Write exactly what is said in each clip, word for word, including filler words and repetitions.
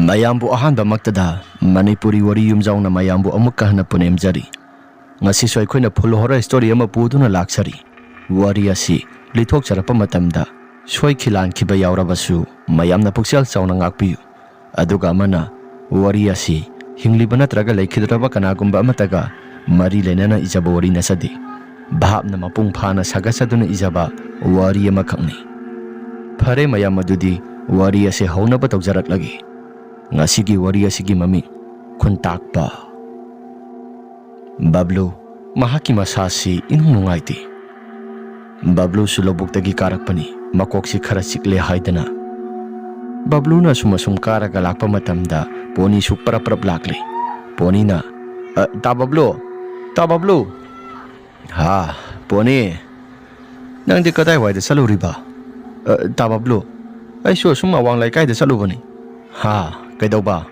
ꯃꯌꯥꯝꯕꯨ ꯑꯍꯥꯟꯕꯃꯛꯇꯗ ꯃꯅꯤꯄꯨꯔꯤ ꯋꯥꯔꯤ ꯌꯨꯝꯖꯥꯎꯅ ꯃꯌꯥꯝꯕꯨ ꯑꯃꯨꯛꯀ ꯍꯟꯅ ꯄꯨꯅꯦꯝꯖꯔꯤ꯫ ꯉꯁꯤꯁꯨ ꯑꯩꯈꯣꯏꯅ full horror story ꯑꯃ ꯄꯨꯗꯨꯅ ꯂꯥꯛꯆꯔꯤ꯫ ꯋꯥꯔꯤ ꯑꯁꯤ ꯂꯤꯊꯣꯛꯆꯔꯛꯄ ꯃꯇꯝꯗ ꯁꯣꯏꯈꯤ ꯂꯥꯟꯈꯤꯕ ꯌꯥꯎꯔꯕꯁꯨ ꯃꯌꯥꯝꯅ ꯄꯨꯛꯆꯦꯜ ꯆꯥꯎꯅ ꯉꯥꯛꯄꯤꯌꯨ꯫ ꯑꯗꯨꯒ ꯑꯃꯅ, ꯋꯥꯔꯤ ꯑꯁꯤ ꯍꯤꯡꯂꯤꯕ ꯅꯠꯇ꯭ꯔꯒ ꯂꯩꯈꯤꯗ꯭ꯔꯕ ꯀꯅꯥꯒꯨꯝꯕ ꯑꯃꯠꯇꯒ ꯃꯔꯤ ꯂꯩꯅꯅ ꯏꯖꯕ ꯋꯥꯔꯤ ꯅꯠꯆꯗꯦ꯫ ꯚꯥꯞꯅ ꯃꯄꯨꯡ ꯐꯥꯅ ꯁꯥꯒꯠꯆꯗꯨꯅ ꯏꯖꯕ ꯋꯥꯔꯤ ꯑꯃꯈꯛꯅꯤ꯫ ꯐꯔꯦ ꯃꯌꯥꯝ, ꯑꯗꯨꯗꯤ ꯋꯥꯔꯤ ꯑꯁꯤ ꯍꯧꯅꯕ ꯇꯧꯖꯔꯛꯂꯒꯦ꯫ ꯉꯁꯤꯒꯤ ꯋꯥꯔꯤ ꯑꯁꯤꯒꯤ ꯃꯃꯤꯡ, ꯈꯨꯟꯇꯥꯛꯄ꯫ ꯕꯕ꯭ꯂꯨ, ꯃꯍꯥꯛꯀꯤ ꯃꯁꯥꯁꯤ ꯏꯅꯨꯡ ꯅꯨꯡꯉꯥꯏꯇꯦ꯫ ꯕꯕ꯭ꯂꯨꯁꯨ ꯂꯧꯕꯨꯛꯇꯒꯤ ꯀꯥꯔꯛꯄꯅꯤ, ꯃꯀꯣꯛꯁꯤ ꯈꯔ ꯆꯤꯛꯂꯦ ꯍꯥꯏꯗꯅ꯫ ꯕꯕ꯭ꯂꯨꯅ ꯑꯁꯨꯝ ꯑꯁꯨꯝ ꯀꯥꯔꯒ ꯂꯥꯛꯄ ꯃꯇꯝꯗ ꯄꯣꯅꯤꯁꯨ ꯄꯔꯞ ꯄꯔꯞ ꯂꯥꯛꯂꯦ꯫ ꯄꯣꯅꯤꯅ, "ꯑ, ꯇꯥ ꯕꯕ꯭ꯂꯨ, ꯇꯥ ꯕꯕ꯭ꯂꯨ!" "ꯍꯥ, ꯄꯣꯅꯤ, ꯅꯪꯗꯤ ꯀꯗꯥꯏꯋꯥꯏꯗ ꯆꯠꯂꯨꯔꯤꯕ?" "ꯑ, ꯇꯥ ꯕꯕ꯭ꯂꯨ, ꯑꯩꯁꯨ ꯑꯁꯨꯝ ꯑꯋꯥꯡ ꯂꯩꯀꯥꯏꯗ ꯆꯠꯂꯨꯕꯅꯤ꯫" "ꯍꯥ, ꯀꯩꯗꯧꯕ?"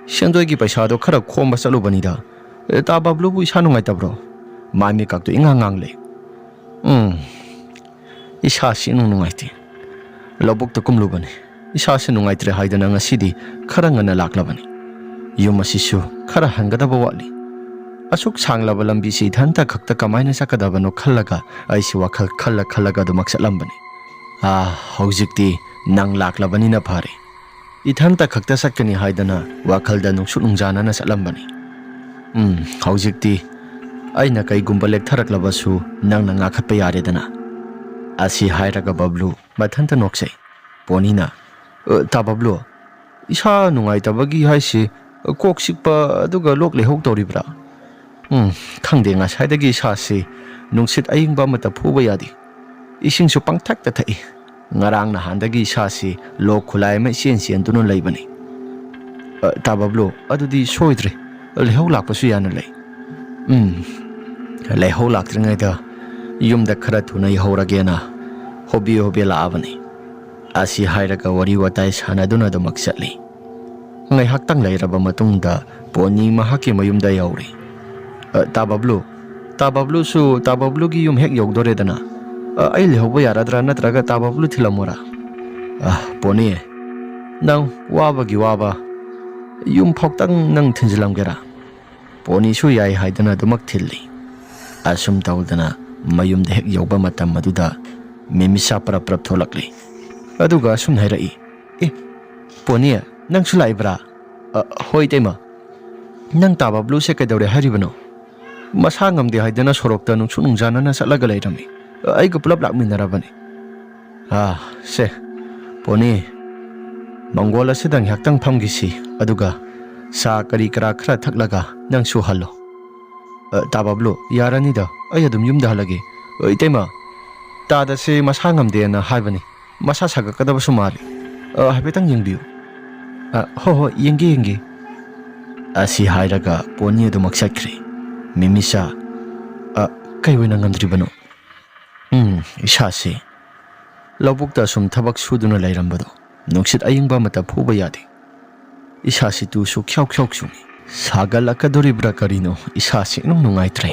"ꯁꯦꯟꯗꯣꯏꯒꯤ ꯄꯩꯁꯥꯗꯣ ꯈꯔ ꯈꯣꯝꯕ ꯆꯠꯂꯨꯕꯅꯤꯗ꯫" "ꯑꯦ, ꯇꯥ ꯕꯕ꯭ꯂꯨꯕꯨ ꯏꯁꯥ ꯅꯨꯡꯉꯥꯏꯇꯕ꯭ꯔꯣ? ꯃꯥꯏ ꯃꯤꯀꯥꯞꯇꯣ ꯏꯉꯥꯡ ꯉꯥꯡꯂꯦ꯫" "ꯎꯝ, ꯏꯁꯥꯁꯤ ꯏꯅꯨꯡ ꯅꯨꯡꯉꯥꯏꯇꯦ꯫ ꯂꯧꯕꯨꯛꯇ ꯀꯨꯝꯂꯨꯕꯅꯤ꯫ ꯏꯁꯥꯁꯤ ꯅꯨꯡꯉꯥꯏꯇ꯭ꯔꯦ ꯍꯥꯏꯗꯅ ꯉꯁꯤꯗꯤ ꯈꯔ ꯉꯟꯅ ꯂꯥꯛꯂꯕꯅꯤ꯫ ꯌꯨꯝ ꯑꯁꯤꯁꯨ ꯈꯔ ꯍꯟꯒꯗꯕ ꯋꯥꯠꯂꯤ꯫ ꯑꯁꯨꯛ ꯁꯥꯡꯂꯕ ꯂꯝꯕꯤꯁꯤ ꯏꯊꯟꯇ ꯈꯛꯇ ꯀꯃꯥꯏꯅ ꯆꯠꯀꯗꯕꯅꯣ ꯈꯜꯂꯒ ꯑꯩꯁꯤ ꯋꯥꯈꯜ ꯈꯜꯂ ꯈꯜꯂꯒ ꯑꯗꯨꯃꯛ ꯆꯠꯂꯝꯕꯅꯤ꯫ ꯑꯥ, ꯍꯧꯖꯤꯛꯇꯤ ꯅꯪ ꯂꯥꯛꯂꯕꯅꯤꯅ ꯐꯔꯦ꯫ ꯏꯊꯟꯇ ꯈꯛꯇ ꯆꯠꯀꯅꯤ ꯍꯥꯏꯗꯅ ꯋꯥꯈꯜꯗ ꯅꯨꯡꯁꯨꯛ ꯅꯨꯡꯖꯥꯅꯅ ꯆꯠꯂꯝꯕꯅꯤ꯫ ꯎꯝ, ꯍꯧꯖꯤꯛꯇꯤ ꯑꯩꯅ ꯀꯩꯒꯨꯝꯕ ꯂꯦꯛꯊꯔꯛꯂꯕꯁꯨ ꯅꯪꯅ ꯉꯥꯛꯈꯠꯄ ꯌꯥꯔꯦꯗꯅ꯫" ꯑꯁꯤ ꯍꯥꯏꯔꯒ ꯕꯕ꯭ꯂꯨ ꯃꯊꯟꯇ ꯅꯣꯛꯆꯩ꯫ ꯄꯣꯅꯤꯅ, "ꯑ, ꯇꯥ ꯕꯕ꯭ꯂꯨ, ꯏꯁꯥ ꯅꯨꯡꯉꯥꯏꯇꯕꯒꯤ ꯍꯥꯏꯁꯤ ꯀꯣꯛ ꯆꯤꯛꯄ ꯑꯗꯨꯒ ꯂꯣꯛ ꯂꯩꯍꯧ ꯇꯧꯔꯤꯕ꯭ꯔꯥ?" "ꯎꯝ, ꯈꯪꯗꯦ, ꯉꯁꯥꯏꯗꯒꯤ ꯏꯁꯥꯁꯤ ꯅꯨꯡꯁꯤꯠ ꯑꯏꯪꯕ ꯑꯃꯠꯇ ꯐꯨꯕ ꯌꯥꯗꯦ꯫ ꯏꯁꯤꯡꯁꯨ ꯄꯪꯊꯛꯇ ꯊꯛꯏ꯫ ꯉꯔꯥꯡ ꯅꯍꯥꯟꯗꯒꯤ ꯏꯁꯥꯁꯤ ꯂꯣꯛ ꯈꯨꯂꯥꯏ ꯑꯃ ꯏꯆꯦꯟ ꯆꯦꯟꯗꯨꯅ ꯂꯩꯕꯅꯤ꯫" "ꯑ, ꯇꯥ ꯕꯕ꯭ꯂꯨ, ꯑꯗꯨꯗꯤ ꯁꯣꯏꯗ꯭ꯔꯦ꯫ ꯂꯩꯍꯧ ꯂꯥꯛꯄꯁꯨ ꯌꯥꯅ ꯂꯩ꯫" "ꯎꯝ, ꯂꯩꯍꯧ ꯂꯥꯛꯇ꯭ꯔꯤꯉꯩꯗ ꯌꯨꯝꯗ ꯈꯔ ꯊꯨꯅ ꯌꯧꯍꯧꯔꯒꯦꯅ ꯍꯣꯕꯦ ꯍꯣꯕꯦ ꯂꯥꯛꯑꯕꯅꯤ꯫" ꯑꯁꯤ ꯍꯥꯏꯔꯒ ꯋꯥꯔꯤ ꯋꯥꯇꯥꯏ ꯁꯥꯟꯅꯗꯨꯅ ꯑꯗꯨꯃꯛ ꯆꯠꯂꯤ꯫ ꯉꯥꯏꯍꯥꯛꯇꯪ ꯂꯩꯔꯕ ꯃꯇꯨꯡꯗ ꯄꯣꯅꯤ ꯃꯍꯥꯛꯀꯤ ꯃꯌꯨꯝꯗ ꯌꯧꯔꯦ꯫ "ꯑ, ꯇꯥ ꯕꯕ꯭ꯂꯨ, ꯇꯥ ꯕꯕ꯭ꯂꯨꯁꯨ, ꯇꯥ ꯕꯕ꯭ꯂꯨꯒꯤ ꯌꯨꯝ ꯍꯦꯛ ꯌꯧꯗꯣꯔꯦꯗꯅ꯫ ꯑ, ꯑꯩ ꯂꯩꯍꯧꯕ ꯌꯥꯔꯗ꯭ꯔꯥ, ꯅꯠꯇ꯭ꯔꯒ ꯇꯥ ꯕꯕ꯭ꯂꯨ ꯊꯤꯜꯂꯝꯃꯣꯔꯥ?" "ꯑ, ꯄꯣꯅꯤ, "ꯅꯪ ꯋꯥꯕꯒꯤ ꯋꯥꯕ, ꯌꯨꯝ ꯐꯥꯎꯇꯪ ꯅꯪ ꯊꯤꯟꯖꯤꯜꯂꯝꯒꯦꯔꯥ?" ꯄꯣꯅꯤꯁꯨ ꯌꯥꯏ ꯍꯥꯏꯗꯅ ꯑꯗꯨꯃꯛ ꯊꯤꯜꯂꯤ꯫ ꯑꯁꯨꯝ ꯇꯧꯗꯅ ꯃꯌꯨꯝꯗ ꯍꯦꯛ ꯌꯧꯕ ꯃꯇꯝ ꯑꯗꯨꯗ ꯃꯤꯃꯤꯁꯥ ꯄꯔꯞ ꯄꯔꯞ ꯊꯣꯛꯂꯛꯂꯤ꯫ ꯑꯗꯨꯒ ꯑꯁꯨꯝ ꯍꯥꯏꯔꯛꯏ, "ꯑꯦ, ꯄꯣꯅꯤ, ꯅꯪꯁꯨ ꯂꯥꯛꯏꯕ꯭ꯔꯥ?" "ꯑ, ꯍꯣꯏ, ꯏꯇꯩꯃ꯫ ꯅꯪ ꯇꯥꯕ ꯕ꯭ꯂꯨꯁꯦ ꯀꯩꯗꯧꯔꯦ ꯍꯥꯏꯔꯤꯕꯅꯣ? ꯃꯁꯥ ꯉꯝꯗꯦ ꯍꯥꯏꯗꯅ ꯁꯣꯔꯣꯛꯇ ꯅꯨꯡꯁꯨꯛ ꯅꯨꯡꯖꯥꯅꯅ ꯆꯠꯂꯒ ꯂꯩꯔꯝꯃꯤ꯫ ꯑꯩꯒ ꯄꯨꯂꯞ ꯂꯥꯛꯃꯤꯟꯅꯔꯕꯅꯤ꯫ ꯑꯥ, ꯁꯦ, ꯄꯣꯅꯤ, ꯃꯪꯒꯣꯜ ꯑꯁꯤꯗ ꯉꯥꯏꯍꯥꯛꯇꯪ ꯐꯝꯈꯤꯁꯤ, ꯑꯗꯨꯒ ꯆꯥ ꯀꯔꯤ ꯀꯔꯥ ꯈꯔ ꯊꯛꯂꯒ ꯅꯪꯁꯨ ꯍꯜꯂꯣ꯫" "ꯑ, ꯇꯥꯕ ꯕ꯭ꯂꯨ, ꯌꯥꯔꯅꯤꯗ, ꯑꯩ ꯑꯗꯨꯝ ꯌꯨꯝꯗ ꯍꯜꯂꯒꯦ꯫" "ꯑ, ꯏꯇꯩꯃ, ꯇꯥꯗꯁꯦ ꯃꯁꯥ ꯉꯝꯗꯦꯅ ꯍꯥꯏꯕꯅꯤ, ꯃꯁꯥ ꯁꯥꯒꯠꯀꯗꯕꯁꯨ ꯃꯥꯜꯂꯤ꯫ ꯑ, ꯍꯥꯏꯐꯦꯠꯇꯪ ꯌꯦꯡꯕꯤꯌꯨ꯫" "ꯑ, ꯍꯣ ꯍꯣ, ꯌꯦꯡꯒꯦ, ꯌꯦꯡꯒꯦ꯫" ꯑꯁꯤ ꯍꯥꯏꯔꯒ ꯄꯣꯅꯤ ꯑꯗꯨꯃꯛ ꯆꯠꯈ꯭ꯔꯦ꯫ ꯃꯤꯃꯤꯁꯥ, "ꯑ, ꯀꯩ ꯑꯣꯏꯅ ꯉꯝꯗ꯭ꯔꯤꯕꯅꯣ?" "ꯎꯝ, ꯏꯁꯥꯁꯦ ꯂꯧꯕꯨꯛꯇ ꯁꯨꯝ ꯊꯕꯛ ꯁꯨꯗꯨꯅ ꯂꯩꯔꯝꯕꯗꯣ ꯅꯨꯡꯁꯤꯠ ꯑꯏꯪꯕ ꯑꯃꯠꯇ ꯐꯨꯕ ꯌꯥꯗꯦ꯫ ꯏꯁꯥꯁꯤ ꯇꯨꯁꯨ ꯈ꯭ꯌꯥꯎ ꯈ꯭ꯌꯥꯎ ꯆꯨꯡꯏ꯫ ꯁꯥꯒꯠꯂꯛꯀꯗꯣꯔꯤꯕ꯭ꯔꯥ ꯀꯔꯤꯅꯣ, ꯏꯁꯥꯁꯤ ꯏꯅꯨꯡ ꯅꯨꯡꯉꯥꯏꯇ꯭ꯔꯦ꯫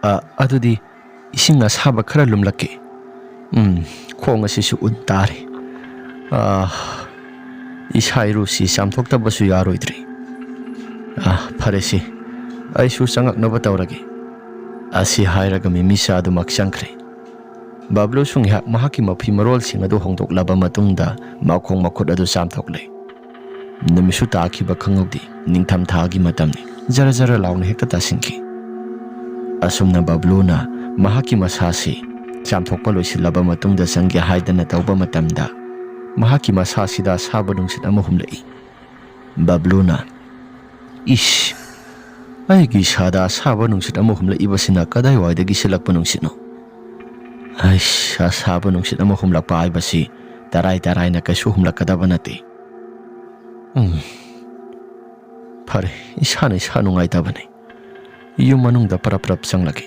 ꯑ, ꯑꯗꯨꯗꯤ ꯏꯁꯤꯡ ꯑꯁꯥꯕ ꯈꯔ ꯂꯨꯝꯂꯛꯀꯦ꯫ ꯎꯝ, ꯈꯣꯡ ꯑꯁꯤꯁꯨ ꯎꯟ ꯇꯥꯔꯦ꯫ ꯑ, ꯏꯁꯥ ꯏꯔꯨꯁꯤ ꯆꯥꯝꯊꯣꯛꯇꯕꯁꯨ ꯌꯥꯔꯣꯏꯗ꯭ꯔꯤ꯫ ꯑ, ꯐꯔꯦꯁꯦ, ꯑꯩꯁꯨ ꯆꯪꯉꯛꯅꯕ ꯇꯧꯔꯒꯦ꯫" ꯑꯁꯤ ꯍꯥꯏꯔꯒ ꯃꯤꯃꯤꯁꯥ ꯑꯗꯨꯃꯛ ꯆꯪꯈ꯭ꯔꯦ꯫ ꯕꯕ꯭ꯂꯨꯁꯨ ꯉꯥꯏꯍꯥꯛ ꯃꯍꯥꯛꯀꯤ ꯃꯐꯤ ꯃꯔꯣꯜꯁꯤꯡ ꯑꯗꯨ ꯍꯣꯡꯗꯣꯛꯂꯕ ꯃꯇꯨꯡꯗ ꯃꯈꯣꯡ ꯃꯈꯨꯠ ꯑꯗꯨ ꯆꯥꯝꯊꯣꯛꯂꯦ꯫ ꯅꯨꯃꯤꯠꯁꯨ ꯇꯥꯈꯤꯕ ꯈꯪꯍꯧꯗꯦ꯫ ꯅꯤꯡꯊꯝ ꯊꯥꯒꯤ ꯃꯇꯝꯅꯤ꯫ ꯖꯔ ꯖꯔ ꯂꯥꯎꯅ ꯍꯦꯛꯇ ꯇꯥꯁꯤꯟꯈꯤ꯫ ꯑꯁꯨꯝꯅ ꯕꯕ꯭ꯂꯨꯅ ꯃꯍꯥꯛꯀꯤ ꯃꯁꯥꯁꯤ ꯆꯥꯝꯊꯣꯛꯄ ꯂꯣꯏꯁꯤꯜꯂꯕ ꯃꯇꯨꯡꯗ ꯆꯪꯒꯦ ꯍꯥꯏꯗꯅ ꯇꯧꯕ ꯃꯇꯝꯗ, ꯃꯍꯥꯛꯀꯤ ꯃꯁꯥꯁꯤꯗ ꯑꯁꯥꯕ ꯅꯨꯡꯁꯤꯠ ꯑꯃ ꯍꯨꯝꯂꯛꯏ꯫ ꯕꯕ꯭ꯂꯨꯅ, "ꯏꯁ, ꯑꯩꯒꯤ ꯏꯁꯥꯗ ꯑꯁꯥꯕ ꯅꯨꯡꯁꯤꯠ ꯑꯃ ꯍꯨꯝꯂꯛꯏꯕꯁꯤꯅ ꯀꯗꯥꯏꯋꯥꯏꯗꯒꯤ ꯁꯤꯠꯂꯛꯄ ꯅꯨꯡꯁꯤꯠꯅꯣ? ꯑꯩꯁ, ꯑꯁꯥꯕ ꯅꯨꯡꯁꯤꯠ ꯑꯃ ꯍꯨꯝꯂꯛꯄ ꯍꯥꯏꯕꯁꯤ ꯇꯔꯥꯏ ꯇꯔꯥꯏꯅ ꯀꯩꯁꯨ ꯍꯨꯝꯂꯛꯀꯗꯕ ꯅꯠꯇꯦ꯫ ꯎꯝ, ꯐꯔꯦ, ꯏꯁꯥꯅ ꯏꯁꯥ ꯅꯨꯡꯉꯥꯏꯇꯕꯅꯤ꯫ ꯌꯨꯝ ꯃꯅꯨꯡꯗ ꯄꯔꯞ ꯄꯔꯞ ꯆꯪꯂꯒꯦ꯫"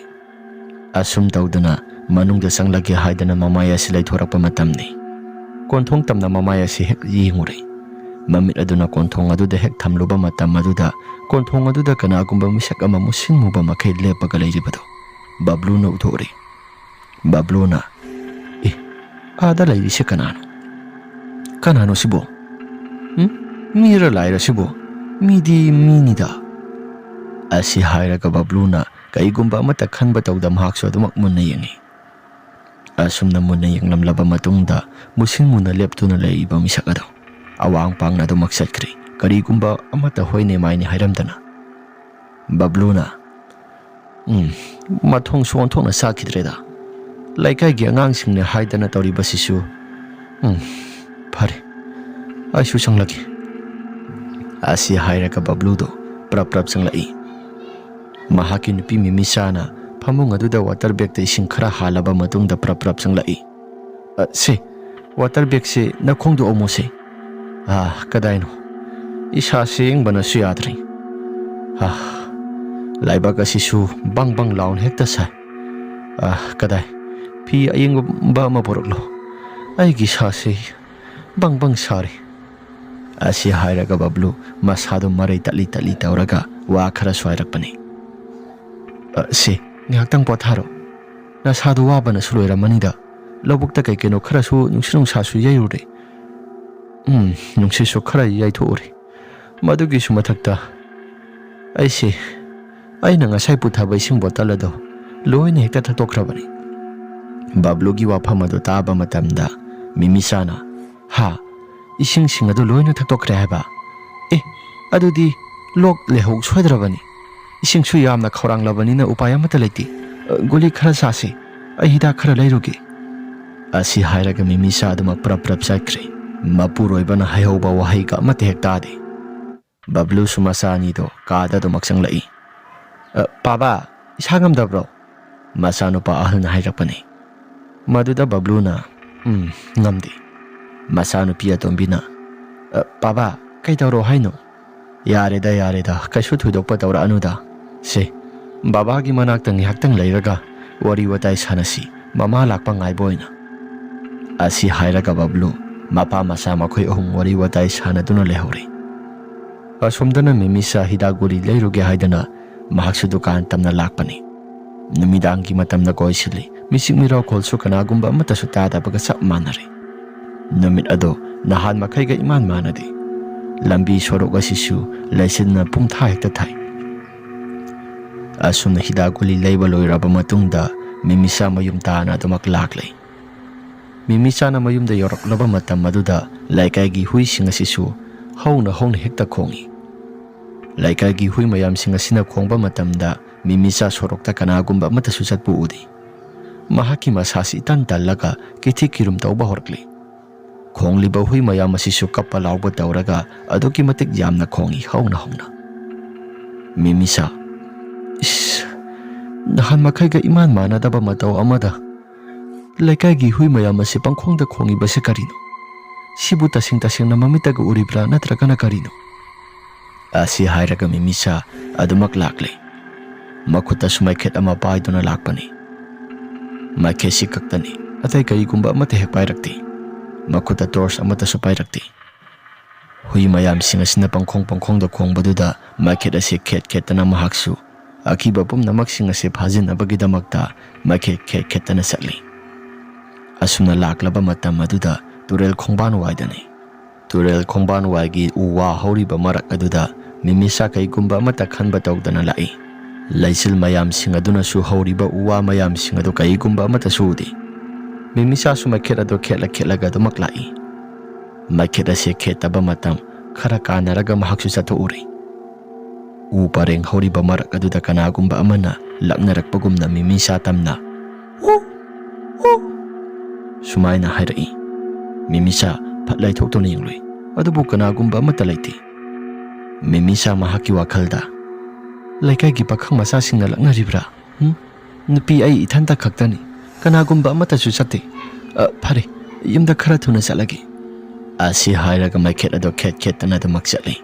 ꯑꯁꯨꯝ ꯇꯧꯗꯨꯅ ꯃꯅꯨꯡꯗ ꯆꯪꯂꯒꯦ ꯍꯥꯏꯗꯅ ꯃꯃꯥꯏ ꯑꯁꯤ ꯂꯩꯊꯣꯔꯛꯄ ꯃꯇꯝꯅꯤ꯫ ꯀꯣꯟꯊꯣꯡ ꯇꯝꯅ ꯃꯃꯥꯏ ꯑꯁꯤ ꯍꯦꯛ ꯌꯦꯡꯉꯨꯔꯦ꯫ ꯃꯃꯤꯠ ꯑꯗꯨꯅ ꯀꯣꯟꯊꯣꯡ ꯑꯗꯨꯗ ꯍꯦꯛ ꯊꯝꯂꯨꯕ ꯃꯇꯝ ꯑꯗꯨꯗ ꯀꯣꯟꯊꯣꯡ ꯑꯗꯨꯗ ꯀꯅꯥꯒꯨꯝꯕ ꯃꯤꯁꯛ ꯑꯃ ꯃꯨꯁꯤꯟ ꯃꯨꯕ ꯃꯈꯩ ꯂꯦꯞꯄꯒ ꯂꯩꯔꯤꯕꯗꯨ ꯕꯕ꯭ꯂꯨꯅ ꯎꯊꯣꯛꯎꯔꯦ꯫ ꯕꯕ꯭ꯂꯨꯅ, "ꯑꯦ, ꯑꯥꯗ ꯂꯩꯔꯤꯁꯦ ꯀꯅꯥꯅꯣ? ꯀꯅꯥꯅꯣ ꯁꯤꯕꯣ?" "ꯎꯝ? ꯃꯤꯔ ꯂꯥꯏꯔ ꯁꯤꯕꯨ? ꯃꯤꯗꯤ ꯃꯤꯅꯤꯗ"꯫ ꯑꯁꯤ ꯍꯥꯏꯔꯒ ꯕꯕ꯭ꯂꯨꯅ ꯀꯩꯒꯨꯝꯕ ꯑꯃꯠꯇ ꯈꯟꯕ ꯇꯧꯗ ꯃꯍꯥꯛꯁꯨ ꯑꯗꯨꯃꯛ ꯃꯨꯟꯅ ꯌꯦꯡꯉꯤ꯫ ꯑꯁꯨꯝꯅ ꯃꯨꯟꯅ ꯌꯦꯡꯂꯝꯂꯕ ꯃꯇꯨꯡꯗ ꯃꯨꯁꯤꯟ ꯃꯨꯟꯅ ꯂꯦꯞꯇꯨꯅ ꯂꯩꯔꯤꯕ ꯃꯤꯁꯛ ꯑꯗꯣ ꯑꯋꯥꯡ ꯄꯥꯡꯅ ꯑꯗꯨꯃꯛ ꯆꯠꯈ꯭ꯔꯤ꯫ ꯀꯔꯤꯒꯨꯝꯕ ꯑꯃꯠꯇ ꯍꯣꯏꯅꯦ ꯃꯥꯏꯅꯦ ꯍꯥꯏꯔꯝꯗꯅ꯫ ꯕꯕ꯭ꯂꯨꯅ, "ꯎꯝ, ꯃꯊꯣꯡꯁꯨ ꯑꯣꯟꯊꯣꯛꯅ ꯆꯥꯈꯤꯗ꯭ꯔꯦꯗ꯫ ꯂꯩꯀꯥꯏꯒꯤ ꯑꯉꯥꯡꯁꯤꯡꯅ ꯍꯥꯏꯗꯅ ꯇꯧꯔꯤꯕꯁꯤꯁꯨ꯫ ꯎꯝ, ꯐꯔꯦ, ꯑꯩꯁꯨ ꯆꯪꯂꯒꯦ"꯫ ꯑꯁꯤ ꯍꯥꯏꯔꯒ ꯕꯕ꯭ꯂꯨꯗꯣ ꯄ꯭ꯔꯞ ꯄ꯭ꯔꯞ ꯆꯪꯂꯛꯏ꯫ ꯃꯍꯥꯛꯀꯤ ꯅꯨꯄꯤ ꯃꯤꯃꯤꯆꯥꯅ ꯐꯃꯨꯡ ꯑꯗꯨꯗ ꯋꯥꯇꯔ ꯕꯦꯒꯇ ꯏꯁꯤꯡ ꯈꯔ ꯍꯥꯜꯂꯕ ꯃꯇꯨꯡꯗ ꯄ꯭ꯔꯞ ꯄ꯭ꯔꯞ ꯆꯪꯂꯛꯏ꯫ "ꯑ, ꯁꯦ, ꯋꯥꯇꯔ ꯕꯦꯒꯁꯦ ꯅꯈꯣꯡꯗ ꯑꯣꯝꯃꯣꯁꯦ"꯫ "ꯑ, ꯀꯗꯥꯏꯅꯣ? ꯏꯁꯥꯁꯦ ꯏꯪꯕꯅꯁꯨ ꯌꯥꯗ꯭ꯔꯦ꯫ ꯑ, ꯂꯥꯏꯕꯛ ꯑꯁꯤꯁꯨ ꯕꯪ ꯕꯪ ꯂꯥꯎꯅ ꯍꯦꯛꯇ ꯁꯥꯏ꯫ ꯑ, ꯀꯗꯥꯏ? ꯐꯤ ꯑꯌꯦꯡꯕ ꯑꯃ ꯄꯨꯔꯛꯂꯣ꯫ ꯑꯩꯒꯤ ꯏꯁꯥꯁꯦ ꯕꯪ ꯕꯪ ꯁꯥꯔꯤ"꯫ ꯑꯁꯤ ꯍꯥꯏꯔꯒ ꯕꯕ꯭ꯂꯨ ꯃꯁꯥꯗꯨ ꯃꯔꯩ ꯇꯠꯂꯤ ꯇꯠꯂꯤ ꯇꯧꯔꯒ ꯋꯥ ꯈꯔꯁꯨ ꯍꯥꯏꯔꯛꯄꯅꯤ꯫ "ꯑ, ꯁꯦ, ꯉꯥꯏꯍꯥꯛꯇꯪ ꯄꯣꯊꯥꯔꯣ꯫ ꯅꯁꯥꯗꯨ ꯋꯥꯕꯅꯁꯨ ꯂꯣꯏꯔꯝꯃꯅꯤꯗ꯫ ꯂꯧꯕꯨꯛꯇ ꯀꯩ ꯀꯩꯅꯣ ꯈꯔꯁꯨ ꯅꯨꯡꯁꯤꯠ ꯅꯨꯡꯁꯥꯁꯨ ꯌꯩꯔꯨꯔꯦ꯫ ꯎꯝ, ꯅꯨꯡꯁꯤꯠꯁꯨ ꯈꯔ ꯌꯩꯊꯣꯛꯎꯔꯦ꯫ ꯃꯗꯨꯒꯤꯁꯨ ꯃꯊꯛꯇ ꯑꯩꯁꯦ, ꯑꯩꯅ ꯉꯁꯥꯏ ꯄꯨꯊꯕ ꯏꯁꯤꯡ ꯕꯣꯇꯜ ꯑꯗꯣ ꯂꯣꯏꯅ ꯍꯦꯛꯇ ꯊꯛꯇꯣꯛꯈ꯭ꯔꯕꯅꯤ"꯫ ꯕꯕ꯭ꯂꯨꯒꯤ ꯋꯥꯐꯝ ꯑꯗꯨ ꯇꯥꯕ ꯃꯇꯝꯗ ꯃꯤꯃꯤꯆꯥꯅ, "ꯍꯥ? ꯏꯁꯤꯡꯁꯤꯡ ꯑꯗꯨ ꯂꯣꯏꯅ ꯊꯛꯇꯣꯛꯈ꯭ꯔꯦ ꯍꯥꯏꯕ? ꯑꯦ, ꯑꯗꯨꯗꯤ ꯂꯣꯛ ꯂꯥꯏꯍꯧ ꯁꯣꯏꯗ꯭ꯔꯕꯅꯤ꯫ ꯏꯁꯤꯡꯁꯨ ꯌꯥꯝꯅ ꯈꯧꯔꯥꯡꯂꯕꯅꯤꯅ ꯎꯄꯥꯏ ꯑꯃꯠꯇ ꯂꯩꯇꯦ꯫ ꯑ, ꯒꯨꯂꯤ ꯈꯔ ꯆꯥꯁꯤ꯫ ꯑꯩ ꯍꯤꯗꯥꯛ ꯈꯔ ꯂꯩꯔꯨꯒꯦ"꯫ ꯑꯁꯤ ꯍꯥꯏꯔꯒ ꯃꯤꯃꯤꯆꯥ ꯑꯗꯨꯃꯛ ꯄ꯭ꯔꯞ ꯄ꯭ꯔꯞ ꯆꯠꯈ꯭ꯔꯦ꯫ ꯃꯄꯨꯔꯣꯏꯕꯅ ꯍꯥꯏꯍꯧꯕ ꯋꯥꯍꯩꯒ ꯑꯃꯠꯇ ꯍꯦꯛ ꯇꯥꯗꯦ꯫ ꯕꯕ꯭ꯂꯨꯁꯨ ꯃꯆꯥ ꯑꯅꯤꯗꯣ ꯀꯥꯗ ꯑꯗꯨꯃꯛ ꯆꯪꯂꯛꯏ꯫ "ꯑ, ꯄꯥꯕꯥ, ꯏꯁꯥ ꯉꯝꯗꯕ꯭ꯔꯣ?" ꯃꯆꯥꯅꯨꯄꯥ ꯑꯍꯜꯅ ꯍꯥꯏꯔꯛꯄꯅꯤ꯫ ꯃꯗꯨꯗ ꯕꯕ꯭ꯂꯨꯅ, "ꯎꯝ, ꯉꯝꯗꯦ"꯫ ꯃꯆꯥꯅꯨꯄꯤ ꯑꯇꯣꯝꯕꯤꯅ, "ꯑ, ꯄꯥꯕꯥ, ꯀꯩꯗꯧꯔꯣ ꯍꯥꯏꯅꯣ?" "ꯌꯥꯔꯦꯗ, ꯌꯥꯔꯦꯗ, ꯀꯩꯁꯨ ꯊꯣꯏꯗꯣꯛꯄ ꯇꯧꯔꯛꯑꯅꯨꯗ꯫ ꯁꯦ, ꯕꯕꯥꯒꯤ ꯃꯅꯥꯛꯇ ꯉꯥꯏꯍꯥꯛꯇꯪ ꯂꯩꯔꯒ ꯋꯥꯔꯤ ꯋꯥꯇꯥꯏ ꯁꯥꯟꯅꯁꯤ, ꯃꯃꯥ ꯂꯥꯛꯄ ꯉꯥꯏꯕ ꯑꯣꯏꯅ"꯫ ꯑꯁꯤ ꯍꯥꯏꯔꯒ ꯕꯕ꯭ꯂꯨ ꯃꯄꯥ ꯃꯆꯥ ꯃꯈꯣꯏ ꯑꯍꯨꯝ ꯋꯥꯔꯤ ꯋꯥꯇꯥꯏ ꯁꯥꯟꯅꯗꯨꯅ ꯂꯩꯍꯧꯔꯤ꯫ ꯑꯁꯣꯝꯗꯅ ꯃꯤꯃꯤꯁꯥ ꯍꯤꯗꯥꯛ ꯒꯨꯂꯤ ꯂꯩꯔꯨꯒꯦ ꯍꯥꯏꯗꯅ ꯃꯍꯥꯛꯁꯨ ꯗꯨꯀꯥꯟ ꯇꯝꯅ ꯂꯥꯛꯄꯅꯤ꯫ ꯅꯨꯃꯤꯗꯥꯡꯒꯤ ꯃꯇꯝꯗ ꯀꯣꯏꯁꯤꯜꯂꯤ꯫ ꯃꯤꯆꯤꯛ ꯃꯤꯔꯥꯎꯈꯣꯜꯁꯨ ꯀꯅꯥꯒꯨꯝꯕ ꯑꯃꯠꯇꯁꯨ ꯇꯥꯗꯕꯒ ꯆꯞ ꯃꯥꯟꯅꯔꯦ꯫ ꯅꯨꯃꯤꯠ ꯑꯗꯣ ꯅꯍꯥꯟ ꯃꯈꯩꯒ ꯏꯃꯥꯟ ꯃꯥꯟꯅꯗꯦ꯫ ꯂꯝꯕꯤ ꯁꯣꯔꯣꯛ ꯑꯁꯤꯁꯨ ꯂꯩꯆꯤꯜꯅ ꯄꯨꯡꯊꯥ ꯍꯦꯛꯇ ꯊꯥꯏ꯫ ꯑꯁꯨꯝꯅ ꯍꯤꯗꯥꯛ ꯒꯨꯂꯤ ꯂꯩꯕ ꯂꯣꯏꯔꯕ ꯃꯇꯨꯡꯗ ꯃꯤꯃꯤꯁꯥ ꯃꯌꯨꯝ ꯇꯥꯅ ꯑꯗꯨꯃꯛ ꯂꯥꯛꯂꯦ꯫ ꯃꯤꯃꯤꯁꯥꯅ ꯃꯌꯨꯝꯗ ꯌꯧꯔꯛꯂꯕ ꯃꯇꯝ ꯑꯗꯨꯗ ꯂꯩꯀꯥꯏꯒꯤ ꯍꯨꯏꯁꯤꯡ ꯑꯁꯤꯁꯨ ꯍꯧꯅ ꯍꯧꯅ ꯍꯦꯛꯇ ꯈꯣꯡꯏ꯫ ꯂꯩꯀꯥꯏꯒꯤ ꯍꯨꯏ ꯃꯌꯥꯝꯁꯤꯡ ꯑꯁꯤꯅ ꯈꯣꯡꯕ ꯃꯇꯝꯗ ꯃꯤꯃꯤꯁꯥ ꯁꯣꯔꯣꯛꯇ ꯀꯅꯥꯒꯨꯝꯕ ꯑꯃꯠꯇꯁꯨ ꯆꯠꯄ ꯎꯗꯦ꯫ ꯃꯍꯥꯛꯀꯤ ꯃꯁꯥꯁꯤ ꯏꯇꯟ ꯇꯜꯂꯒ ꯀꯤꯊꯤ ꯀꯤꯔꯨꯝ ꯇꯧꯕ ꯍꯧꯔꯛꯂꯤ꯫ ꯈꯣꯡꯂꯤꯕ ꯍꯨꯏ ꯃꯌꯥꯝ ꯑꯁꯤꯁꯨ ꯀꯞꯄ ꯂꯥꯎꯕ ꯇꯧꯔꯒ ꯑꯗꯨꯛꯀꯤ ꯃꯇꯤꯛ ꯌꯥꯝꯅ ꯈꯣꯡꯏ ꯍꯧꯅ ꯍꯧꯅ꯫ ꯃꯤꯃꯤꯁꯥ, ꯏꯁ, ꯅꯍꯥꯟ ꯃꯈꯩꯒ ꯏꯃꯥꯟ ꯃꯥꯟꯅꯗꯕ ꯃꯇꯧ ꯑꯃꯗ ꯂꯩꯀꯥꯏꯒꯤ ꯍꯨꯏ ꯃꯌꯥꯝ ꯑꯁꯤ ꯄꯪꯈꯣꯡꯗ ꯈꯣꯡꯉꯤꯕꯁꯤ ꯀꯔꯤꯅꯣ? ꯁꯤꯕꯨ ꯇꯁꯦꯡ ꯇꯁꯦꯡꯅ ꯃꯃꯤꯠꯇꯒ ꯎꯔꯤꯕ꯭ꯔꯥ ꯅꯠꯇ꯭ꯔꯒꯅ ꯀꯔꯤꯅꯣ? ꯑꯁꯤ ꯍꯥꯏꯔꯒ ꯃꯤꯃꯤꯁꯥ ꯑꯗꯨꯃꯛ ꯂꯥꯛꯂꯦ꯫ ꯃꯈꯨꯠꯇꯁꯨ ꯃꯩꯈꯦꯠ ꯑꯃ ꯄꯥꯏꯗꯨꯅ ꯂꯥꯛꯄꯅꯤ꯫ ꯃꯩꯈꯦꯠꯁꯤ ꯈꯛꯇꯅꯤ, ꯑꯇꯩ ꯀꯔꯤꯒꯨꯝꯕ ꯑꯃꯠꯇ ꯍꯦꯛ ꯄꯥꯏꯔꯛꯇꯦ꯫ ꯃꯈꯨꯠꯇ ꯇꯣꯔꯆ ꯑꯃꯠꯇꯁꯨ ꯄꯥꯏꯔꯛꯇꯦ꯫ ꯍꯨꯏ ꯃꯌꯥꯝꯁꯤꯡ ꯑꯁꯤꯅ ꯄꯪꯈꯣꯡ ꯄꯪꯈꯣꯡꯗ ꯈꯣꯡꯕꯗꯨꯗ ꯃꯩꯈꯦꯠ ꯑꯁꯤ ꯈꯦꯠ ꯈꯦꯠꯇꯅ ꯃꯍꯥꯛꯁꯨ ꯑꯀꯤꯕ ꯄꯨꯝꯅꯃꯛꯁꯤꯡ ꯑꯁꯤ ꯐꯥꯖꯤꯟꯅꯕꯒꯤꯗꯃꯛꯇ ꯃꯩꯈꯦꯠ ꯈꯦꯠ ꯈꯦꯠꯇꯅ ꯆꯠꯂꯤ꯫ ꯑꯁꯨꯝꯅ ꯂꯥꯛꯂꯕ ꯃꯇꯝ ꯑꯗꯨꯗ ꯇꯨꯔꯦꯜ ꯈꯣꯡꯕꯥꯟ ꯋꯥꯏꯗꯅꯤ꯫ ꯇꯨꯔꯦꯜ ꯈꯣꯡꯕꯥꯟ ꯋꯥꯏꯒꯤ ꯎ ꯋꯥ ꯍꯧꯔꯤꯕ ꯃꯔꯛ ꯑꯗꯨꯗ ꯃꯤꯃꯤꯁꯥ ꯀꯩꯒꯨꯝꯕ ꯑꯃꯠꯇ ꯈꯟꯕ ꯇꯧꯗꯅ ꯂꯥꯛꯏ꯫ ꯂꯩꯆꯤꯜ ꯃꯌꯥꯝꯁꯤꯡ ꯑꯗꯨꯅꯁꯨ ꯍꯧꯔꯤꯕ ꯎ ꯋꯥ ꯃꯌꯥꯝꯁꯤꯡ ꯑꯗꯨ ꯀꯩꯒꯨꯝꯕ ꯑꯃꯠꯇꯁꯨ ꯎꯗꯦ꯫ ꯃꯤꯃꯤꯁꯥꯁꯨ ꯃꯩꯈꯦꯠ ꯑꯗꯨ ꯈꯦꯠꯂ ꯈꯦꯠꯂꯒ ꯑꯗꯨꯃꯛ ꯂꯥꯛꯏ꯫ ꯃꯩꯈꯦꯠ ꯑꯁꯤ ꯈꯦꯠꯇꯕ ꯃꯇꯝ ꯈꯔ ꯀꯥꯟꯅꯔꯒ ꯃꯍꯥꯛꯁꯨ ꯆꯠꯊꯣꯛꯎꯔꯦ꯫ ꯎ ꯄꯔꯦꯡ ꯍꯧꯔꯤꯕ ꯃꯔꯛ ꯑꯗꯨꯗ ꯀꯅꯥꯒꯨꯝꯕ ꯑꯃꯅ ꯂꯛꯅꯔꯛꯄꯒꯨꯝꯅ ꯃꯤꯃꯤꯁꯥ ꯇꯝꯅ "ꯎ, ꯎ" ꯁꯨꯃꯥꯏꯅ ꯍꯥꯏꯔꯛꯏ꯫ ꯃꯤꯃꯤꯁꯥ ꯐꯠ ꯂꯩꯊꯣꯛꯇꯨꯅ ꯌꯦꯡꯂꯨꯏ, ꯑꯗꯨꯕꯨ ꯀꯅꯥꯒꯨꯝꯕ ꯑꯃꯠꯇ ꯂꯩꯇꯦ꯫ ꯃꯤꯃꯤꯁꯥ ꯃꯍꯥꯛꯀꯤ ꯋꯥꯈꯜꯗ, "ꯂꯩꯀꯥꯏꯒꯤ ꯄꯥꯈꯪ ꯃꯆꯥꯁꯤꯡꯅ ꯂꯛꯅꯔꯤꯕ꯭ꯔꯥ? ꯍꯨꯝ? ꯅꯨꯄꯤ ꯑꯩ ꯏꯊꯟꯇ ꯈꯛꯇꯅꯤ, ꯀꯅꯥꯒꯨꯝꯕ ꯑꯃꯠꯇꯁꯨ ꯆꯠꯇꯦ꯫ ꯑ, ꯐꯔꯦ, ꯌꯨꯝꯗ ꯈꯔ ꯊꯨꯅ ꯆꯠꯂꯒꯦ"꯫ ꯑꯁꯤ ꯍꯥꯏꯔꯒ ꯃꯩꯈꯦꯠ ꯑꯗꯨ ꯈꯦꯠ ꯈꯦꯠꯇꯅ ꯑꯗꯨꯃꯛ ꯆꯠꯂꯤ꯫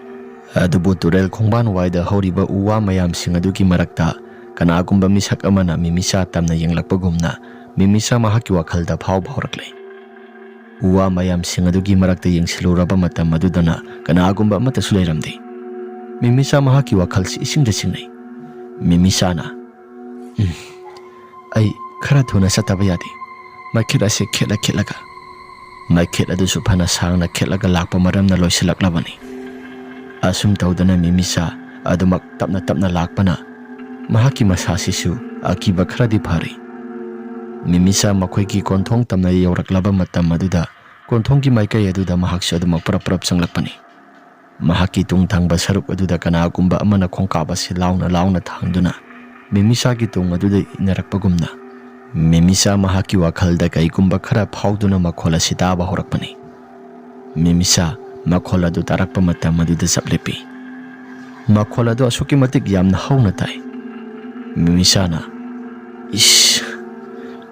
ꯑꯗꯨꯕꯨ ꯇꯨꯔꯦꯜ ꯈꯣꯡꯕꯥꯟ ꯋꯥꯏꯗ ꯍꯧꯔꯤꯕ ꯎ ꯋꯥ ꯃꯌꯥꯝꯁꯤꯡ ꯑꯗꯨꯒꯤ ꯃꯔꯛꯇ ꯀꯅꯥꯒꯨꯝꯕ ꯃꯤꯁꯛ ꯑꯃꯅ ꯃꯤꯃꯤꯁꯥ ꯇꯝꯅ ꯌꯦꯡꯂꯛꯄꯒꯨꯝꯅ ꯃꯤꯃꯤꯁꯥ ꯃꯍꯥꯛꯀꯤ ꯋꯥꯈꯜꯗ ꯐꯥꯎꯕ ꯍꯧꯔꯛꯂꯦ꯫ ꯎ ꯋꯥ ꯃꯌꯥꯝꯁꯤꯡ ꯑꯗꯨꯒꯤ ꯃꯔꯛꯇ ꯌꯦꯡꯁꯤꯜꯂꯨꯔꯕ ꯃꯇꯝ ꯑꯗꯨꯗꯅ ꯀꯅꯥꯒꯨꯝꯕ ꯑꯃꯠꯇꯁꯨ ꯂꯩꯔꯝꯗꯦ꯫ ꯃꯤꯃꯤꯁꯥ ꯃꯍꯥꯛꯀꯤ ꯋꯥꯈꯜꯁꯤ ꯏꯁꯤꯡꯗ ꯆꯤꯡꯅꯩ꯫ ꯃꯤꯃꯤꯁꯥꯅ, "ꯎꯝ, ꯑꯩ ꯈꯔ ꯊꯨꯅ ꯆꯠꯇꯕ ꯌꯥꯗꯦ꯫ ꯃꯩꯈꯦꯠ ꯑꯁꯤ ꯈꯦꯠꯂ ꯈꯦꯠꯂꯒ"꯫ ꯃꯩꯈꯦꯠ ꯑꯗꯨꯁꯨ ꯐꯅ ꯁꯥꯡꯅ ꯈꯦꯠꯂꯒ ꯂꯥꯛꯄ ꯃꯔꯝꯅ ꯂꯣꯏꯁꯤꯜꯂꯛꯂꯕꯅꯤ꯫ ꯑꯁꯨꯝ ꯇꯧꯗꯅ ꯃꯤꯃꯤꯁꯥ ꯑꯗꯨꯃꯛ ꯇꯞꯅ ꯇꯞꯅ ꯂꯥꯛꯄꯅ ꯃꯍꯥꯛꯀꯤ ꯃꯁꯥꯁꯤꯁꯨ ꯑꯀꯤꯕ ꯈꯔꯗꯤ ꯐꯔꯦ꯫ ꯃꯤꯃꯤꯁꯥ ꯃꯈꯣꯏꯒꯤ ꯀꯣꯟꯊꯣꯡ ꯇꯝꯅ ꯌꯧꯔꯛꯂꯕ ꯃꯇꯝ ꯑꯗꯨꯗ ꯀꯣꯟꯊꯣꯡꯒꯤ ꯃꯥꯏꯀꯩ ꯑꯗꯨꯗ ꯃꯍꯥꯛꯁꯨ ꯑꯗꯨꯃꯛ ꯄꯔꯞ ꯄꯔꯞ ꯆꯪꯂꯛꯄꯅꯤ꯫ ꯃꯍꯥꯛꯀꯤ ꯇꯨꯡ ꯊꯪꯕ ꯁꯔꯨꯛ ꯑꯗꯨꯗ ꯀꯅꯥꯒꯨꯝꯕ ꯑꯃꯅ ꯈꯣꯡꯀꯥꯞ ꯑꯁꯤ ꯂꯥꯎꯅ ꯂꯥꯎꯅ ꯊꯥꯡꯗꯨꯅ ꯃꯤꯃꯤꯁꯥꯒꯤ ꯇꯨꯡ ꯑꯗꯨꯗ ꯏꯟꯅꯔꯛꯄꯒꯨꯝꯅ, ꯃꯤꯃꯤꯁꯥ ꯃꯍꯥꯛꯀꯤ ꯋꯥꯈꯜꯗ ꯀꯩꯒꯨꯝꯕ ꯈꯔ ꯐꯥꯎꯗꯨꯅ ꯃꯈꯣꯜ ꯑꯁꯤ ꯇꯥꯕ ꯍꯧꯔꯛꯄꯅꯤ꯫ ꯃꯤꯃꯤꯁꯥ ꯃꯈꯣꯜ ꯑꯗꯨ ꯇꯥꯔꯛꯄ ꯃꯇꯝ ꯑꯗꯨꯗ ꯆꯞ ꯂꯦꯞꯄꯤ꯫ ꯃꯈꯣꯜ ꯑꯗꯨ ꯑꯁꯨꯛꯀꯤ ꯃꯇꯤꯛ ꯌꯥꯝꯅ ꯍꯧꯅ ꯇꯥꯏ꯫ ꯃꯤꯃꯤꯁꯥꯅ, "ꯏꯁ,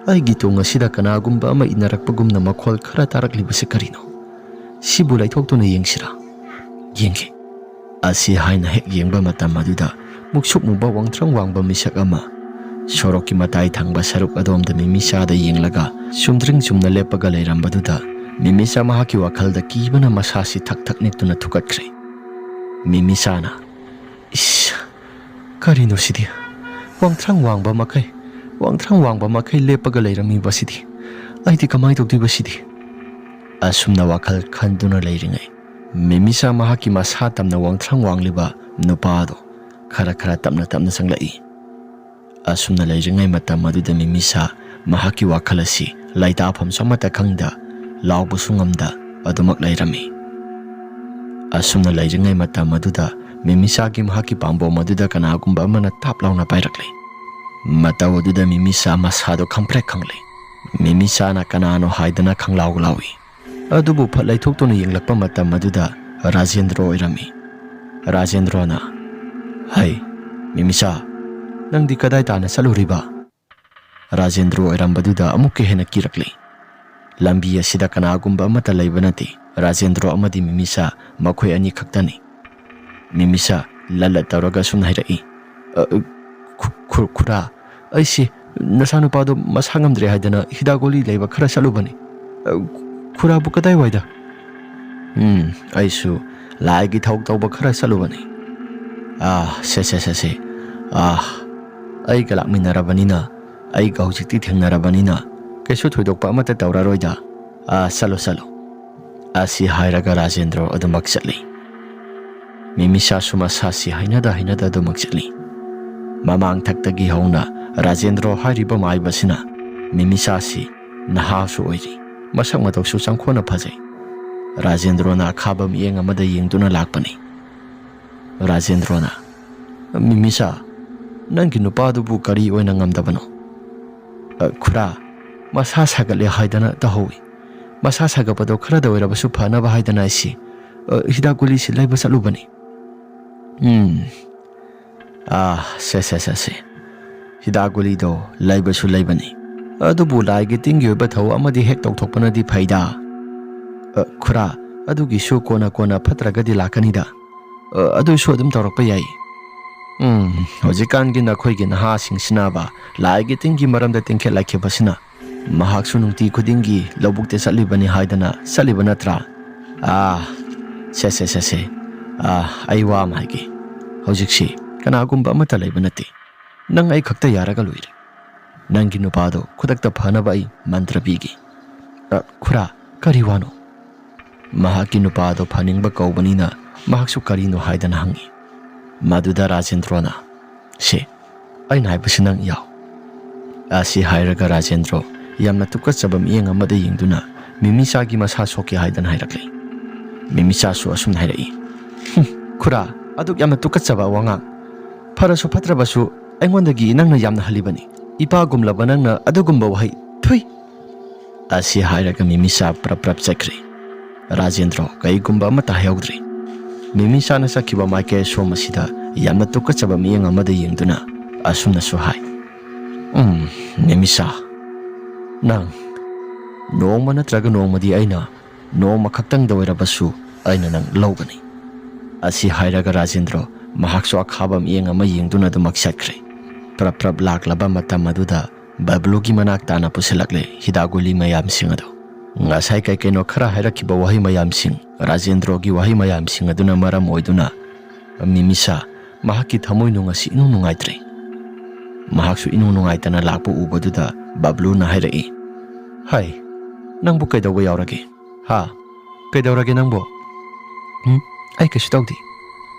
ꯑꯩꯒꯤ ꯇꯨꯡ ꯑꯁꯤꯗ ꯀꯅꯥꯒꯨꯝꯕ ꯑꯃ ꯏꯟꯅꯔꯛꯄꯒꯨꯝꯅ ꯃꯈꯣꯜ ꯈꯔ ꯇꯥꯔꯛꯂꯤꯕꯁꯤ ꯀꯔꯤꯅꯣ? ꯁꯤꯕꯨ ꯂꯩꯊꯣꯛꯇꯨꯅ ꯌꯦꯡꯁꯤꯔꯥ? ꯌꯦꯡꯒꯦ"꯫ ꯑꯁꯤ ꯍꯥꯏꯅ ꯍꯦꯛ ꯌꯦꯡꯕ ꯃꯇꯝ ꯑꯗꯨꯗ ꯃꯨꯛꯁꯨꯛ ꯃꯨꯕ ꯋꯥꯡꯊ꯭ꯔꯪ ꯋꯥꯡꯕ ꯃꯤꯁꯛ ꯑꯃ ꯁꯣꯔꯣꯛꯀꯤ ꯃꯇꯥꯏ ꯊꯪꯕ ꯁꯔꯨꯛ ꯑꯗꯣꯝꯗ ꯃꯤꯃꯤꯁꯥꯗ ꯌꯦꯡꯂꯒ ꯁꯨꯝꯗ꯭ꯔꯤꯡ ꯆꯨꯝꯅ ꯂꯦꯞꯄꯒ ꯂꯩꯔꯝꯕꯗꯨꯗ ꯃꯤꯃꯤꯁꯥ ꯃꯍꯥꯛꯀꯤ ꯋꯥꯈꯜꯗ ꯀꯤꯕꯅ ꯃꯁꯥꯁꯤ ꯊꯛ ꯊꯛ ꯅꯤꯛꯇꯨꯅ ꯊꯨꯀꯠꯈ꯭ꯔꯦ꯫ ꯃꯤꯃꯤꯁꯥꯅ, "ꯏꯁ, ꯀꯔꯤꯅꯣ ꯁꯤꯗꯤ? ꯋꯥꯡꯊ꯭ꯔꯪ ꯋꯥꯡꯕ ꯃꯈꯩ, ꯋꯥꯡꯊ꯭ꯔꯪ ꯋꯥꯡꯕ ꯃꯈꯩ ꯂꯦꯞꯄꯒ ꯂꯩꯔꯝꯃꯤꯕꯁꯤꯗꯤ? ꯑꯩꯗꯤ ꯀꯃꯥꯏꯅ ꯇꯧꯗꯣꯏꯕ ꯁꯤꯗꯤ?" ꯑꯁꯨꯝꯅ ꯋꯥꯈꯜ ꯈꯟꯗꯨꯅ ꯂꯩꯔꯤꯉꯩ, ꯃꯤꯃꯤꯁꯥ ꯃꯍꯥꯛꯀꯤ ꯃꯁꯥ ꯇꯝꯅ ꯋꯥꯡꯊ꯭ꯔꯪ ꯋꯥꯡꯂꯤꯕ ꯅꯨꯄꯥ ꯑꯗꯣ ꯈꯔ ꯈꯔ ꯇꯞꯅ ꯇꯞꯅ ꯆꯪꯂꯛꯏ꯫ ꯑꯁꯨꯝꯅ ꯂꯩꯔꯤꯉꯩ ꯃꯇꯝ ꯑꯗꯨꯗ ꯃꯤꯃꯤꯁꯥ ꯃꯍꯥꯛꯀꯤ ꯋꯥꯈꯜ ꯑꯁꯤ ꯂꯩꯇꯥꯐꯝꯁꯨ ꯑꯃꯠꯇ ꯈꯪꯗ, ꯂꯥꯎꯕꯁꯨ ꯉꯝꯗ ꯑꯗꯨꯃꯛ ꯂꯩꯔꯝꯃꯤ꯫ ꯑꯁꯨꯝꯅ ꯂꯩꯔꯤꯉꯩ ꯃꯇꯝ ꯑꯗꯨꯗ ꯃꯤꯃꯤꯁꯥꯒꯤ ꯃꯍꯥꯛꯀꯤ ꯄꯥꯝꯕꯣꯝ ꯑꯗꯨꯗ ꯀꯅꯥꯒꯨꯝꯕ ꯑꯃꯅ ꯇꯥꯞ ꯂꯥꯎꯅ ꯄꯥꯏꯔꯛꯂꯦ꯫ ꯃꯇꯧ ꯑꯗꯨꯗ ꯃꯤꯃꯤꯁꯥ ꯃꯁꯥꯗꯣ ꯈꯪꯄ꯭ꯔꯦꯛ ꯈꯪꯂꯦ꯫ ꯃꯤꯃꯤꯁꯥꯅ ꯀꯅꯥꯅꯣ ꯍꯥꯏꯗꯅ ꯈꯪꯂꯥꯎ ꯂꯥꯎꯏ꯫ ꯑꯗꯨꯕꯨ ꯐꯠ ꯂꯩꯊꯣꯛꯇꯨꯅ ꯌꯦꯡꯂꯛꯄ ꯃꯇꯝ ꯑꯗꯨꯗ ꯔꯥꯖꯦꯟꯗ꯭ꯔꯣ ꯑꯣꯏꯔꯝꯃꯤ꯫ ꯔꯥꯖꯦꯟꯗ꯭ꯔꯣꯅ, "ꯍꯩ, ꯃꯤꯃꯤꯁꯥ, ꯅꯪꯗꯤ ꯀꯗꯥꯏ ꯇꯥꯅ ꯆꯠꯂꯨꯔꯤꯕ?" ꯔꯥꯖꯦꯟꯗ꯭ꯔꯣ ꯑꯣꯏꯔꯝꯕꯗꯨꯗ ꯑꯃꯨꯛꯀ ꯍꯦꯟꯅ ꯀꯤꯔꯛꯂꯦ꯫ ꯂꯝꯕꯤ ꯑꯁꯤꯗ ꯀꯅꯥꯒꯨꯝꯕ ꯑꯃꯠꯇ ꯂꯩꯕ ꯅꯠꯇꯦ꯫ ꯔꯥꯖꯦꯟꯗ꯭ꯔꯣ ꯑꯃꯗꯤ ꯃꯤꯃꯤꯁꯥ ꯃꯈꯣꯏ ꯑꯅꯤ ꯈꯛꯇꯅꯤ꯫ ꯃꯤꯃꯤꯁꯥ ꯂꯠ ꯂꯠ ꯇꯧꯔꯒ ꯁꯨꯝ ꯍꯥꯏꯔꯛꯏ, "ꯑ, ꯈꯨ-, ꯈꯨ-, ꯈꯨꯔꯥ, ꯑꯩꯁꯤ ꯅꯆꯥꯅꯨꯄꯥꯗꯣ ꯃꯁꯥ ꯉꯝꯗ꯭ꯔꯦ ꯍꯥꯏꯗꯅ ꯍꯤꯗꯥꯛ ꯒꯨꯂꯤ ꯂꯩꯕ ꯈꯔ ꯆꯠꯂꯨꯕꯅꯤ꯫ ꯑ, ꯈꯨꯔꯥꯕꯨ ꯀꯗꯥꯏꯋꯥꯏꯗ?" "ꯎꯝ, ꯑꯩꯁꯨ ꯂꯥꯏꯒꯤ ꯊꯧ ꯇꯧꯕ ꯈꯔ ꯆꯠꯂꯨꯕꯅꯤ꯫ ꯑꯥ, ꯁꯦ, ꯁꯦ, ꯁꯦ, ꯁꯦ꯫ ꯑꯥ, ꯑꯩꯒ ꯂꯥꯛꯃꯤꯟꯅꯔꯕꯅꯤꯅ, ꯑꯩꯒ ꯍꯧꯖꯤꯛꯇꯤ ꯊꯦꯡꯅꯔꯕꯅꯤꯅ ꯀꯩꯁꯨ ꯊꯣꯏꯗꯣꯛꯄ ꯑꯃꯠꯇ ꯇꯧꯔꯔꯣꯏꯗ꯫ ꯑꯥ, ꯆꯠꯂꯣ, ꯆꯠꯂꯣ"꯫ ꯑꯁꯤ ꯍꯥꯏꯔꯒ ꯔꯥꯖꯦꯟꯗ꯭ꯔꯣ ꯑꯗꯨꯃꯛ ꯆꯠꯂꯤ꯫ ꯃꯤꯃꯤꯁꯥꯁꯨ ꯃꯁꯥꯁꯤ ꯍꯩꯅꯗ ꯍꯩꯅꯗ ꯑꯗꯨꯃꯛ ꯆꯠꯂꯤ꯫ ꯃꯃꯥꯡ ꯊꯛꯇꯒꯤ ꯍꯧꯅ ꯔꯥꯖꯦꯟꯗ꯭ꯔꯣ ꯍꯥꯏꯔꯤꯕ ꯃꯥꯏꯕꯁꯤꯅ ꯃꯤꯃꯤꯁꯥꯁꯤ ꯅꯍꯥꯁꯨ ꯑꯣꯏꯔꯤ, ꯃꯁꯛ ꯃꯇꯧꯁꯨ ꯆꯪꯈꯣꯟꯅ ꯐꯖꯩ꯫ ꯔꯥꯖꯦꯟꯗ꯭ꯔꯣꯅ ꯑꯈꯥꯕ ꯃꯤꯠꯌꯦꯡ ꯑꯃꯗ ꯌꯦꯡꯗꯨꯅ ꯂꯥꯛꯄꯅꯤ꯫ ꯔꯥꯖꯦꯟꯗ꯭ꯔꯣꯅ, "ꯃꯤꯃꯤꯁꯥ, ꯅꯪꯒꯤ ꯅꯨꯄꯥꯗꯨꯕꯨ ꯀꯔꯤ ꯑꯣꯏꯅ ꯉꯝꯗꯕꯅꯣ?" "ꯑ, ꯈꯨꯔꯥ, ꯃꯁꯥ ꯁꯥꯒꯠꯂꯦ ꯍꯥꯏꯗꯅ ꯇꯧꯍꯧꯏ꯫ ꯃꯁꯥ ꯁꯥꯒꯠꯄꯗꯣ ꯈꯔꯗ ꯑꯣꯏꯔꯕꯁꯨ ꯐꯅꯕ ꯍꯥꯏꯗꯅ ꯑꯩꯁꯤ, ꯑ, ꯍꯤꯗꯥꯛ ꯒꯨꯂꯤꯁꯤ ꯂꯩꯕ ꯆꯠꯂꯨꯕꯅꯤ꯫" "ꯎꯝ, ꯑꯥ, ꯁꯦ, ꯁꯦ, ꯁꯦ, ꯁꯦ꯫ ꯍꯤꯗꯥꯛ ꯒꯨꯂꯤꯗꯣ ꯂꯩꯕꯁꯨ ꯂꯩꯕꯅꯤ꯫ ꯑꯗꯨꯕꯨ ꯂꯥꯏꯒꯤ ꯇꯤꯟꯒꯤ ꯑꯣꯏꯕ ꯊꯧ ꯑꯃꯗꯤ ꯍꯦꯛ ꯇꯧꯊꯣꯛꯄꯅꯗꯤ ꯐꯩꯗ꯫" "ꯑ, ꯈꯨꯔꯥ, ꯑꯗꯨꯒꯤꯁꯨ ꯀꯣꯟꯅ ꯀꯣꯟꯅ ꯐꯠꯇ꯭ꯔꯒꯗꯤ ꯂꯥꯛꯀꯅꯤꯗ꯫ ꯑ, ꯑꯗꯨꯁꯨ ꯑꯗꯨꯝ ꯇꯧꯔꯛꯄ ꯌꯥꯏ꯫ ꯎꯝ, ꯍꯧꯖꯤꯛꯀꯥꯟꯒꯤ ꯅꯈꯣꯏꯒꯤ ꯅꯍꯥꯁꯤꯡꯁꯤꯅꯕ ꯂꯥꯏꯒꯤ ꯇꯤꯟꯒꯤ ꯃꯔꯝꯗ ꯇꯤꯡꯈꯠꯂꯛꯈꯤꯕꯁꯤꯅ ꯃꯍꯥꯛꯁꯨ ꯅꯨꯡꯇꯤ ꯈꯨꯗꯤꯡꯒꯤ ꯂꯧꯕꯨꯛꯇ ꯆꯠꯂꯤꯕꯅꯤ ꯍꯥꯏꯗꯅ ꯆꯠꯂꯤꯕ ꯅꯠꯇ꯭ꯔꯥ? ꯑꯥ, ꯁꯦ, ꯁꯦ, ꯁꯦ, ꯁꯦ꯫ ꯑꯥ, ꯑꯩ ꯋꯥ ꯑꯃ ꯍꯥꯏꯒꯦ꯫ ꯍꯧꯖꯤꯛꯁꯤ ꯀꯅꯥꯒꯨꯝꯕ ꯑꯃꯠꯇ ꯂꯩꯕ ꯅꯠꯇꯦ꯫ ꯅꯪ ꯑꯩ ꯈꯛꯇ ꯌꯥꯔꯒ ꯂꯣꯏꯔꯦ꯫ ꯅꯪꯒꯤ ꯅꯨꯄꯥꯗꯣ ꯈꯨꯗꯛꯇ ꯐꯅꯕ ꯑꯩ ꯃꯟꯇ꯭ꯔ ꯄꯤꯒꯦ꯫" "ꯑ, ꯈꯨꯔꯥ, ꯀꯔꯤ ꯋꯥꯅꯣ?" ꯃꯍꯥꯛꯀꯤ ꯅꯨꯄꯥꯗꯣ ꯐꯅꯤꯡꯕ ꯀꯧꯕꯅꯤꯅ ꯃꯍꯥꯛꯁꯨ ꯀꯔꯤꯅꯣ ꯍꯥꯏꯗꯅ ꯍꯪꯉꯤ꯫ ꯃꯗꯨꯗ ꯔꯥꯖꯦꯟꯗ꯭ꯔꯣꯅ, "ꯁꯦ, ꯑꯩꯅ ꯍꯥꯏꯕꯁꯤ ꯅꯪ ꯌꯥꯎ꯫" ꯑꯁꯤ ꯍꯥꯏꯔꯒ ꯔꯥꯖꯦꯟꯗ꯭ꯔꯣ ꯌꯥꯝꯅ ꯇꯨꯀꯠꯆꯕ ꯃꯤꯠꯌꯦꯡ ꯑꯃꯗ ꯌꯦꯡꯗꯨꯅ ꯃꯤꯃꯤꯆꯥꯒꯤ ꯃꯁꯥ ꯁꯣꯛꯀꯦ ꯍꯥꯏꯗꯅ ꯍꯥꯏꯔꯛꯂꯤ꯫ ꯃꯤꯃꯤꯆꯥꯁꯨ ꯑꯁꯨꯝꯅ ꯍꯥꯏꯔꯛꯏ, "ꯍꯨꯝ, ꯈꯨꯔꯥ, ꯑꯗꯨꯛ ꯌꯥꯝꯅ ꯇꯨꯀꯠꯆꯕ ꯋꯥꯉꯥꯡ꯫ ꯐꯔꯁꯨ ꯐꯠꯇ꯭ꯔꯕꯁꯨ ꯑꯩꯉꯣꯟꯗꯒꯤ ꯅꯪꯅ ꯌꯥꯝꯅ ꯍꯜꯂꯤꯕꯅꯤ꯫ ꯏꯄꯥꯒꯨꯝꯂꯕ ꯅꯪꯅ ꯑꯗꯨꯒꯨꯝꯕ ꯋꯥꯍꯩ, ꯊꯨꯏ!" ꯑꯁꯤ ꯍꯥꯏꯔꯒ ꯃꯤꯃꯤꯁꯥ ꯄ꯭ꯔꯞ ꯄ꯭ꯔꯞ ꯆꯠꯈ꯭ꯔꯦ꯫ ꯔꯥꯖꯦꯟꯗ꯭ꯔꯣ ꯀꯩꯒꯨꯝꯕ ꯑꯃꯠꯇ ꯍꯥꯏꯍꯧꯗ꯭ꯔꯦ꯫ ꯃꯤꯃꯤꯁꯥꯅ ꯆꯠꯈꯤꯕ ꯃꯥꯏꯀꯩ ꯑꯁꯣꯝ ꯑꯁꯤꯗ ꯌꯥꯝꯅ ꯇꯨꯀꯠꯆꯕ ꯃꯤꯠꯌꯦꯡ ꯑꯃꯗ ꯌꯦꯡꯗꯨꯅ ꯑꯁꯨꯝꯅꯁꯨ ꯍꯥꯏ, "ꯎꯝ, ꯃꯤꯃꯤꯁꯥ, ꯅꯪ ꯅꯣꯡꯃ ꯅꯠꯇ꯭ꯔꯒ ꯅꯣꯡꯃꯗꯤ ꯑꯩꯅ, ꯅꯣꯡꯃ ꯈꯛꯇꯪꯗ ꯑꯣꯏꯔꯕꯁꯨ ꯑꯩꯅ ꯅꯪ ꯂꯧꯒꯅꯤ꯫" ꯑꯁꯤ ꯍꯥꯏꯔꯒ ꯔꯥꯖꯦꯟꯗ꯭ꯔꯣ ꯃꯍꯥꯛꯁꯨ ꯑꯈꯥꯕ ꯃꯤꯠꯌꯦꯡ ꯑꯃ ꯌꯦꯡꯗꯨꯅ ꯑꯗꯨꯃꯛ ꯆꯠꯈ꯭ꯔꯦ꯫ ꯄ꯭ꯔꯞ ꯄ꯭ꯔꯞ ꯂꯥꯛꯂꯕ ꯃꯇꯝ ꯑꯗꯨꯗ ꯕꯕ꯭ꯂꯨꯒꯤ ꯃꯅꯥꯛ ꯇꯥꯅ ꯄꯨꯁꯤꯜꯂꯛꯂꯦ ꯍꯤꯗꯥꯛ ꯒꯨꯂꯤ ꯃꯌꯥꯝꯁꯤꯡ ꯑꯗꯨ꯫ ꯉꯁꯥꯏ ꯀꯩ ꯀꯩꯅꯣ ꯈꯔ ꯍꯥꯏꯔꯛꯈꯤꯕ ꯋꯥꯍꯩ ꯃꯌꯥꯝꯁꯤꯡ, ꯔꯥꯖꯦꯟꯗ꯭ꯔꯣꯒꯤ ꯋꯥꯍꯩ ꯃꯌꯥꯝꯁꯤꯡ ꯑꯗꯨꯅ ꯃꯔꯝ ꯑꯣꯏꯗꯨꯅ ꯃꯤꯃꯤꯁꯥ ꯃꯍꯥꯛꯀꯤ ꯊꯃꯣꯏꯅꯨꯡ ꯑꯁꯤ ꯏꯅꯨꯡ ꯅꯨꯡꯉꯥꯏꯇ꯭ꯔꯦ꯫ ꯃꯍꯥꯛꯁꯨ ꯏꯅꯨꯡ ꯅꯨꯡꯉꯥꯏꯇꯅ ꯂꯥꯛꯄ ꯎꯕꯗꯨꯗ ꯕꯕ꯭ꯂꯨꯅ ꯍꯥꯏꯔꯛꯏ, "ꯍꯥꯏ, ꯅꯪꯕꯨ ꯀꯩꯗꯧꯕ ꯌꯥꯎꯔꯒꯦ? ꯍꯥ? ꯀꯩꯗꯧꯔꯒꯦ ꯅꯪꯕꯨ?" "ꯎꯝ, ꯑꯩ ꯀꯩꯁꯨ ꯇꯧꯗꯦ꯫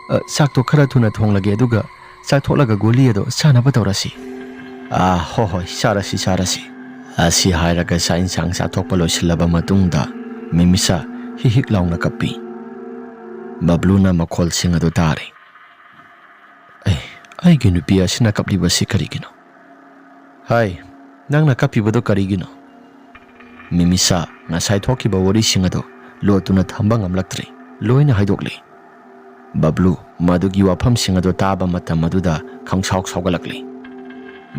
"ꯑ, ꯆꯥꯛꯇꯣ ꯈꯔ ꯊꯨꯅ ꯊꯣꯡꯂꯒꯦ, ꯑꯗꯨꯒ ꯆꯥꯊꯣꯛꯂꯒ ꯒꯨꯂꯤ ꯑꯗꯣ ꯆꯥꯅꯕ ꯇꯧꯔꯁꯤ꯫" "ꯑꯥ, ꯍꯣ ꯍꯣꯏ, ꯆꯥꯔꯁꯤ, ꯆꯥꯔꯁꯤ꯫" ꯑꯁꯤ ꯍꯥꯏꯔꯒ ꯆꯥꯛ ꯏꯟꯁꯥꯡ ꯆꯥꯊꯣꯛꯄ ꯂꯣꯏꯁꯤꯜꯂꯕ ꯃꯇꯨꯡꯗ ꯃꯤꯃꯤꯁꯥ ꯍꯤꯛ ꯍꯤꯛ ꯂꯥꯎꯅ ꯀꯞꯄꯤ꯫ ꯕꯕ꯭ꯂꯨꯅ ꯃꯈꯣꯜꯁꯤꯡ ꯑꯗꯨ ꯇꯥꯔꯦ꯫ "ꯑꯩ, ꯑꯩꯒꯤ ꯅꯨꯄꯤ ꯑꯁꯤꯅ ꯀꯞꯂꯤꯕꯁꯤ ꯀꯔꯤꯒꯤꯅꯣ? ꯍꯥꯏ, ꯅꯪꯅ ꯀꯞꯄꯤꯕꯗꯣ ꯀꯔꯤꯒꯤꯅꯣ?" ꯃꯤꯃꯤꯁꯥ ꯉꯁꯥꯏ ꯊꯣꯛꯈꯤꯕ ꯋꯥꯔꯤꯁꯤꯡ ꯑꯗꯨ ꯂꯣꯠꯇꯨꯅ ꯊꯝꯕ ꯉꯝꯂꯛꯇ꯭ꯔꯦ꯫ ꯂꯣꯏꯅ ꯍꯥꯏꯗꯣꯛꯂꯦ꯫ ꯕꯕ꯭ꯂꯨ ꯃꯗꯨꯒꯤ ꯋꯥꯐꯝꯁꯤꯡ ꯑꯗꯨ ꯇꯥꯕ ꯃꯇꯝ ꯑꯗꯨꯗ ꯈꯪꯁꯥꯎ ꯁꯥꯎꯒꯠꯂꯛꯂꯦ꯫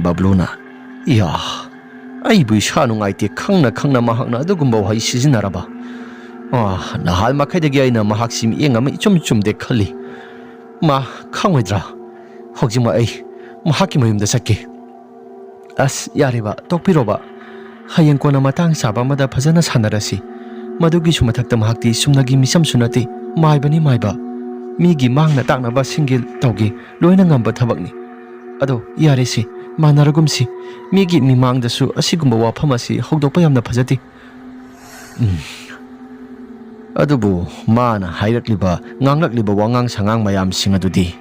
ꯕꯕ꯭ꯂꯨꯅ, "ꯏꯌꯥ, ꯑꯩꯕꯨ ꯏꯁꯥ ꯅꯨꯡꯉꯥꯏꯇꯦ ꯈꯪꯅ ꯈꯪꯅ ꯃꯍꯥꯛꯅ ꯑꯗꯨꯒꯨꯝꯕ ꯋꯥꯍꯩ ꯁꯤꯖꯤꯟꯅꯔꯕ? ꯑꯥ, ꯅꯍꯥꯟ ꯃꯈꯩꯗꯒꯤ ꯑꯩꯅ ꯃꯍꯥꯛꯁꯤ ꯃꯤꯠꯌꯦꯡ ꯑꯃ ꯏꯆꯨꯝ ꯆꯨꯝꯗꯦ ꯈꯜꯂꯤ꯫ ꯃꯥ ꯈꯪꯉꯣꯏꯗ꯭ꯔꯥ? ꯍꯧꯖꯤꯛꯃꯛ ꯑꯩ ꯃꯍꯥꯛꯀꯤ ꯃꯌꯨꯝꯗ ꯆꯠꯀꯦ꯫ ꯑꯁ, ꯌꯥꯔꯦꯕ, ꯇꯣꯛꯄꯤꯔꯣꯕ꯫ ꯍꯌꯦꯡ ꯀꯣꯟꯅ ꯃꯇꯥꯡ ꯆꯥꯕ ꯑꯃꯗ ꯐꯖꯅ ꯁꯥꯟꯅꯔꯁꯤ꯫ ꯃꯗꯨꯒꯤꯁꯨ ꯃꯊꯛꯇ ꯃꯍꯥꯛꯇꯤ ꯁꯨꯝꯅꯒꯤ ꯃꯤꯆꯝꯁꯨ ꯅꯠꯇꯦ, ꯃꯥꯏꯕꯅꯤ ꯃꯥꯏꯕ꯫ ꯃꯤꯒꯤ ꯃꯥꯡꯅ ꯇꯥꯛꯅꯕ ꯁꯤꯡꯒꯦ ꯇꯧꯒꯦ, ꯂꯣꯏꯅ ꯉꯝꯕ ꯊꯕꯛꯅꯤ꯫ ꯑꯗꯣ ꯌꯥꯔꯦꯁꯦ, ꯃꯥꯟꯅꯔꯒꯨꯝꯁꯤ꯫ ꯃꯤꯒꯤ ꯃꯤꯃꯥꯡꯗꯁꯨ ꯑꯁꯤꯒꯨꯝꯕ ꯋꯥꯐꯝ ꯑꯁꯤ ꯍꯧꯗꯣꯛꯄ ꯌꯥꯝꯅ ꯐꯖꯗꯦ꯫" ꯎꯝ꯫ ꯑꯗꯨꯕꯨ ꯃꯥꯅ ꯍꯥꯏꯔꯛꯂꯤꯕ, ꯉꯥꯡꯂꯛꯂꯤꯕ ꯋꯥꯉꯥꯡ ꯁꯉꯥꯡ ꯃꯌꯥꯝꯁꯤꯡ ꯑꯗꯨꯗꯤ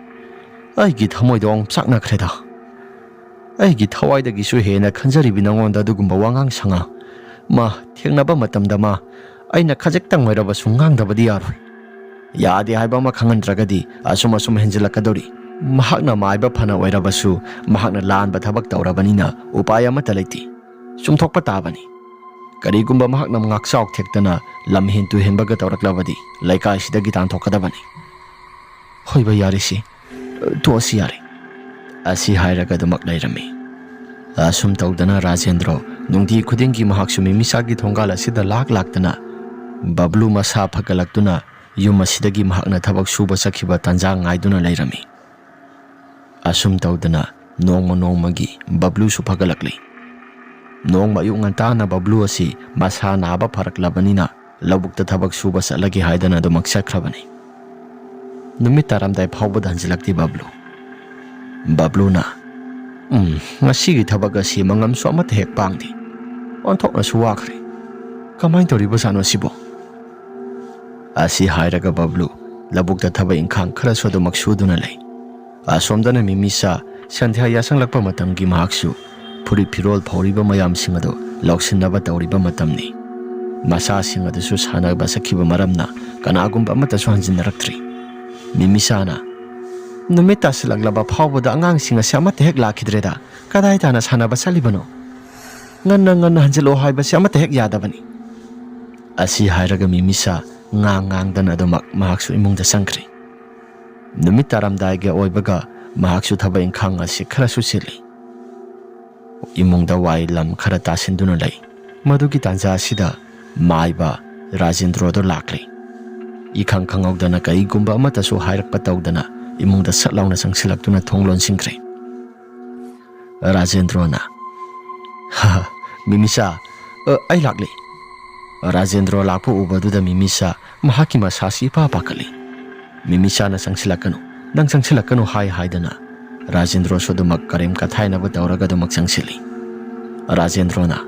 ꯑꯩꯒꯤ ꯊꯃꯣꯏꯗ ꯑꯣꯝꯆꯥꯛꯅꯈ꯭ꯔꯦꯗ꯫ ꯑꯩꯒꯤ ꯊꯋꯥꯏꯗꯒꯤꯁꯨ ꯍꯦꯟꯅ ꯈꯟꯖꯔꯤꯕꯤ ꯅꯉꯣꯟꯗ ꯑꯗꯨꯒꯨꯝꯕ ꯋꯥꯉꯥꯡ ꯁꯉꯥꯡ꯫ ꯃꯥ ꯊꯦꯡꯅꯕ ꯃꯇꯝꯗ ꯃꯥ ꯑꯩꯅ ꯈꯖꯤꯛꯇꯪ ꯑꯣꯏꯔꯕꯁꯨ ꯉꯥꯡꯗꯕꯗꯤ ꯌꯥꯔꯣꯏ꯫ ꯌꯥꯗꯦ ꯍꯥꯏꯕ ꯑꯃ ꯈꯪꯍꯟꯗ꯭ꯔꯒꯗꯤ ꯑꯁꯨꯝ ꯑꯁꯨꯝ ꯍꯦꯟꯖꯤꯜꯂꯛꯀꯗꯧꯔꯤ꯫ ꯃꯍꯥꯛꯅ ꯃꯥꯏꯕ ꯐꯅ ꯑꯣꯏꯔꯕꯁꯨ ꯃꯍꯥꯛꯅ ꯂꯥꯟꯕ ꯊꯕꯛ ꯇꯧꯔꯕꯅꯤꯅ ꯎꯄꯥꯏ ꯑꯃꯠꯇ ꯂꯩꯇꯦ꯫ ꯆꯨꯝꯊꯣꯛꯄ ꯇꯥꯕꯅꯤ꯫ ꯀꯔꯤꯒꯨꯝꯕ ꯃꯍꯥꯛꯅ ꯉꯥꯛꯆꯥꯎ ꯊꯦꯛꯇꯅ ꯂꯝꯍꯦꯟ ꯇꯨꯍꯦꯟꯕꯒ ꯇꯧꯔꯛꯂꯕꯗꯤ ꯂꯩꯀꯥꯏꯁꯤꯗꯒꯤ ꯇꯥꯟꯊꯣꯛꯀꯗꯕꯅꯤ꯫ ꯍꯣꯏꯕ, ꯌꯥꯔꯦꯁꯤ, ꯇꯣꯛꯑꯁꯤ ꯌꯥꯔꯦ꯫ ꯑꯁꯤ ꯍꯥꯏꯔꯒ ꯑꯗꯨꯃꯛ ꯂꯩꯔꯝꯃꯤ꯫ ꯑꯁꯨꯝ ꯇꯧꯗꯅ ꯔꯥꯖꯦꯟꯗ꯭ꯔꯣ ꯅꯨꯡꯇꯤ ꯈꯨꯗꯤꯡꯒꯤ ꯃꯍꯥꯛꯁꯨ ꯃꯤꯃꯤꯁꯥꯒꯤ ꯊꯣꯡꯒꯥꯜ ꯑꯁꯤꯗ ꯂꯥꯛ ꯂꯥꯛꯇꯅ ꯕꯕ꯭ꯂꯨ ꯃꯁꯥ ꯐꯒꯠꯂꯛꯇꯨꯅ ꯌꯨꯝ ꯑꯁꯤꯗꯒꯤ ꯃꯍꯥꯛꯅ ꯊꯕꯛ ꯁꯨꯕ ꯆꯠꯈꯤꯕ ꯇꯥꯟꯖꯥ ꯉꯥꯏꯗꯨꯅ ꯂꯩꯔꯝꯃꯤ꯫ ꯑꯁꯨꯝ ꯇꯧꯗꯅ ꯅꯣꯡꯃ ꯅꯣꯡꯃꯒꯤ ꯕꯕ꯭ꯂꯨꯁꯨ ꯐꯒꯠꯂꯛꯂꯤ꯫ ꯅꯣꯡꯃ ꯑꯌꯨꯛ ꯉꯟꯇꯥꯅ ꯕꯕ꯭ꯂꯨ ꯑꯁꯤ ꯃꯁꯥ ꯅꯥꯕ ꯐꯔꯛꯂꯕꯅꯤꯅ ꯂꯧꯕꯨꯛꯇ ꯊꯕꯛ ꯁꯨꯕ ꯆꯠꯂꯒꯦ ꯍꯥꯏꯗꯅ ꯑꯗꯨꯃꯛ ꯆꯠꯈ꯭ꯔꯕꯅꯤ꯫ ꯅꯨꯃꯤꯠ ꯇꯥꯔꯝꯗꯥꯏ ꯐꯥꯎꯕꯗ ꯍꯟꯖꯤꯜꯂꯛꯇꯦ ꯕꯕ꯭ꯂꯨ꯫ ꯕꯕ꯭ꯂꯨꯅ, "ꯎꯝ, ꯉꯁꯤꯒꯤ ꯊꯕꯛ ꯑꯁꯤ ꯃꯉꯝꯁꯨ ꯑꯃꯠꯇ ꯍꯦꯛ ꯄꯥꯡꯗꯦ꯫ ꯑꯣꯟꯊꯣꯛꯅꯁꯨ ꯋꯥꯈ꯭ꯔꯦ꯫ ꯀꯃꯥꯏꯅ ꯇꯧꯔꯤꯕꯖꯥꯠꯅꯣ ꯑꯁꯤꯕꯣ?" ꯑꯁꯤ ꯍꯥꯏꯔꯒ ꯕꯕ꯭ꯂꯨ ꯂꯧꯕꯨꯛꯇ ꯊꯕꯛ ꯏꯪꯈꯥꯡ ꯈꯔꯁꯨ ꯑꯗꯨꯃꯛ ꯁꯨꯗꯨꯅ ꯂꯩ꯫ ꯑꯁꯣꯝꯗꯅ ꯃꯤꯃꯤꯁꯥ ꯁꯟꯙ꯭ꯌꯥ ꯌꯥꯁꯪꯂꯛꯄ ꯃꯇꯝꯒꯤ ꯃꯍꯥꯛꯁꯨ ꯐꯨꯔꯤꯠ ꯐꯤꯔꯣꯜ ꯐꯧꯔꯤꯕ ꯃꯌꯥꯝꯁꯤꯡ ꯑꯗꯨ ꯂꯧꯁꯤꯟꯅꯕ ꯇꯧꯔꯤꯕ ꯃꯇꯝꯅꯤ꯫ ꯃꯆꯥꯁꯤꯡ ꯑꯗꯨꯁꯨ ꯁꯥꯟꯅꯕ ꯆꯠꯈꯤꯕ ꯃꯔꯝꯅ ꯀꯅꯥꯒꯨꯝꯕ ꯑꯃꯠꯇꯁꯨ ꯍꯟꯖꯤꯟꯅꯔꯛꯇ꯭ꯔꯤ꯫ ꯃꯤꯃꯤꯁꯥꯅ, "ꯅꯨꯃꯤꯠ ꯇꯥꯁꯤꯜꯂꯛꯂꯕ ꯐꯥꯎꯕꯗ ꯑꯉꯥꯡꯁꯤꯡ ꯑꯁꯤ ꯑꯃꯠꯇ ꯍꯦꯛ ꯂꯥꯛꯈꯤꯗ꯭ꯔꯦꯗ, ꯀꯗꯥꯏ ꯇꯥꯅ ꯁꯥꯟꯅꯕ ꯆꯠꯂꯤꯕꯅꯣ? ꯉꯟꯅ ꯉꯟꯅ ꯍꯟꯖꯤꯜꯂꯛꯑꯣ ꯍꯥꯏꯕꯁꯤ ꯑꯃꯠꯇ ꯍꯦꯛ ꯌꯥꯗꯕꯅꯤ"꯫ ꯑꯁꯤ ꯍꯥꯏꯔꯒ ꯃꯤꯃꯤꯁꯥ ꯉꯥꯡ ꯉꯥꯡꯗꯅ ꯑꯗꯨꯃꯛ ꯃꯍꯥꯛꯁꯨ ꯏꯃꯨꯡꯗ ꯆꯪꯈ꯭ꯔꯦ꯫ ꯅꯨꯃꯤꯠ ꯇꯥꯔꯝꯗꯥꯏꯒ ꯑꯣꯏꯕꯒ ꯃꯍꯥꯛꯁꯨ ꯊꯕꯛ ꯏꯪꯈꯥꯡ ꯑꯁꯤ ꯈꯔꯁꯨ ꯆꯤꯜꯂꯤ꯫ ꯏꯃꯨꯡꯗ ꯋꯥꯏ ꯂꯝ ꯈꯔ ꯇꯥꯁꯤꯟꯗꯨꯅ ꯂꯩ꯫ ꯃꯗꯨꯒꯤ ꯇꯥꯟꯖꯥ ꯑꯁꯤꯗ ꯃꯥꯏꯕ ꯔꯥꯖꯦꯟꯗ꯭ꯔꯣꯗꯣ ꯂꯥꯛꯂꯦ꯫ ꯏꯈꯪ ꯈꯪꯍꯧꯗꯅ ꯀꯔꯤꯒꯨꯝꯕ ꯑꯃꯠꯇꯁꯨ ꯍꯥꯏꯔꯛꯄ ꯇꯧꯗꯅ ꯏꯃꯨꯡꯗ ꯁꯠ ꯂꯥꯎꯅ ꯆꯪꯁꯤꯜꯂꯛꯇꯨꯅ ꯊꯣꯡ ꯂꯣꯟꯁꯤꯟꯈ꯭ꯔꯦ꯫ ꯔꯥꯖꯦꯟꯗ꯭ꯔꯣꯅ, "ꯍꯥ, ꯃꯤꯃꯤꯁꯥ, ꯑ, ꯑꯩ ꯂꯥꯛꯂꯦ"꯫ ꯔꯥꯖꯦꯟꯗ꯭ꯔꯣ ꯂꯥꯛꯄ ꯎꯕꯗꯨꯗ ꯃꯤꯃꯤꯁꯥ ꯃꯍꯥꯛꯀꯤ ꯃꯁꯥꯁꯤ ꯏꯄꯥ ꯄꯥꯈꯠꯂꯤ꯫ ꯃꯤꯃꯤꯁꯥꯅ, "ꯆꯪꯁꯤꯜꯂꯛꯀꯅꯨ, ꯅꯪ ꯆꯪꯁꯤꯜꯂꯛꯀꯅꯨ" ꯍꯥꯏ ꯍꯥꯏꯗꯅ ꯔꯥꯖꯦꯟꯗ꯭ꯔꯣꯁꯨ ꯑꯗꯨꯃꯛ ꯀꯔꯦꯝ ꯀꯊꯥꯏꯅꯕ ꯇꯧꯔꯒ ꯑꯗꯨꯃꯛ ꯆꯪꯁꯤꯜꯂꯤ꯫ ꯔꯥꯖꯦꯟꯗ꯭ꯔꯣꯅ,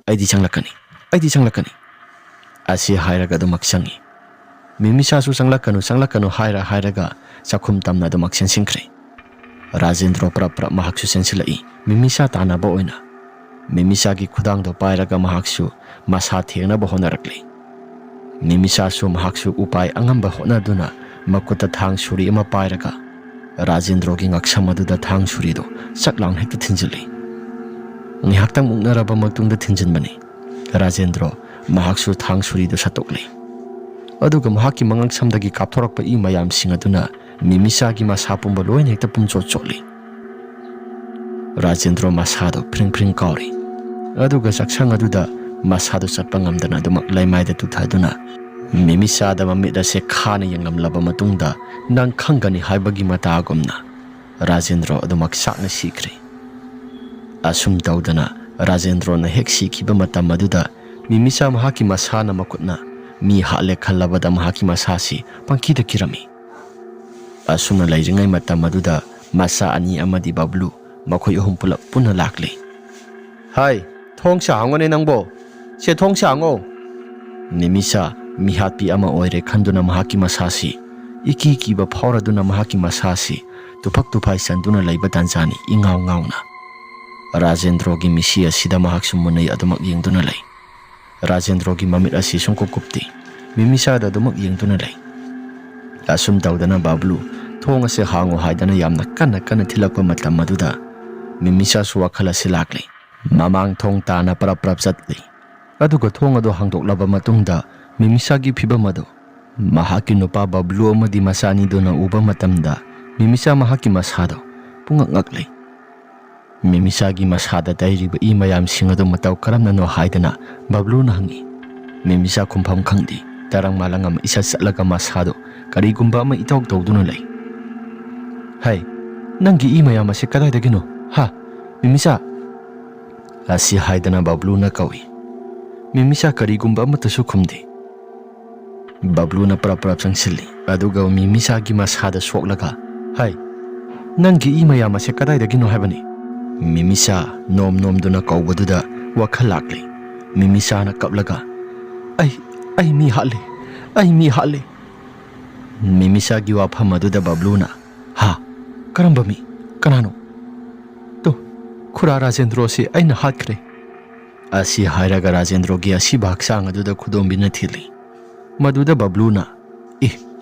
"ꯑꯩꯗꯤ ꯆꯪꯂꯛꯀꯅꯤ, ꯑꯩꯗꯤ ꯆꯪꯂꯛꯀꯅꯤ" ꯑꯁꯤ ꯍꯥꯏꯔꯒ ꯑꯗꯨꯃꯛ ꯆꯪꯏ꯫ ꯃꯤꯃꯤꯁꯥꯁꯨ "ꯆꯪꯂꯛꯀꯅꯨ, ꯆꯪꯂꯛꯀꯅꯨ" ꯍꯥꯏꯔ ꯍꯥꯏꯔꯒ ꯆꯥꯛꯈꯨꯝ ꯇꯝꯅ ꯑꯗꯨꯃꯛ ꯆꯦꯟꯁꯤꯟꯈ꯭ꯔꯦ꯫ ꯔꯥꯖꯦꯟꯗ꯭ꯔꯣ ꯄ꯭ꯔꯞ ꯄ꯭ꯔꯞ ꯃꯍꯥꯛꯁꯨ ꯆꯦꯟꯁꯤꯜꯂꯛꯏ, ꯃꯤꯃꯤꯁꯥ ꯇꯥꯟꯅꯕ ꯑꯣꯏꯅ꯫ ꯃꯤꯃꯤꯁꯥꯒꯤ ꯈꯨꯗꯥꯡꯗꯣ ꯄꯥꯏꯔꯒ ꯃꯍꯥꯛꯁꯨ ꯃꯁꯥ ꯊꯦꯡꯅꯕ ꯍꯣꯠꯅꯔꯛꯂꯤ꯫ ꯃꯤꯃꯤꯁꯥꯁꯨ ꯃꯍꯥꯛꯁꯨ ꯎꯄꯥꯏ ꯑꯉꯝꯕ ꯍꯣꯠꯅꯗꯨꯅ ꯃꯈꯨꯠꯇ ꯊꯥꯡ ꯁꯨꯔꯤ ꯑꯃ ꯄꯥꯏꯔꯒ ꯔꯥꯖꯦꯟꯗ꯭ꯔꯣꯒꯤ ꯉꯛꯁꯝ ꯑꯗꯨꯗ ꯊꯥꯡ ꯁꯨꯔꯤꯗꯨ ꯆꯛ ꯂꯥꯎꯅ ꯍꯦꯛꯇ ꯊꯤꯟꯖꯤꯜꯂꯤ꯫ ꯉꯥꯏꯍꯥꯛꯇꯪ ꯃꯨꯛꯅꯔꯕ ꯃꯇꯨꯡꯗ ꯊꯤꯟꯖꯤꯟꯕꯅꯤ꯫ ꯔꯥꯖꯦꯟꯗ꯭ꯔꯣ ꯃꯍꯥꯛꯁꯨ ꯊꯥꯡ ꯁꯨꯔꯤꯗꯨ ꯁꯠꯇꯣꯛꯂꯤ꯫ ꯑꯗꯨꯒ ꯃꯍꯥꯛꯀꯤ ꯃꯉꯛꯁꯝꯗꯒꯤ ꯀꯥꯞꯊꯣꯔꯛꯄ ꯏ ꯃꯌꯥꯝꯁꯤꯡ ꯑꯗꯨꯅ ꯃꯤꯃꯤꯁꯥꯒꯤ ꯃꯁꯥ ꯄꯨꯝꯕ ꯂꯣꯏꯅ ꯍꯦꯛꯇ ꯄꯨꯝꯆꯣꯠ ꯆꯣꯠꯂꯤ꯫ ꯔꯥꯖꯦꯟꯗ꯭ꯔꯣ ꯃꯁꯥꯗꯣ ꯐ꯭ꯔꯤꯡ ꯐ꯭ꯔꯤꯡ ꯀꯥꯎꯔꯤ꯫ ꯑꯗꯨꯒ ꯆꯥꯛꯁꯪ ꯑꯗꯨꯗ ꯃꯁꯥꯗꯨ ꯆꯠꯄ ꯉꯝꯗꯅ ꯑꯗꯨꯃꯛ ꯂꯩꯃꯥꯏꯗ ꯇꯨꯊꯗꯨꯅ ꯃꯤꯃꯤꯁꯥꯗ ꯃꯃꯤꯠ ꯑꯁꯦ ꯈꯥꯅ ꯌꯦꯡꯂꯝꯂꯕ ꯃꯇꯨꯡꯗ ꯅꯪ ꯈꯪꯒꯅꯤ ꯍꯥꯏꯕꯒꯤ ꯃꯇꯥꯒꯨꯝꯅ ꯔꯥꯖꯦꯟꯗ꯭ꯔꯣ ꯑꯗꯨꯃꯛ ꯆꯥꯛꯅ ꯁꯤꯈ꯭ꯔꯦ꯫ ꯑꯁꯨꯝ ꯇꯧꯗꯅ ꯔꯥꯖꯦꯟꯗ꯭ꯔꯣꯅ ꯍꯦꯛ ꯁꯤꯈꯤꯕ ꯃꯇꯝ ꯑꯗꯨꯗ ꯃꯤꯃꯤꯁꯥ ꯃꯍꯥꯛꯀꯤ ꯃꯁꯥꯅ ꯃꯈꯨꯠꯅ ꯃꯤ ꯍꯥꯠꯂꯦ ꯈꯜꯂꯕꯗ ꯃꯍꯥꯛꯀꯤ ꯃꯁꯥꯁꯤ ꯄꯪꯀꯤꯗ ꯀꯤꯔꯝꯃꯤ꯫ ꯑꯁꯨꯝꯅ ꯂꯩꯔꯤꯉꯩ ꯃꯇꯝ ꯑꯗꯨꯗ ꯃꯆꯥ ꯑꯅꯤ ꯑꯃꯗꯤ ꯕꯕ꯭ꯂꯨ ꯃꯈꯣꯏ ꯑꯍꯨꯝ ꯄꯨꯂꯞ ꯄꯨꯟꯅ ꯂꯥꯛꯂꯤ꯫ "ꯍꯥꯏ, ꯊꯣꯡꯁꯦ ꯍꯥꯡꯉꯣꯅꯦ ꯅꯪꯕꯣ! ꯁꯦ, ꯊꯣꯡꯁꯦ ꯍꯥꯡꯉꯣ!" ꯃꯤꯃꯤꯁꯥ ꯃꯤꯍꯥꯠꯄꯤ ꯑꯃ ꯑꯣꯏꯔꯦ ꯈꯟꯗꯨꯅ ꯃꯍꯥꯛꯀꯤ ꯃꯁꯥꯁꯤ ꯏꯀꯤ ꯀꯤꯕ ꯐꯥꯎꯔꯗꯨꯅ ꯃꯍꯥꯛꯀꯤ ꯃꯁꯥꯁꯤ ꯇꯨꯐꯛ ꯇꯨꯐꯥꯏ ꯆꯟꯗꯨꯅ ꯂꯩꯕ ꯇꯥꯟꯖꯥꯅꯤ꯫ ꯏꯉꯥꯎ ꯉꯥꯎꯅ ꯔꯥꯖꯦꯟꯗ꯭ꯔꯣꯒꯤ ꯃꯤꯁꯤ ꯑꯁꯤꯗ ꯃꯍꯥꯛꯁꯨ ꯃꯨꯟꯅꯩ ꯑꯗꯨꯃꯛ ꯌꯦꯡꯗꯨꯅ ꯂꯩ꯫ ꯔꯥꯖꯦꯟꯗ꯭ꯔꯣꯒꯤ ꯃꯃꯤꯠ ꯑꯁꯤ ꯁꯨꯡꯀꯨꯞ ꯀꯨꯞꯇꯦ꯫ ꯃꯤꯃꯤꯁꯥꯗ ꯑꯗꯨꯃꯛ ꯌꯦꯡꯗꯨꯅ ꯂꯩ꯫ ꯑꯁꯨꯝ ꯇꯧꯗꯅ ꯕꯕ꯭ꯂꯨ ꯊꯣꯡ ꯑꯁꯦ ꯍꯥꯡꯉꯨ ꯍꯥꯏꯗꯅ ꯌꯥꯝꯅ ꯀꯟꯅ ꯀꯟꯅ ꯊꯤꯜꯂꯛꯄ ꯃꯇꯝ ꯑꯗꯨꯗ ꯃꯤꯃꯤꯁꯥꯁꯨ ꯋꯥꯈꯜ ꯑꯁꯤ ꯂꯥꯛꯂꯦ꯫ ꯃꯃꯥꯡ ꯊꯣꯡ ꯇꯥꯅ ꯄꯔꯞ ꯄꯔꯞ ꯆꯠꯂꯤ꯫ ꯑꯗꯨꯒ ꯊꯣꯡ ꯑꯗꯨ ꯍꯥꯡꯗꯣꯛꯂꯕ ꯃꯇꯨꯡꯗ ꯃꯤꯃꯤꯁꯥꯒꯤ ꯐꯤꯕꯝ ꯑꯗꯨ ꯃꯍꯥꯛꯀꯤ ꯅꯨꯄꯥ ꯕꯕ꯭ꯂꯨ ꯑꯃꯗꯤ ꯃꯆꯥꯅꯤꯗꯨꯅ ꯎꯕ ꯃꯇꯝꯗ ꯃꯤꯃꯤꯁꯥ ꯃꯍꯥꯛꯀꯤ ꯃꯁꯥꯗꯣ ꯄꯨꯡꯉꯛ ꯉꯛꯂꯦ꯫ ꯃꯤꯃꯤꯁꯥꯒꯤ ꯃꯁꯥꯗ ꯇꯩꯔꯤꯕ ꯏ ꯃꯌꯥꯝꯁꯤꯡ ꯑꯗꯨ ꯃꯇꯧ ꯀꯔꯝꯅꯅꯣ ꯍꯥꯏꯗꯅ ꯕꯕ꯭ꯂꯨꯅ ꯍꯪꯉꯤ꯫ ꯃꯤꯃꯤꯁꯥ ꯈꯨꯝꯐꯝ ꯈꯪꯗꯦ꯫ ꯇꯔꯪ ꯃꯥꯂꯪ ꯑꯃ ꯏꯆꯠ ꯆꯠꯂꯒ ꯃꯁꯥꯗꯣ ꯀꯔꯤꯒꯨꯝꯕ ꯑꯃ ꯏꯇꯧ ꯇꯧꯗꯨꯅ ꯂꯩ꯫ "ꯍꯩ, ꯅꯪꯒꯤ ꯏ ꯃꯌꯥꯝ ꯑꯁꯤ ꯀꯗꯥꯏꯗꯒꯤꯅꯣ? ꯍꯥ? ꯃꯤꯃꯤꯁꯥ?" ꯑꯁꯤ ꯍꯥꯏꯗꯅ ꯕꯕ꯭ꯂꯨꯅ ꯀꯧꯏ꯫ ꯃꯤꯃꯤꯁꯥ ꯀꯔꯤꯒꯨꯝꯕ ꯑꯃꯠꯇꯁꯨ ꯈꯨꯝꯗꯦ꯫ ꯕꯕ꯭ꯂꯨꯅ ꯄꯔꯞ ꯄꯔꯞ ꯆꯪꯁꯤꯜꯂꯤ, ꯑꯗꯨꯒ ꯃꯤꯃꯤꯁꯥꯒꯤ ꯃꯁꯥꯗ ꯁꯣꯛꯂꯒ, "ꯍꯩ, ꯅꯪꯒꯤ ꯏ ꯃꯌꯥꯝ ꯑꯁꯦ ꯀꯗꯥꯏꯗꯒꯤꯅꯣ ꯍꯥꯏꯕꯅꯤ?" ꯃꯤꯃꯤꯁꯥ ꯅꯣꯝ ꯅꯣꯝꯗꯨꯅ ꯀꯧꯕꯗꯨꯗ ꯋꯥꯈꯜ ꯂꯥꯛꯂꯤ꯫ ꯃꯤꯃꯤꯁꯥꯅ ꯀꯞꯂꯒ, "ꯑꯩ, ꯑꯩ ꯃꯤ ꯍꯥꯠꯂꯦ, ꯑꯩ ꯃꯤ ꯍꯥꯠꯂꯦ!" ꯃꯤꯃꯤꯁꯥꯒꯤ ꯋꯥꯐꯝ ꯑꯗꯨꯗ ꯕꯕ꯭ꯂꯨꯅ, "ꯍꯥ? ꯀꯔꯝꯕ ꯃꯤ? ꯀꯅꯥꯅꯣ?" "ꯇꯨ, ꯈꯨꯔꯥ ꯔꯥꯖꯦꯟꯗ꯭ꯔꯣꯁꯤ ꯑꯩꯅ ꯍꯥꯠꯈ꯭ꯔꯦ!" ꯑꯁꯤ ꯍꯥꯏꯔꯒ ꯔꯥꯖꯦꯟꯗ꯭ꯔꯣꯒꯤ ꯑꯁꯤꯕ ꯍꯛꯆꯥꯡ ꯑꯗꯨꯗ ꯈꯨꯗꯣꯝꯕꯤꯅ ꯊꯤꯜꯂꯤ꯫ ꯃꯗꯨꯗ ꯕꯕ꯭ꯂꯨꯅ, "ꯑꯦ,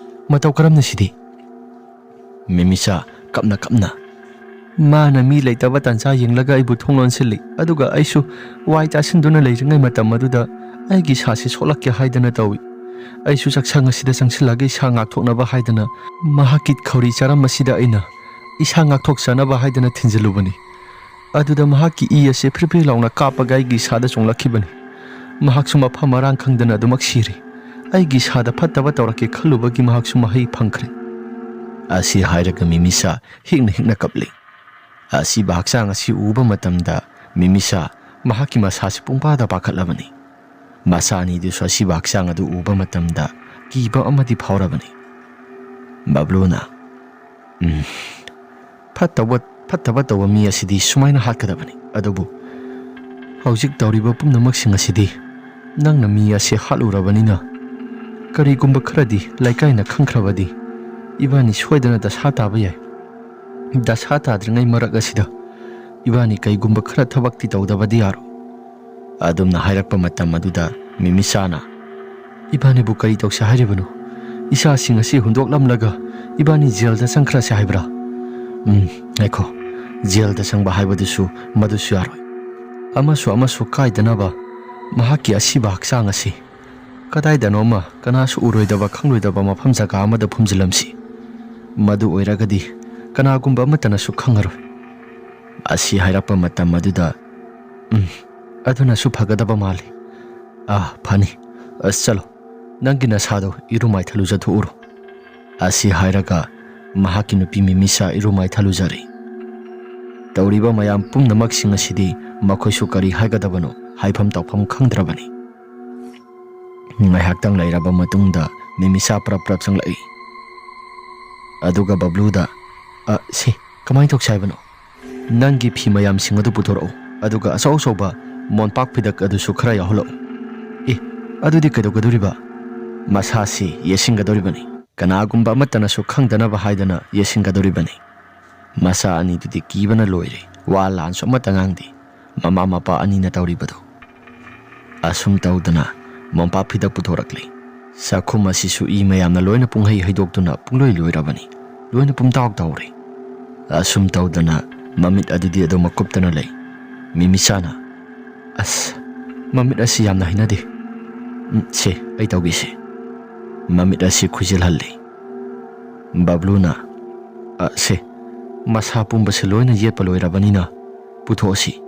ꯃꯇꯧ ꯀꯔꯝꯅ ꯁꯤꯗꯤ?" ꯃꯤꯃꯤꯁꯥ ꯀꯞꯅ ꯀꯞꯅ, "ꯃꯥꯅ ꯃꯤ ꯂꯩꯇꯕ ꯇꯥꯟꯖꯥ ꯌꯦꯡꯂꯒ ꯑꯩꯕꯨ ꯊꯣꯡ ꯂꯣꯟꯁꯤꯜꯂꯤ, ꯑꯗꯨꯒ ꯑꯩꯁꯨ ꯋꯥꯏ ꯇꯥꯁꯤꯟꯗꯨꯅ ꯂꯩꯔꯤꯉꯩ ꯃꯇꯝ ꯑꯗꯨꯗ ꯑꯩꯒꯤ ꯏꯁꯥꯁꯤ ꯁꯣꯛꯂꯛꯀꯦ ꯍꯥꯏꯗꯅ ꯇꯧꯏ꯫ ꯑꯩꯁꯨ ꯆꯥꯛꯁꯪ ꯑꯁꯤꯗ ꯆꯪꯁꯤꯜꯂꯒ ꯏꯁꯥ ꯉꯥꯛꯊꯣꯛꯅꯕ ꯍꯥꯏꯗꯅ ꯃꯍꯥꯛꯀꯤ ꯈꯧꯔꯤ ꯆꯥꯔꯝ ꯑꯁꯤꯗ ꯑꯩꯅ ꯏꯁꯥ ꯉꯥꯛꯊꯣꯛꯆꯅꯕ ꯍꯥꯏꯗꯅ ꯊꯤꯟꯖꯤꯜꯂꯨꯕꯅꯤ꯫ ꯑꯗꯨꯗ ꯃꯍꯥꯛꯀꯤ ꯏ ꯑꯁꯤ ꯐ꯭ꯔꯤ ꯐ꯭ꯔꯤ ꯂꯥꯎꯅ ꯀꯥꯞꯄꯒ ꯑꯩꯒꯤ ꯏꯁꯥꯗ ꯆꯣꯡꯂꯛꯈꯤꯕꯅꯤ꯫ ꯃꯍꯥꯛꯁꯨ ꯃꯐꯝ ꯃꯔꯥꯡ ꯈꯪꯗꯅ ꯑꯗꯨꯃꯛ ꯁꯤꯔꯦ꯫ ꯑꯩꯒꯤ ꯏꯁꯥꯗ ꯐꯠꯇꯕ ꯇꯧꯔꯛꯀꯦ ꯈꯜꯂꯨꯕꯒꯤ ꯃꯍꯥꯛꯁꯨ ꯃꯍꯩ ꯐꯪꯈ꯭ꯔꯦ꯫" ꯑꯁꯤ ꯍꯥꯏꯔꯒ ꯃꯤꯃꯤꯁꯥ ꯍꯤꯛꯅ ꯍꯤꯛꯅ ꯀꯞꯂꯤ꯫ ꯑꯁꯤꯕ ꯍꯛꯆꯥꯡ ꯑꯁꯤ ꯎꯕ ꯃꯇꯝꯗ ꯃꯤꯃꯤꯁꯥ ꯃꯍꯥꯛꯀꯤ ꯃꯁꯥꯁꯤ ꯄꯨꯡꯄꯥꯗ ꯄꯥꯈꯠꯂꯕꯅꯤ꯫ ꯃꯆꯥ ꯑꯅꯤꯗꯨꯁꯨ ꯑꯁꯤꯕ ꯍꯛꯆꯥꯡ ꯑꯗꯨ ꯎꯕ ꯃꯇꯝꯗ ꯀꯤꯕ ꯑꯃꯗꯤ ꯐꯥꯎꯔꯕꯅꯤ꯫ ꯕꯕ꯭ꯂꯨꯅ, "ꯎꯝ, ꯐꯠꯇꯕ, ꯐꯠꯇꯕ ꯇꯧꯕ ꯃꯤ ꯑꯁꯤꯗꯤ ꯁꯨꯃꯥꯏꯅ ꯍꯥꯠꯀꯗꯕꯅꯤ꯫ ꯑꯗꯨꯕꯨ ꯍꯧꯖꯤꯛ ꯇꯧꯔꯤꯕ ꯄꯨꯝꯅꯃꯛꯁꯤꯡ ꯑꯁꯤꯗꯤ ꯅꯪꯅ ꯃꯤ ꯑꯁꯤ ꯍꯥꯠꯂꯨꯔꯕꯅꯤꯅ, ꯀꯔꯤꯒꯨꯝꯕ ꯈꯔꯗꯤ ꯂꯩꯀꯥꯏꯅ ꯈꯪꯈ꯭ꯔꯕꯗꯤ ꯏꯕꯥꯅꯤ ꯁꯣꯏꯗꯅ ꯗꯁꯥ ꯇꯥꯕ ꯌꯥꯏ꯫ ꯗꯁꯥ ꯇꯥꯗ꯭ꯔꯤꯉꯩ ꯃꯔꯛ ꯑꯁꯤꯗ ꯏꯕꯥꯅꯤ ꯀꯩꯒꯨꯝꯕ ꯈꯔ ꯊꯕꯛꯇꯤ ꯇꯧꯗꯕꯗꯤ ꯌꯥꯔꯣꯏ꯫ ꯑꯗꯨꯝꯅ ꯍꯥꯏꯔꯛꯄ ꯃꯇꯝ ꯑꯗꯨꯗ ꯃꯤꯃꯤꯁꯥꯅ, "ꯏꯕꯥꯅꯤꯕꯨ ꯀꯔꯤ ꯇꯧꯁꯦ ꯍꯥꯏꯔꯤꯕꯅꯣ? ꯏꯆꯥꯁꯤꯡ ꯑꯁꯤ ꯍꯨꯟꯗꯣꯛꯂꯝꯂꯒ ꯏꯕꯥꯅꯤ ꯖꯦꯜꯗ ꯆꯪꯈ꯭ꯔꯁꯦ ꯍꯥꯏꯕ꯭ꯔꯥ?" "ꯎꯝ, ꯉꯥꯏꯈꯣ, ꯖꯦꯜꯗ ꯆꯪꯕ ꯍꯥꯏꯕꯗꯨꯁꯨ ꯃꯗꯨꯁꯨ ꯌꯥꯔꯣꯏ꯫ ꯑꯃꯁꯨ ꯑꯃꯁꯨ ꯀꯥꯏꯗꯅꯕ ꯃꯍꯥꯛꯀꯤ ꯑꯁꯤꯕ ꯍꯛꯆꯥꯡ ꯑꯁꯤ ꯀꯗꯥꯏꯗꯅꯣꯃ ꯀꯅꯥꯁꯨ ꯎꯔꯣꯏꯗꯕ ꯈꯪꯂꯣꯏꯗꯕ ꯃꯐꯝ ꯖꯒꯥ ꯑꯃꯗ ꯐꯨꯝꯖꯤꯜꯂꯝꯁꯤ꯫ ꯃꯗꯨ ꯑꯣꯏꯔꯒꯗꯤ ꯀꯅꯥꯒꯨꯝꯕ ꯑꯃꯠꯇꯅꯁꯨ ꯈꯪꯉꯔꯣꯏ꯫" ꯑꯁꯤ ꯍꯥꯏꯔꯛꯄ ꯃꯇꯝ ꯑꯗꯨꯗ, "ꯎꯝ, ꯑꯗꯨꯅꯁꯨ ꯐꯒꯗꯕ ꯃꯥꯜꯂꯤ꯫ ꯑꯥ, ꯐꯅꯤ꯫ ꯑꯁ, ꯆꯠꯂꯣ, ꯅꯪꯒꯤ ꯅꯁꯥꯗꯣ ꯏꯔꯨ ꯃꯥꯏꯊ ꯂꯨꯖꯊꯣꯛꯎꯔꯣ꯫" ꯑꯁꯤ ꯍꯥꯏꯔꯒ ꯃꯍꯥꯛꯀꯤ ꯅꯨꯄꯤ ꯃꯤꯃꯤꯁꯥ ꯏꯔꯨ ꯃꯥꯏꯊ ꯂꯨꯖꯔꯦ꯫ ꯇꯧꯔꯤꯕ ꯃꯌꯥꯝ ꯄꯨꯝꯅꯃꯛꯁꯤꯡ ꯑꯁꯤꯗꯤ ꯃꯈꯣꯏꯁꯨ ꯀꯔꯤ ꯍꯥꯏꯒꯗꯕꯅꯣ ꯍꯥꯏꯐꯝ ꯇꯧꯐꯝ ꯈꯪꯗ꯭ꯔꯕꯅꯤ꯫ ꯉꯥꯏꯍꯥꯛꯇꯪ ꯂꯩꯔꯕ ꯃꯇꯨꯡꯗ ꯃꯤꯃꯤꯁꯥ ꯄ꯭ꯔꯞ ꯄ꯭ꯔꯞ ꯆꯪꯂꯛꯏ꯫ ꯑꯗꯨꯒ ꯕꯕ꯭ꯂꯨꯗ, "ꯑ, ꯁꯤ, ꯀꯃꯥꯏꯅ ꯇꯧꯁꯦ ꯍꯥꯏꯕꯅꯣ? ꯅꯪꯒꯤ ꯐꯤ ꯃꯌꯥꯝꯁꯤꯡ ꯑꯗꯨ ꯄꯨꯊꯣꯔꯛꯎ, ꯑꯗꯨꯒ ꯑꯆꯧ ꯑꯆꯧꯕ ꯃꯣꯟꯄꯥꯛ ꯐꯤꯗꯛ ꯑꯗꯨꯁꯨ ꯈꯔ ꯌꯥꯎꯍꯜꯂꯛꯎ꯫" "ꯑꯦ, ꯑꯗꯨꯗꯤ ꯀꯩꯗꯧꯒꯗꯧꯔꯤꯕ?" "ꯃꯁꯥꯁꯤ ꯌꯦꯠꯁꯤꯟꯒꯗꯧꯔꯤꯕꯅꯤ꯫ ꯀꯅꯥꯒꯨꯝꯕ ꯑꯃꯠꯇꯅꯁꯨ ꯈꯪꯗꯅꯕ ꯍꯥꯏꯗꯅ ꯌꯦꯠꯁꯤꯟꯒꯗꯧꯔꯤꯕꯅꯤ꯫" ꯃꯆꯥ ꯑꯅꯤꯗꯨꯗꯤ ꯀꯤꯕꯅ ꯂꯣꯏꯔꯦ, ꯋꯥ ꯂꯥꯟꯁꯨ ꯑꯃꯠꯇ ꯉꯥꯡꯗꯦ꯫ ꯃꯃꯥ ꯃꯄꯥ ꯑꯅꯤꯅ ꯇꯧꯔꯤꯕꯗꯨ꯫ ꯑꯁꯨꯝ ꯇꯧꯗꯅ ꯃꯣꯝꯄꯥꯛ ꯐꯤꯗꯛ ꯄꯨꯊꯣꯔꯛꯂꯤ꯫ ꯆꯥꯛꯈꯨꯝ ꯑꯁꯤꯁꯨ ꯏ ꯃꯌꯥꯝꯅ ꯂꯣꯏꯅ ꯄꯨꯡꯍꯩ ꯍꯩꯗꯣꯛꯇꯨꯅ ꯄꯨꯡꯂꯣꯏ ꯂꯣꯏꯔꯕꯅꯤ꯫ ꯂꯣꯏꯅ ꯄꯨꯡꯇꯥꯎ ꯇꯥꯎꯔꯦ꯫ ꯑꯁꯨꯝ ꯇꯧꯗꯅ ꯃꯃꯤꯠ ꯑꯗꯨꯗꯤ ꯑꯗꯨꯝ ꯃꯀꯨꯞꯇꯅ ꯂꯩ꯫ ꯃꯤꯃꯤꯆꯥꯅ, "ꯑꯁ, ꯃꯃꯤꯠ ꯑꯁꯤ ꯌꯥꯝꯅ ꯍꯩꯅꯗꯦ꯫ ꯎꯝ, ꯁꯦ, ꯑꯩ ꯇꯧꯒꯦꯁꯦ꯫" ꯃꯃꯤꯠ ꯑꯁꯤ ꯈꯨꯏꯖꯤꯜꯍꯜꯂꯤ꯫ ꯕꯕ꯭ꯂꯨꯅ, "ꯑ, ꯁꯦ, ꯃꯁꯥ ꯄꯨꯝꯕꯁꯦ ꯂꯣꯏꯅ ꯌꯦꯠꯄ ꯂꯣꯏꯔꯕꯅꯤꯅ ꯄꯨꯊꯣꯛꯑꯁꯤ꯫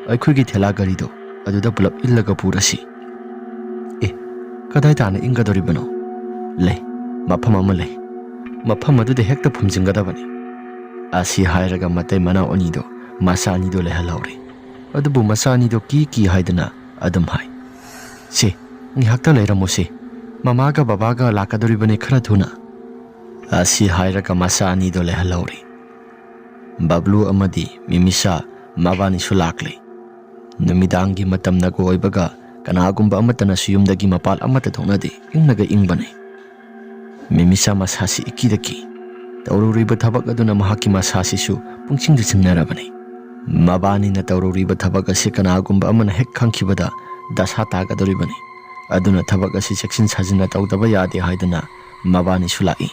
ꯑꯩꯈꯣꯏꯒꯤ ꯊꯦꯂꯥ ꯒꯥꯔꯤꯗꯣ ꯑꯗꯨꯗ ꯄꯨꯂꯞ ꯏꯜꯂꯒ ꯄꯨꯔꯁꯤ꯫" "ꯑꯦ, ꯀꯗꯥꯏ ꯇꯥꯅ ꯏꯟꯒꯗꯧꯔꯤꯕꯅꯣ?" "ꯂꯩ, ꯃꯐꯝ ꯑꯃ ꯂꯩ꯫ ꯃꯐꯝ ꯑꯗꯨꯗ ꯍꯦꯛꯇ ꯐꯨꯝꯖꯤꯟꯒꯗꯕꯅꯤ꯫" ꯑꯁꯤ ꯍꯥꯏꯔꯒ ꯃꯇꯩ ꯃꯅꯥꯎ ꯑꯅꯤꯗꯣ, ꯃꯆꯥ ꯑꯅꯤꯗꯣ ꯂꯩꯍꯜꯍꯧꯔꯦ꯫ ꯑꯗꯨꯕꯨ ꯃꯆꯥ ꯑꯅꯤꯗꯣ ꯀꯤ ꯀꯤ ꯍꯥꯏꯗꯅ ꯑꯗꯨꯝ ꯍꯥꯏ꯫ "ꯁꯦ, ꯉꯥꯏꯍꯥꯛꯇ ꯂꯩꯔꯝꯃꯨꯁꯦ꯫ ꯃꯃꯥꯒ ꯕꯕꯥꯒ ꯂꯥꯛꯀꯗꯧꯔꯤꯕꯅꯤ ꯈꯔ ꯊꯨꯅ꯫" ꯑꯁꯤ ꯍꯥꯏꯔꯒ ꯃꯆꯥ ꯑꯅꯤꯗꯣ ꯂꯩꯍꯜꯍꯧꯔꯦ꯫ ꯕꯕ꯭ꯂꯨ ꯑꯃꯗꯤ ꯃꯤꯃꯤꯁꯥ ꯃꯕꯥꯅꯤꯁꯨ ꯂꯥꯛꯂꯦ꯫ ꯅꯨꯃꯤꯗꯥꯡꯒꯤ ꯃꯇꯝꯅꯒ ꯑꯣꯏꯕꯒ ꯀꯅꯥꯒꯨꯝꯕ ꯑꯃꯠꯇꯅꯁꯨ ꯌꯨꯝꯗꯒꯤ ꯃꯄꯥꯜ ꯑꯃꯠꯇ ꯊꯣꯛꯅꯗꯦ, ꯏꯪꯅꯒ ꯏꯪꯕꯅꯤ꯫ ꯃꯤꯃꯤꯆꯥ ꯃꯁꯥꯁꯤ ꯏꯀꯤꯗ ꯀꯤ꯫ ꯇꯧꯔꯨꯔꯤꯕ ꯊꯕꯛ ꯑꯗꯨꯅ ꯃꯍꯥꯛꯀꯤ ꯃꯁꯥꯁꯤꯁꯨ ꯄꯨꯡꯁꯤꯡꯗ ꯁꯤꯡꯅꯔꯕꯅꯤ꯫ ꯃꯕꯥꯅꯤꯅ ꯇꯧꯔꯨꯔꯤꯕ ꯊꯕꯛ ꯑꯁꯤ ꯀꯅꯥꯒꯨꯝꯕ ꯑꯃꯅ ꯍꯦꯛ ꯈꯪꯈꯤꯕꯗ ꯗꯁꯥ ꯇꯥꯒꯗꯧꯔꯤꯕꯅꯤ꯫ ꯑꯗꯨꯅ ꯊꯕꯛ ꯑꯁꯤ ꯆꯦꯛꯁꯤꯟ ꯁꯥꯖꯤꯟꯅ ꯇꯧꯗꯕ ꯌꯥꯗꯦ ꯍꯥꯏꯗꯨꯅ ꯃꯕꯥꯅꯤꯁꯨ ꯂꯥꯛꯏ꯫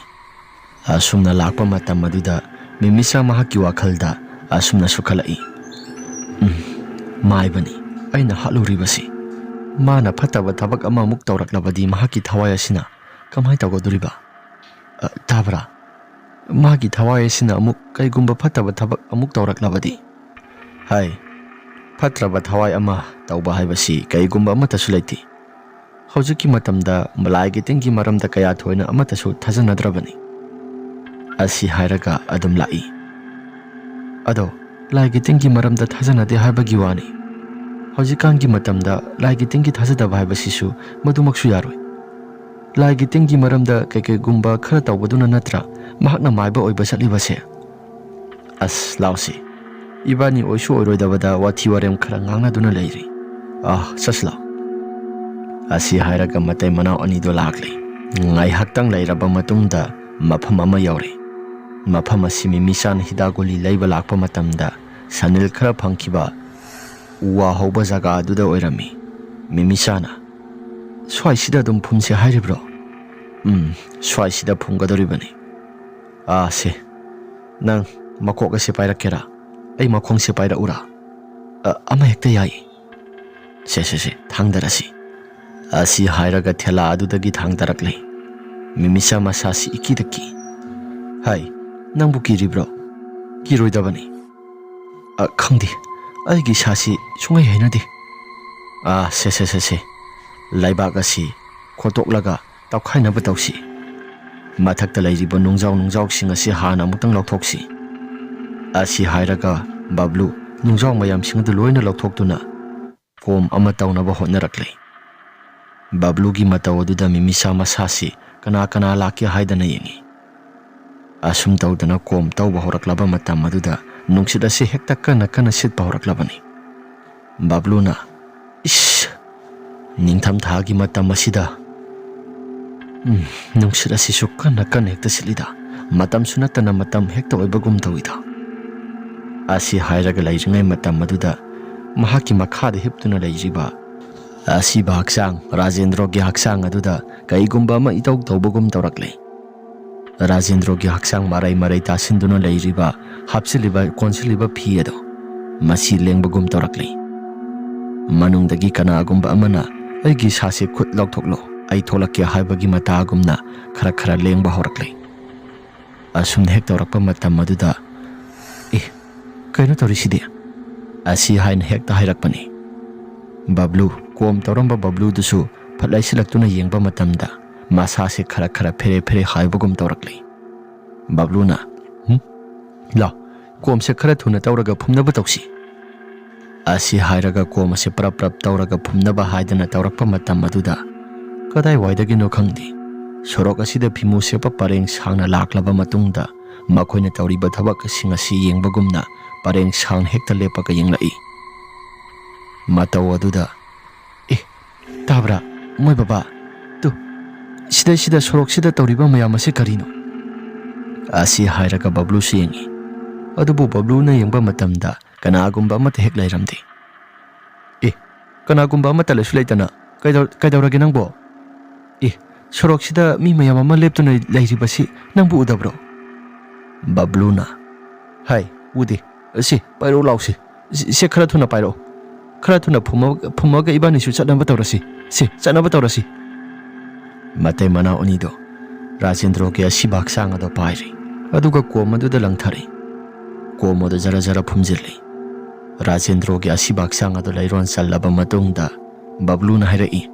ꯑꯁꯨꯝꯅ ꯂꯥꯛꯄ ꯃꯇꯝ ꯑꯗꯨꯗ ꯃꯤꯃꯤꯆꯥ ꯃꯍꯥꯛꯀꯤ ꯋꯥꯈꯜꯗ ꯑꯁꯨꯝꯅꯁꯨ ꯈꯜꯂꯛꯏ, "ꯎꯝ, ꯃꯥꯏꯕꯅꯤ ꯑꯩꯅ ꯍꯥꯠꯂꯨꯔꯤꯕꯁꯤ꯫ ꯃꯥꯅ ꯐꯠꯇꯕ ꯊꯕꯛ ꯑꯃꯃꯨꯛ ꯇꯧꯔꯛꯂꯕꯗꯤ ꯃꯍꯥꯛꯀꯤ ꯊꯋꯥꯏ ꯑꯁꯤꯅ ꯀꯃꯥꯏꯅ ꯇꯧꯒꯗꯧꯔꯤꯕ? ꯑ, ꯇꯥꯕ꯭ꯔꯥ? ꯃꯥꯒꯤ ꯊꯋꯥꯏ ꯑꯁꯤꯅ ꯑꯃꯨꯛ ꯀꯩꯒꯨꯝꯕ ꯐꯠꯇꯕ ꯊꯕꯛ ꯑꯃꯨꯛ ꯇꯧꯔꯛꯂꯕꯗꯤ?" ꯍꯥꯏ, ꯐꯠꯇ꯭ꯔꯕ ꯊꯋꯥꯏ ꯑꯃ ꯇꯧꯕ ꯍꯥꯏꯕꯁꯤ ꯀꯩꯒꯨꯝꯕ ꯑꯃꯠꯇꯁꯨ ꯂꯩꯇꯦ꯫ ꯍꯧꯖꯤꯛꯀꯤ ꯃꯇꯝꯗ ꯂꯥꯏꯒꯤ ꯇꯤꯟꯒꯤ ꯃꯔꯝꯗ ꯀꯌꯥ ꯊꯣꯏꯅ ꯑꯃꯠꯇꯁꯨ ꯊꯥꯖꯅꯗ꯭ꯔꯕꯅꯤ꯫ ꯑꯁꯤ ꯍꯥꯏꯔꯒ ꯑꯗꯨꯝ ꯂꯥꯛꯏ꯫ ꯑꯗꯣ, ꯂꯥꯏꯒꯤ ꯇꯤꯟꯒꯤ ꯃꯔꯝꯗ ꯊꯥꯖꯅꯗꯦ ꯍꯥꯏꯕꯒꯤ ꯋꯥꯅꯤ꯫ ꯍꯧꯖꯤꯛꯀꯥꯟꯒꯤ ꯃꯇꯝꯗ ꯂꯥꯏꯒꯤ ꯇꯤꯟꯒꯤ ꯊꯥꯖꯗꯕ ꯍꯥꯏꯕꯁꯤꯁꯨ ꯃꯗꯨꯃꯛꯁꯨ ꯌꯥꯔꯣꯏ꯫ ꯂꯥꯏꯒꯤ ꯇꯤꯟꯒꯤ ꯃꯔꯝꯗ ꯀꯩ ꯀꯩꯒꯨꯝꯕ ꯈꯔ ꯇꯧꯕꯗꯨꯅ ꯅꯠꯇ꯭ꯔꯥ ꯃꯍꯥꯛꯅ ꯃꯥꯏꯕ ꯑꯣꯏꯕ ꯆꯠꯂꯤꯕꯁꯦ? ꯑꯁ, ꯂꯥꯎꯁꯤ꯫ ꯏꯕꯥꯅꯤ ꯑꯣꯏꯁꯨ ꯑꯣꯏꯔꯣꯏꯗꯕꯗ ꯋꯥꯊꯤ ꯋꯥꯔꯦꯝ ꯈꯔ ꯉꯥꯡꯅꯗꯨꯅ ꯂꯩꯔꯤ꯫ ꯑꯥ, ꯆꯠꯁꯤ ꯂꯥꯎ꯫ ꯑꯁꯤ ꯍꯥꯏꯔꯒ ꯃꯇꯩ ꯃꯅꯥꯎ ꯑꯅꯤꯗꯣ ꯂꯥꯛꯂꯦ꯫ ꯉꯥꯏꯍꯥꯛꯇꯪ ꯂꯩꯔꯕ ꯃꯇꯨꯡꯗ ꯃꯐꯝ ꯑꯃ ꯌꯧꯔꯦ꯫ ꯃꯐꯝ ꯑꯁꯤ ꯃꯤꯃꯤꯆꯥꯅ ꯍꯤꯗꯥꯛ ꯒꯨꯂꯤ ꯂꯩꯕ ꯂꯥꯛꯄ ꯃꯇꯝꯗ ꯁꯅꯤꯜ ꯈꯔ ꯐꯪꯈꯤꯕ ꯎ ꯋꯥ ꯍꯧꯕ ꯖꯒꯥ ꯑꯗꯨꯗ ꯑꯣꯏꯔꯝꯃꯤ꯫ ꯃꯤꯃꯤꯆꯥꯅ, "ꯁ꯭ꯋꯥꯏꯁꯤꯗ ꯑꯗꯨꯝ ꯐꯨꯝꯁꯦ ꯍꯥꯏꯔꯤꯕ꯭ꯔꯣ?" "ꯎꯝ, ꯁ꯭ꯋꯥꯏꯁꯤꯗ ꯐꯨꯝꯒꯗꯧꯔꯤꯕꯅꯤ꯫ ꯑꯥ, ꯁꯦ, ꯅꯪ ꯃꯀꯣꯛ ꯑꯁꯤ ꯄꯥꯏꯔꯛꯀꯦꯔꯥ? ꯑꯩ ꯃꯈꯣꯡꯁꯦ ꯄꯥꯏꯔꯛꯎꯔꯥ?" "ꯑ, ꯑꯃ ꯍꯦꯛꯇ ꯌꯥꯏ꯫" "ꯁꯦ, ꯁꯦ, ꯁꯦ, ꯊꯥꯡꯗꯔꯁꯤ꯫" ꯑꯁꯤ ꯍꯥꯏꯔꯒ ꯊꯦꯂꯥ ꯑꯗꯨꯗꯒꯤ ꯊꯥꯡꯗꯔꯛꯂꯦ꯫ ꯃꯤꯃꯤꯆꯥ ꯃꯁꯥꯁꯤ ꯏꯀꯤꯗ ꯀꯤ꯫ "ꯍꯥꯏ, ꯅꯪꯕꯨ ꯀꯤꯔꯤꯕ꯭ꯔꯣ?" "ꯀꯤꯔꯣꯏꯗꯕꯅꯤ꯫" "ꯑ, ꯈꯪꯗꯦ, ꯑꯩꯒꯤ ꯏꯁꯥꯁꯤ ꯁꯨꯡꯍꯩ ꯍꯩꯅꯗꯦ꯫" "ꯑꯥ, ꯁꯦ, ꯁꯦ, ꯁꯦ, ꯁꯦ, ꯂꯩꯕꯥꯛ ꯑꯁꯤ ꯈꯣꯠꯇꯣꯛꯂꯒ ꯇꯧꯈꯥꯏꯅꯕ ꯇꯧꯁꯤ꯫ ꯃꯊꯛꯇ ꯂꯩꯔꯤꯕ ꯅꯨꯡꯖꯥꯎ ꯅꯨꯡꯖꯥꯎꯁꯤꯡ ꯑꯁꯤ ꯍꯥꯟꯅ ꯑꯃꯨꯛꯇꯪ ꯂꯧꯊꯣꯛꯁꯤ꯫" ꯑꯁꯤ ꯍꯥꯏꯔꯒ ꯕꯕ꯭ꯂꯨ ꯅꯨꯡꯖꯥꯎ ꯃꯌꯥꯝꯁꯤꯡ ꯑꯗꯨ ꯂꯣꯏꯅ ꯂꯧꯊꯣꯛꯇꯨꯅ ꯀꯣꯝ ꯑꯃ ꯇꯧꯅꯕ ꯍꯣꯠꯅꯔꯛꯂꯦ꯫ ꯕꯕ꯭ꯂꯨꯒꯤ ꯃꯇꯧ ꯑꯗꯨꯗ ꯃꯤꯃꯤꯆꯥ ꯃꯁꯥꯁꯤ ꯀꯅꯥ ꯀꯅꯥ ꯂꯥꯛꯀꯦ ꯍꯥꯏꯗꯅ ꯌꯦꯡꯉꯤ꯫ ꯑꯁꯨꯝ ꯇꯧꯗꯅ ꯀꯣꯝ ꯇꯧꯕ ꯍꯧꯔꯛꯂꯕ ꯃꯇꯝ ꯑꯗꯨꯗ ꯅꯨꯡꯁꯤꯠ ꯑꯁꯤ ꯍꯦꯛꯇ ꯀꯟꯅ ꯀꯟꯅ ꯁꯤꯠꯄ ꯍꯧꯔꯛꯂꯕꯅꯤ꯫ ꯕꯕ꯭ꯂꯨꯅ, "ꯏꯁ! ꯅꯤꯡꯊꯝꯊꯥꯒꯤ ꯃꯇꯝ ꯑꯁꯤꯗ "ꯎꯝ, ꯅꯨꯡꯁꯤꯠ ꯑꯁꯤꯁꯨ ꯀꯟꯅ ꯀꯟꯅ ꯍꯦꯛꯇ ꯁꯤꯠꯂꯤꯗ, ꯃꯇꯝꯁꯨ ꯅꯠꯇꯅ ꯃꯇꯝ ꯍꯦꯛꯇ ꯑꯣꯏꯕꯒꯨꯝ ꯇꯧꯏꯗ"꯫ ꯑꯁꯤ ꯍꯥꯏꯔꯒ ꯂꯩꯔꯤꯉꯩ ꯃꯇꯝ ꯑꯗꯨꯗ ꯃꯍꯥꯛꯀꯤ ꯃꯈꯥꯗ ꯍꯤꯞꯇꯨꯅ ꯂꯩꯔꯤꯕ ꯑꯁꯤꯕ ꯍꯛꯆꯥꯡ ꯔꯥꯖꯦꯟꯗ꯭ꯔꯣꯒꯤ ꯍꯛꯆꯥꯡ ꯑꯗꯨꯗ ꯀꯩꯒꯨꯝꯕ ꯑꯃ ꯏꯇꯧ ꯇꯧꯕꯒꯨꯝ ꯇꯧꯔꯛꯂꯦ꯫ ꯔꯥꯖꯦꯟꯗ꯭ꯔꯣꯒꯤ ꯍꯛꯆꯥꯡ ꯃꯔꯩ ꯃꯔꯩ ꯇꯥꯁꯤꯟꯗꯨꯅ ꯂꯩꯔꯤꯕ, ꯍꯥꯞꯆꯤꯜꯂꯤꯕ, ꯀꯣꯟꯁꯤꯜꯂꯤꯕ ꯐꯤ ꯑꯗꯣ ꯃꯁꯤ ꯂꯦꯡꯕꯒꯨꯝ ꯇꯧꯔꯛꯂꯤ꯫ ꯃꯅꯨꯡꯗꯒꯤ ꯀꯅꯥꯒꯨꯝꯕ ꯑꯃꯅ "ꯑꯩꯒꯤ ꯏꯁꯥꯁꯦ ꯈꯨꯠ ꯂꯧꯊꯣꯛꯂꯣ, ꯑꯩ ꯊꯣꯛꯂꯛꯀꯦ" ꯍꯥꯏꯕꯒꯤ ꯃꯇꯥꯒꯨꯝꯅ ꯈꯔ ꯈꯔ ꯂꯦꯡꯕ ꯍꯧꯔꯛꯂꯤ꯫ ꯑꯁꯨꯝꯅ ꯍꯦꯛ ꯇꯧꯔꯛꯄ ꯃꯇꯝ ꯑꯗꯨꯗ, "ꯑꯦ, ꯀꯩꯅꯣ ꯇꯧꯔꯤꯁꯤꯗꯤ?" ꯑꯁꯤ ꯍꯥꯏꯅ ꯍꯦꯛꯇ ꯍꯥꯏꯔꯛꯄꯅꯤ꯫ ꯕꯕ꯭ꯂꯨ, ꯀꯣꯝ ꯇꯧꯔꯝꯕ ꯕꯕ꯭ꯂꯨꯗꯨꯁꯨ ꯐꯠ ꯂꯩꯁꯤꯜꯂꯛꯇꯨꯅ ꯌꯦꯡꯕ ꯃꯇꯝꯗ ꯃꯁꯥꯁꯦ ꯈꯔ ꯈꯔ ꯐꯦꯔꯦ ꯐꯦꯔꯦ ꯍꯥꯏꯕꯒꯨꯝ ꯇꯧꯔꯛꯂꯤ꯫ ꯕꯕ꯭ꯂꯨꯅ, "ꯍꯨꯝ? ꯂꯥꯎ, ꯀꯣꯝꯁꯦ ꯈꯔ ꯊꯨꯅ ꯇꯧꯔꯒ ꯐꯨꯝꯅꯕ ꯇꯧꯁꯤ"꯫ ꯑꯁꯤ ꯍꯥꯏꯔꯒ ꯀꯣꯝ ꯑꯁꯤ ꯄ꯭ꯔꯞ ꯄ꯭ꯔꯞ ꯇꯧꯔꯒ ꯐꯨꯝꯅꯕ ꯍꯥꯏꯗꯅ ꯇꯧꯔꯛꯄ ꯃꯇꯝ ꯑꯗꯨꯗ, ꯀꯗꯥꯏꯋꯥꯏꯗꯒꯤꯅꯣ ꯈꯪꯗꯦ, ꯁꯣꯔꯣꯛ ꯑꯁꯤꯗ ꯐꯤꯃꯨ ꯁꯦꯠꯄ ꯄꯔꯦꯡ ꯁꯥꯡꯅ ꯂꯥꯛꯂꯕ ꯃꯇꯨꯡꯗ, ꯃꯈꯣꯏꯅ ꯇꯧꯔꯤꯕ ꯊꯕꯛꯁꯤꯡ ꯑꯁꯤ ꯌꯦꯡꯕꯒꯨꯝꯅ ꯄꯔꯦꯡ ꯁꯥꯡꯅ ꯍꯦꯛꯇ ꯂꯦꯞꯄꯒ ꯌꯦꯡꯂꯛꯏ꯫ ꯃꯇꯧ ꯑꯗꯨꯗ, "ꯑꯦ, ꯇꯥꯕ꯭ꯔꯥ, ꯃꯣꯏ ꯕꯕꯥ? ꯇꯨ, ꯁꯤꯗꯩꯁꯤꯗ, ꯁꯣꯔꯣꯛꯁꯤꯗ ꯇꯧꯔꯤꯕ ꯃꯌꯥꯝ ꯑꯁꯤ ꯀꯔꯤꯅꯣ?" ꯑꯁꯤ ꯍꯥꯏꯔꯒ ꯕꯕ꯭ꯂꯨꯁꯨ ꯌꯦꯡꯉꯤ꯫ ꯑꯗꯨꯕꯨ ꯕꯕ꯭ꯂꯨꯅ ꯌꯦꯡꯕ ꯃꯇꯝꯗ ꯀꯅꯥꯒꯨꯝꯕ ꯑꯃꯠꯇ ꯍꯦꯛ ꯂꯩꯔꯝꯗꯦ꯫ "ꯑꯦ, ꯀꯅꯥꯒꯨꯝꯕ ꯑꯃꯠꯇ ꯂꯩꯁꯨ ꯂꯩꯇꯅ ꯀꯩꯗꯧ-, ꯀꯩꯗꯧꯔꯒꯦ ꯅꯪꯕꯣ? ꯑꯦ, ꯁꯣꯔꯣꯛꯁꯤꯗ ꯃꯤ ꯃꯌꯥꯝ ꯑꯃ ꯂꯦꯞꯇꯨꯅ ꯂꯩꯔꯤꯕꯁꯤ ꯅꯪꯕꯨ ꯎꯗꯕ꯭ꯔꯣ?" ꯕꯕ꯭ꯂꯨꯅ, "ꯍꯥꯏ, ꯎꯗꯦ꯫ ꯁꯤ, ꯄꯥꯏꯔꯛꯎ ꯂꯥꯎꯁꯤ꯫ ꯁꯤ, ꯁꯦ, ꯈꯔ ꯊꯨꯅ ꯄꯥꯏꯔꯛꯑꯣ꯫ ꯈꯔ ꯊꯨꯅ ꯐꯨꯝꯃ-, ꯐꯨꯝꯃꯒ ꯏꯕꯥꯅꯤꯁꯨ ꯆꯠꯅꯕ ꯇꯧꯔꯁꯤ꯫ ꯁꯤ, ꯆꯠꯅꯕ ꯇꯧꯔꯁꯤ"꯫ ꯃꯇꯩ ꯃꯅꯥꯎ ꯑꯅꯤꯗꯣ ꯔꯥꯖꯦꯟꯗ꯭ꯔꯣꯒꯤ ꯑꯁꯤꯕ ꯍꯛꯆꯥꯡ ꯑꯗꯣ ꯄꯥꯏꯔꯤ, ꯑꯗꯨꯒ ꯀꯣꯝ ꯑꯗꯨꯗ ꯂꯪꯊꯔꯤ꯫ ꯀꯣꯝ ꯑꯗꯨ ꯖꯔ ꯖꯔ ꯐꯨꯝꯖꯤꯜꯂꯤ꯫ ꯔꯥꯖꯦꯟꯗ꯭ꯔꯣꯒꯤ ꯑꯁꯤꯕ ꯍꯛꯆꯥꯡ ꯑꯗꯨ ꯂꯩꯔꯣꯟ ꯆꯜꯂꯕ ꯃꯇꯨꯡꯗ ꯕꯕ꯭ꯂꯨꯅ ꯍꯥꯏꯔꯛꯏ,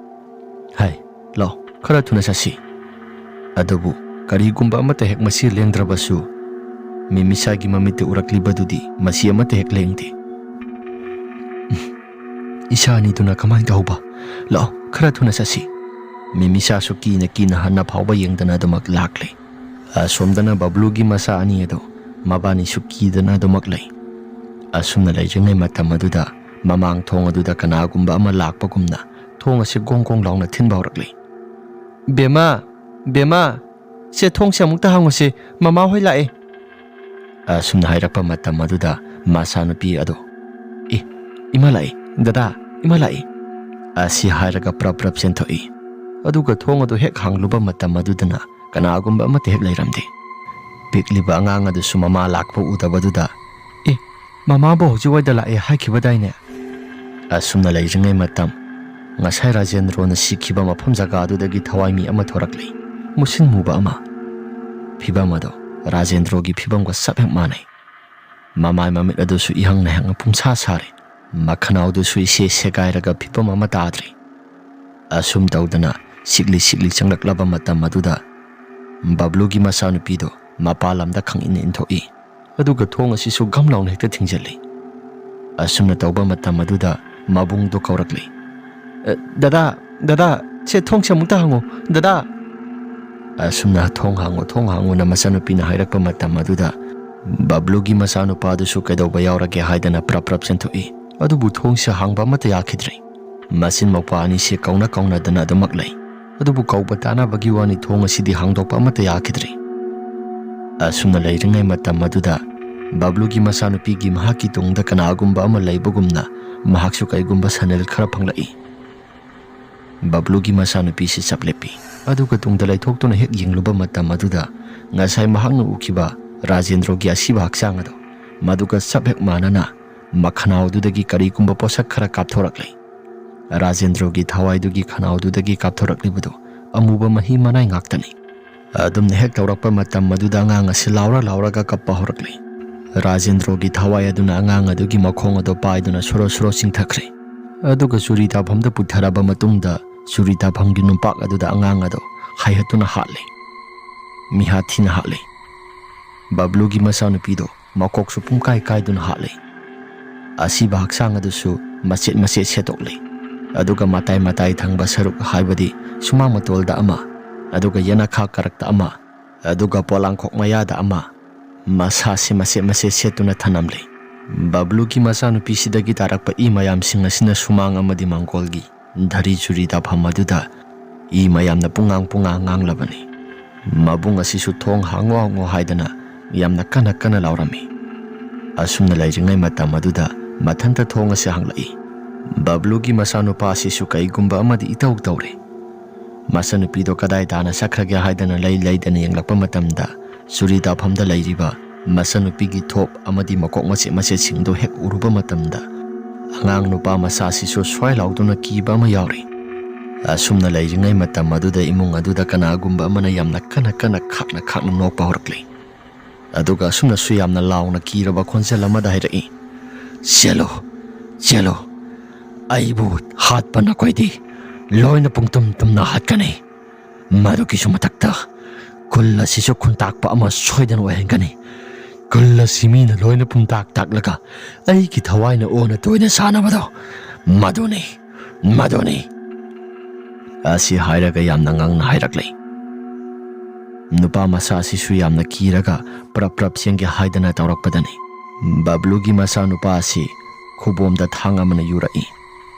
"ꯍꯥꯏ, ꯂꯥꯎ, ꯈꯔ ꯊꯨꯅ ꯆꯠꯁꯤ"꯫ ꯑꯗꯨꯕꯨ ꯀꯔꯤꯒꯨꯝꯕ ꯑꯃꯠꯇ ꯍꯦꯛ ꯃꯁꯤ ꯂꯦꯡꯗ꯭ꯔꯕꯁꯨ, ꯃꯤꯃꯤꯁꯥꯒꯤ ꯃꯃꯤꯠꯇ ꯎꯔꯛꯂꯤꯕꯗꯨꯗꯤ ꯃꯁꯤ ꯑꯃꯠꯇ ꯍꯦꯛ ꯂꯦꯡꯗꯦ꯫ "ꯏꯁꯥ ꯑꯅꯤꯗꯨꯅ ꯀꯃꯥꯏꯅ ꯇꯧꯕ? ꯂꯥꯛꯑꯣ, ꯈꯔ ꯊꯨꯅ ꯆꯠꯁꯤ"꯫ ꯃꯤꯃꯤꯁꯥꯁꯨ ꯀꯤꯅ ꯀꯤꯅ ꯍꯟꯅ ꯐꯥꯎꯕ ꯌꯦꯡꯗꯅ ꯑꯗꯨꯃꯛ ꯂꯥꯛꯂꯦ꯫ ꯑꯁꯣꯝꯗꯅ ꯕꯕ꯭ꯂꯨꯒꯤ ꯃꯆꯥ ꯑꯅꯤ ꯑꯗꯣ ꯃꯕꯥꯅꯤꯁꯨ ꯀꯤꯗꯅ ꯑꯗꯨꯃꯛ ꯂꯩ꯫ ꯑꯁꯨꯝꯅ ꯂꯩꯔꯤꯉꯩ ꯃꯇꯝ ꯑꯗꯨꯗ ꯃꯃꯥꯡ ꯊꯣꯡ ꯑꯗꯨꯗ ꯀꯅꯥꯒꯨꯝꯕ ꯑꯃ ꯂꯥꯛꯄꯒꯨꯝꯅ ꯊꯣꯡ ꯑꯁꯤ ꯒꯣꯡ ꯒꯣꯡ ꯂꯥꯎꯅ ꯊꯤꯟꯕ ꯍꯧꯔꯛꯂꯤ꯫ "ꯕꯦꯝꯃ, "ꯕꯦꯝꯃ, ꯁꯦ ꯊꯣꯡꯁꯦ ꯑꯃꯨꯛꯇ ꯍꯥꯡꯉꯨꯁꯦ, ꯃꯃꯥ ꯍꯣꯏ ꯂꯥꯛꯑꯦ"꯫ ꯑꯁꯨꯝꯅ ꯍꯥꯏꯔꯛꯄ ꯃꯇꯝ ꯑꯗꯨꯗ ꯃꯆꯥꯅꯨꯄꯤ ꯑꯗꯣ, "ꯑꯦ, ꯏꯃꯥ ꯂꯥꯛꯑꯦ, ꯗꯗꯥ, ꯏꯃꯥ ꯂꯥꯛꯑꯦ" ꯑꯁꯤ ꯍꯥꯏꯔꯒ ꯄ꯭ꯔꯞ ꯄ꯭ꯔꯞ ꯆꯦꯟꯊꯣꯛꯏ꯫ ꯑꯗꯨꯒ ꯊꯣꯡ ꯑꯗꯨ ꯍꯦꯛ ꯍꯥꯡꯂꯨꯕ ꯃꯇꯝ ꯑꯗꯨꯗꯅ ꯀꯅꯥꯒꯨꯝꯕ ꯑꯃꯠꯇ ꯍꯦꯛ ꯂꯩꯔꯝꯗꯦ꯫ ꯄꯤꯛꯂꯤꯕ ꯑꯉꯥꯡ ꯑꯗꯨꯁꯨ ꯃꯃꯥ ꯂꯥꯛꯄ ꯎꯗꯕꯗꯨꯗ, "ꯑꯦ, ꯃꯃꯥꯕꯨ ꯍꯧꯖꯤꯛ ꯋꯥꯏꯗ ꯂꯥꯛꯑꯦ ꯍꯥꯏꯈꯤꯕꯗꯥꯏꯅꯦ?" ꯑꯁꯨꯝꯅ ꯂꯩꯔꯤꯉꯩ ꯃꯇꯝ, ꯉꯁꯥꯏ ꯔꯥꯖꯦꯟꯗ꯭ꯔꯣꯅ ꯁꯤꯈꯤꯕ ꯃꯐꯝ ꯖꯒꯥ ꯑꯗꯨꯗꯒꯤ ꯊꯋꯥꯏ ꯃꯤ ꯑꯃ ꯊꯣꯔꯛꯂꯤ, ꯃꯨꯁꯤꯟ ꯃꯨꯕ ꯑꯃ꯫ ꯐꯤꯕꯝ ꯑꯗꯣ ꯔꯥꯖꯦꯟꯗ꯭ꯔꯣꯒꯤ ꯐꯤꯕꯝꯒ ꯆꯞ ꯍꯦꯛ ꯃꯥꯟꯅꯩ꯫ ꯃꯃꯥꯏ ꯃꯃꯤꯠ ꯑꯗꯨꯁꯨ ꯏꯍꯪ ꯅꯍꯪꯅ ꯄꯨꯝꯁꯥ ꯁꯥꯔꯦ꯫ ꯃꯈꯅꯥꯎꯗꯨꯁꯨ ꯏꯁꯦ ꯁꯦꯒꯥꯏꯔꯒ ꯐꯤꯕꯝ ꯑꯃ ꯇꯥꯗ꯭ꯔꯦ꯫ ꯑꯁꯨꯝ ꯇꯧꯗꯅ ꯁꯤꯛꯂꯤ ꯁꯤꯛꯂꯤ ꯆꯪꯂꯛꯂꯕ ꯃꯇꯝ ꯑꯗꯨꯗ ꯕꯕ꯭ꯂꯨꯒꯤ ꯃꯆꯥꯅꯨꯄꯤꯗꯣ ꯃꯄꯥꯟ ꯂꯝꯗ ꯈꯪꯏꯟ ꯏꯟꯊꯣꯛꯏ꯫ ꯑꯗꯨꯒ ꯊꯣꯡ ꯑꯁꯤꯁꯨ ꯒꯝ ꯂꯥꯎꯅ ꯍꯦꯛꯇ ꯊꯤꯡꯖꯤꯜꯂꯤ꯫ ꯑꯁꯨꯝꯅ ꯇꯧꯕ ꯃꯇꯝ ꯑꯗꯨꯗ ꯃꯕꯨꯡꯗꯣ ꯀꯧꯔꯛꯂꯤ꯫ "ꯑ, ꯗꯗꯥ, ꯗꯗꯥ, ꯁꯦ ꯊꯣꯡꯁꯦ ꯑꯃꯨꯛꯇ ꯍꯥꯡꯉꯣ, ꯗꯗꯥ!" ꯑꯁꯨꯝꯅ "ꯊꯣꯡ ꯍꯥꯡꯉꯣ, ꯊꯣꯡ ꯍꯥꯡꯉꯣꯅ" ꯃꯆꯥꯅꯨꯄꯤꯅ ꯍꯥꯏꯔꯛꯄ ꯃꯇꯝ ꯑꯗꯨꯗ ꯕꯕ꯭ꯂꯨꯒꯤ ꯃꯆꯥꯅꯨꯄꯥꯗꯨꯁꯨ ꯀꯩꯗꯧꯕ ꯌꯥꯎꯔꯒꯦ ꯍꯥꯏꯗꯅ ꯄ꯭ꯔꯞ ꯄ꯭ꯔꯞ ꯆꯦꯟꯊꯣꯛꯏ꯫ ꯑꯗꯨꯕꯨ ꯊꯣꯡꯁꯦ ꯍꯥꯡꯕ ꯑꯃꯠꯇ ꯌꯥꯈꯤꯗ꯭ꯔꯦ꯫ ꯃꯆꯤꯟ ꯃꯧꯄ꯭ꯋꯥ ꯑꯅꯤꯁꯦ ꯀꯧꯅ ꯀꯧꯅꯗꯅ ꯑꯗꯨꯃꯛ ꯂꯩ꯫ ꯑꯗꯨꯕꯨ ꯀꯧꯕ ꯇꯥꯅꯕꯒꯤ ꯋꯥꯅꯤ, ꯊꯣꯡ ꯑꯁꯤꯗꯤ ꯍꯥꯡꯗꯣꯛꯄ ꯑꯃꯠꯇ ꯌꯥꯈꯤꯗ꯭ꯔꯦ꯫ ꯑꯁꯨꯝꯅ ꯂꯩꯔꯤꯉꯩ ꯃꯇꯝ ꯑꯗꯨꯗ ꯕꯕ꯭ꯂꯨꯒꯤ ꯃꯆꯥꯅꯨꯄꯤꯒꯤ ꯃꯍꯥꯛꯀꯤ ꯇꯨꯡꯗ ꯀꯅꯥꯒꯨꯝꯕ ꯑꯃ ꯂꯩꯕꯒꯨꯝꯅ ꯃꯍꯥꯛꯁꯨ ꯀꯩꯒꯨꯝꯕ ꯁꯅꯦꯜ ꯈꯔ ꯐꯪꯂꯛꯏ꯫ ꯕꯕ꯭ꯂꯨꯒꯤ ꯃꯆꯥꯅꯨꯄꯤꯁꯤ ꯆꯞ ꯂꯦꯞꯄꯤ꯫ ꯑꯗꯨꯒ ꯇꯨꯡꯗ ꯂꯩꯊꯣꯛꯇꯨꯅ ꯍꯦꯛ ꯌꯦꯡꯂꯨꯕ ꯃꯇꯝ ꯑꯗꯨꯗ ꯉꯁꯥꯏ ꯃꯍꯥꯛꯅ ꯎꯈꯤꯕ ꯔꯥꯖꯦꯟꯗ꯭ꯔꯣꯒꯤ ꯑꯁꯤꯕ ꯍꯛꯆꯥꯡ ꯑꯗꯨ ꯃꯗꯨꯒ ꯆꯞ ꯍꯦꯛ ꯃꯥꯟꯅꯅ ꯃꯈꯅꯥꯎ ꯑꯗꯨꯗꯒꯤ ꯀꯔꯤꯒꯨꯝꯕ ꯄꯣꯠꯁꯛ ꯈꯔ ꯀꯥꯞꯊꯣꯔꯛꯂꯤ꯫ ꯔꯥꯖꯦꯟꯗ꯭ꯔꯣꯒꯤ ꯊꯋꯥꯏꯗꯨꯒꯤ ꯈꯅꯥꯎꯗꯨꯗꯒꯤ ꯀꯥꯞꯊꯣꯔꯛꯂꯤꯕꯗꯨ ꯑꯃꯨꯕ ꯃꯍꯤ ꯃꯅꯥꯏ ꯉꯥꯛꯇꯅꯤ꯫ ꯑꯗꯨꯝꯅ ꯍꯦꯛ ꯇꯧꯔꯛꯄ ꯃꯇꯝ ꯑꯗꯨꯗ ꯑꯉꯥꯡ ꯑꯁꯤ ꯂꯥꯎꯔ ꯂꯥꯎꯔꯒ ꯀꯞꯄ ꯍꯧꯔꯛꯂꯤ꯫ ꯔꯥꯖꯦꯟꯗ꯭ꯔꯣꯒꯤ ꯊꯋꯥꯏ ꯑꯗꯨꯅ ꯑꯉꯥꯡ ꯑꯗꯨꯒꯤ ꯃꯈꯣꯡ ꯑꯗꯨ ꯄꯥꯏꯗꯨꯅ ꯁꯣꯔꯣ ꯁꯣꯔꯣ ꯆꯤꯡꯊꯈ꯭ꯔꯦ꯫ ꯑꯗꯨꯒ ꯆꯨꯔꯤ ꯇꯥꯐꯝꯗ ꯄꯨꯊꯔꯕ ꯃꯇꯨꯡꯗ ꯆꯨꯔꯤ ꯇꯥꯐꯝꯒꯤ ꯅꯨꯄꯥꯛ ꯑꯗꯨꯗ ꯑꯉꯥꯡ ꯑꯗꯨ ꯍꯥꯏꯍꯠꯇꯨꯅ ꯍꯥꯠꯂꯦ꯫ ꯃꯤꯍꯥꯠ ꯊꯤꯅ ꯍꯥꯠꯂꯦ꯫ ꯕꯕ꯭ꯂꯨꯒꯤ ꯃꯆꯥꯅꯨꯄꯤꯗꯣ ꯃꯀꯣꯛꯁꯨ ꯄꯨꯡꯀꯥꯏ ꯀꯥꯏꯗꯨꯅ ꯍꯥꯠꯂꯦ꯫ ꯑꯁꯤꯕ ꯍꯛꯆꯥꯡ ꯑꯗꯨꯁꯨ ꯃꯆꯦꯠ ꯃꯆꯦꯠ ꯁꯦꯠꯇꯣꯛꯂꯦ꯫ ꯑꯗꯨꯒ ꯃꯇꯥꯏ ꯃꯇꯥꯏ ꯊꯪꯕ ꯁꯔꯨꯛ, ꯍꯥꯏꯕꯗꯤ ꯁꯨꯃꯥꯡ ꯃꯇꯣꯜꯗ ꯑꯃ, ꯑꯗꯨꯒ ꯌꯦꯅꯈꯥ ꯀꯔꯛꯇ ꯑꯃ, ꯑꯗꯨꯒ ꯄꯣꯂꯥꯡꯈꯣꯛ ꯃꯌꯥꯗ ꯑꯃ, ꯃꯁꯥꯁꯤ ꯃꯆꯦꯠ ꯃꯆꯦꯠ ꯁꯦꯠꯇꯨꯅ ꯊꯅꯝꯂꯦ꯫ ꯕꯕ꯭ꯂꯨꯒꯤ ꯃꯆꯥꯅꯨꯄꯤꯁꯤꯗꯒꯤ ꯇꯥꯔꯛꯄ ꯏ ꯃꯌꯥꯝꯁꯤꯡ ꯑꯁꯤꯅ ꯁꯨꯃꯥꯡ ꯑꯃꯗꯤ ꯃꯥꯡꯒꯣꯜꯒꯤ ꯙꯔꯤ ꯆꯨꯔꯤ ꯇꯥꯐꯝ ꯑꯗꯨꯗ ꯏ ꯃꯌꯥꯝꯅ ꯄꯨꯡꯉꯥꯡ ꯄꯨꯡꯉꯥꯡ ꯉꯥꯡꯂꯕꯅꯤ꯫ ꯃꯕꯨꯡ ꯑꯁꯤꯁꯨ "ꯊꯣꯡ ꯍꯥꯡꯉꯣ, ꯍꯥꯡꯉꯣ" ꯍꯥꯏꯗꯅ ꯌꯥꯝꯅ ꯀꯟꯅ ꯀꯟꯅ ꯂꯥꯎꯔꯝꯃꯤ꯫ ꯑꯁꯨꯝꯅ ꯂꯩꯔꯤꯉꯩ ꯃꯇꯝ ꯑꯗꯨꯗ ꯃꯊꯟꯇ ꯊꯣꯡ ꯑꯁꯤ ꯍꯥꯡꯂꯛꯏ꯫ ꯕꯕ꯭ꯂꯨꯒꯤ ꯃꯆꯥꯅꯨꯄꯥ ꯑꯁꯤꯁꯨ ꯀꯩꯒꯨꯝꯕ ꯑꯃꯗꯤ ꯏꯇꯧ ꯇꯧꯔꯦ꯫ ꯃꯆꯟꯅꯨꯄꯤꯗꯣ ꯀꯗꯥꯏ ꯇꯥꯅ ꯆꯠꯈ꯭ꯔꯒꯦ ꯍꯥꯏꯗꯅ ꯂꯩ ꯂꯩꯗꯅ ꯌꯦꯡꯂꯛꯄ ꯃꯇꯝꯗ, ꯆꯨꯔꯤ ꯇꯥꯐꯝꯗ ꯂꯩꯔꯤꯕ ꯃꯆꯟꯅꯨꯄꯤꯒꯤ ꯊꯣꯞ ꯑꯃꯗꯤ ꯃꯀꯣꯛ ꯃꯆꯦꯠ ꯃꯆꯦꯠꯁꯤꯡꯗꯨ ꯍꯦꯛ ꯎꯔꯨꯕ ꯃꯇꯝꯗ, ꯑꯉꯥꯡ ꯅꯨꯄꯥ ꯃꯆꯥꯁꯤꯁꯨ ꯁ꯭ꯋꯥꯏ ꯂꯥꯎꯗꯨꯅ ꯀꯤꯕ ꯑꯃ ꯌꯥꯎꯔꯤ꯫ ꯑꯁꯨꯝꯅ ꯂꯩꯔꯤꯉꯩ ꯃꯇꯝ ꯑꯗꯨꯗ ꯏꯃꯨꯡ ꯑꯗꯨꯗ ꯀꯅꯥꯒꯨꯝꯕ ꯑꯃꯅ ꯌꯥꯝꯅ ꯀꯟꯅ ꯀꯟꯅ ꯈꯥꯛꯅ ꯈꯥꯛꯅ ꯅꯣꯛꯄ ꯍꯧꯔꯛꯂꯤ꯫ ꯑꯗꯨꯒ ꯑꯁꯨꯝꯅꯁꯨ ꯌꯥꯝꯅ ꯂꯥꯎꯅ ꯀꯤꯔꯕ ꯈꯣꯟꯖꯦꯜ ꯑꯃꯗ ꯍꯥꯏꯔꯛꯏ, "ꯆꯦꯜꯂꯨ, ꯆꯦꯜꯂꯨ, ꯑꯩꯕꯨ ꯍꯥꯠꯄ ꯅꯈꯣꯏꯗꯤ ꯂꯣꯏꯅ ꯄꯨꯡꯇꯨꯝ ꯇꯨꯝꯅ ꯍꯥꯠꯀꯅꯤ꯫ ꯃꯗꯨꯒꯤꯁꯨ ꯃꯊꯛꯇ ꯈꯨꯜ ꯑꯁꯤꯁꯨ ꯈꯨꯟꯇꯥꯛꯄ ꯑꯃ ꯁꯣꯏꯗꯅ ꯑꯣꯏꯍꯟꯒꯅꯤ꯫ ꯈꯨꯜ ꯑꯁꯤ ꯃꯤꯅ ꯂꯣꯏꯅ ꯄꯨꯡꯇꯥꯛ ꯇꯥꯛꯂꯒ ꯑꯩꯒꯤ ꯊꯋꯥꯏꯅ ꯑꯣꯟꯅ ꯇꯣꯏꯅ ꯁꯥꯟꯅꯕꯗꯣ ꯃꯗꯨꯅꯤ, ꯃꯗꯨꯅꯤ" ꯑꯁꯤ ꯍꯥꯏꯔꯒ ꯌꯥꯝꯅ ꯉꯥꯡꯅ ꯍꯥꯏꯔꯛꯂꯦ꯫ ꯅꯨꯄꯥ ꯃꯆꯥ ꯑꯁꯤꯁꯨ ꯌꯥꯝꯅ ꯀꯤꯔꯒ ꯄ꯭ꯔꯞ ꯄ꯭ꯔꯞ ꯆꯦꯟꯒꯦ ꯍꯥꯏꯗꯅ ꯇꯧꯔꯛꯄꯗꯅꯤ ꯕꯕ꯭ꯂꯨꯒꯤ ꯃꯆꯥꯅꯨꯄꯥ ꯑꯁꯤ ꯈꯨꯕꯣꯝꯗ ꯊꯥꯡ ꯑꯃꯅ ꯌꯨꯔꯛꯏ꯫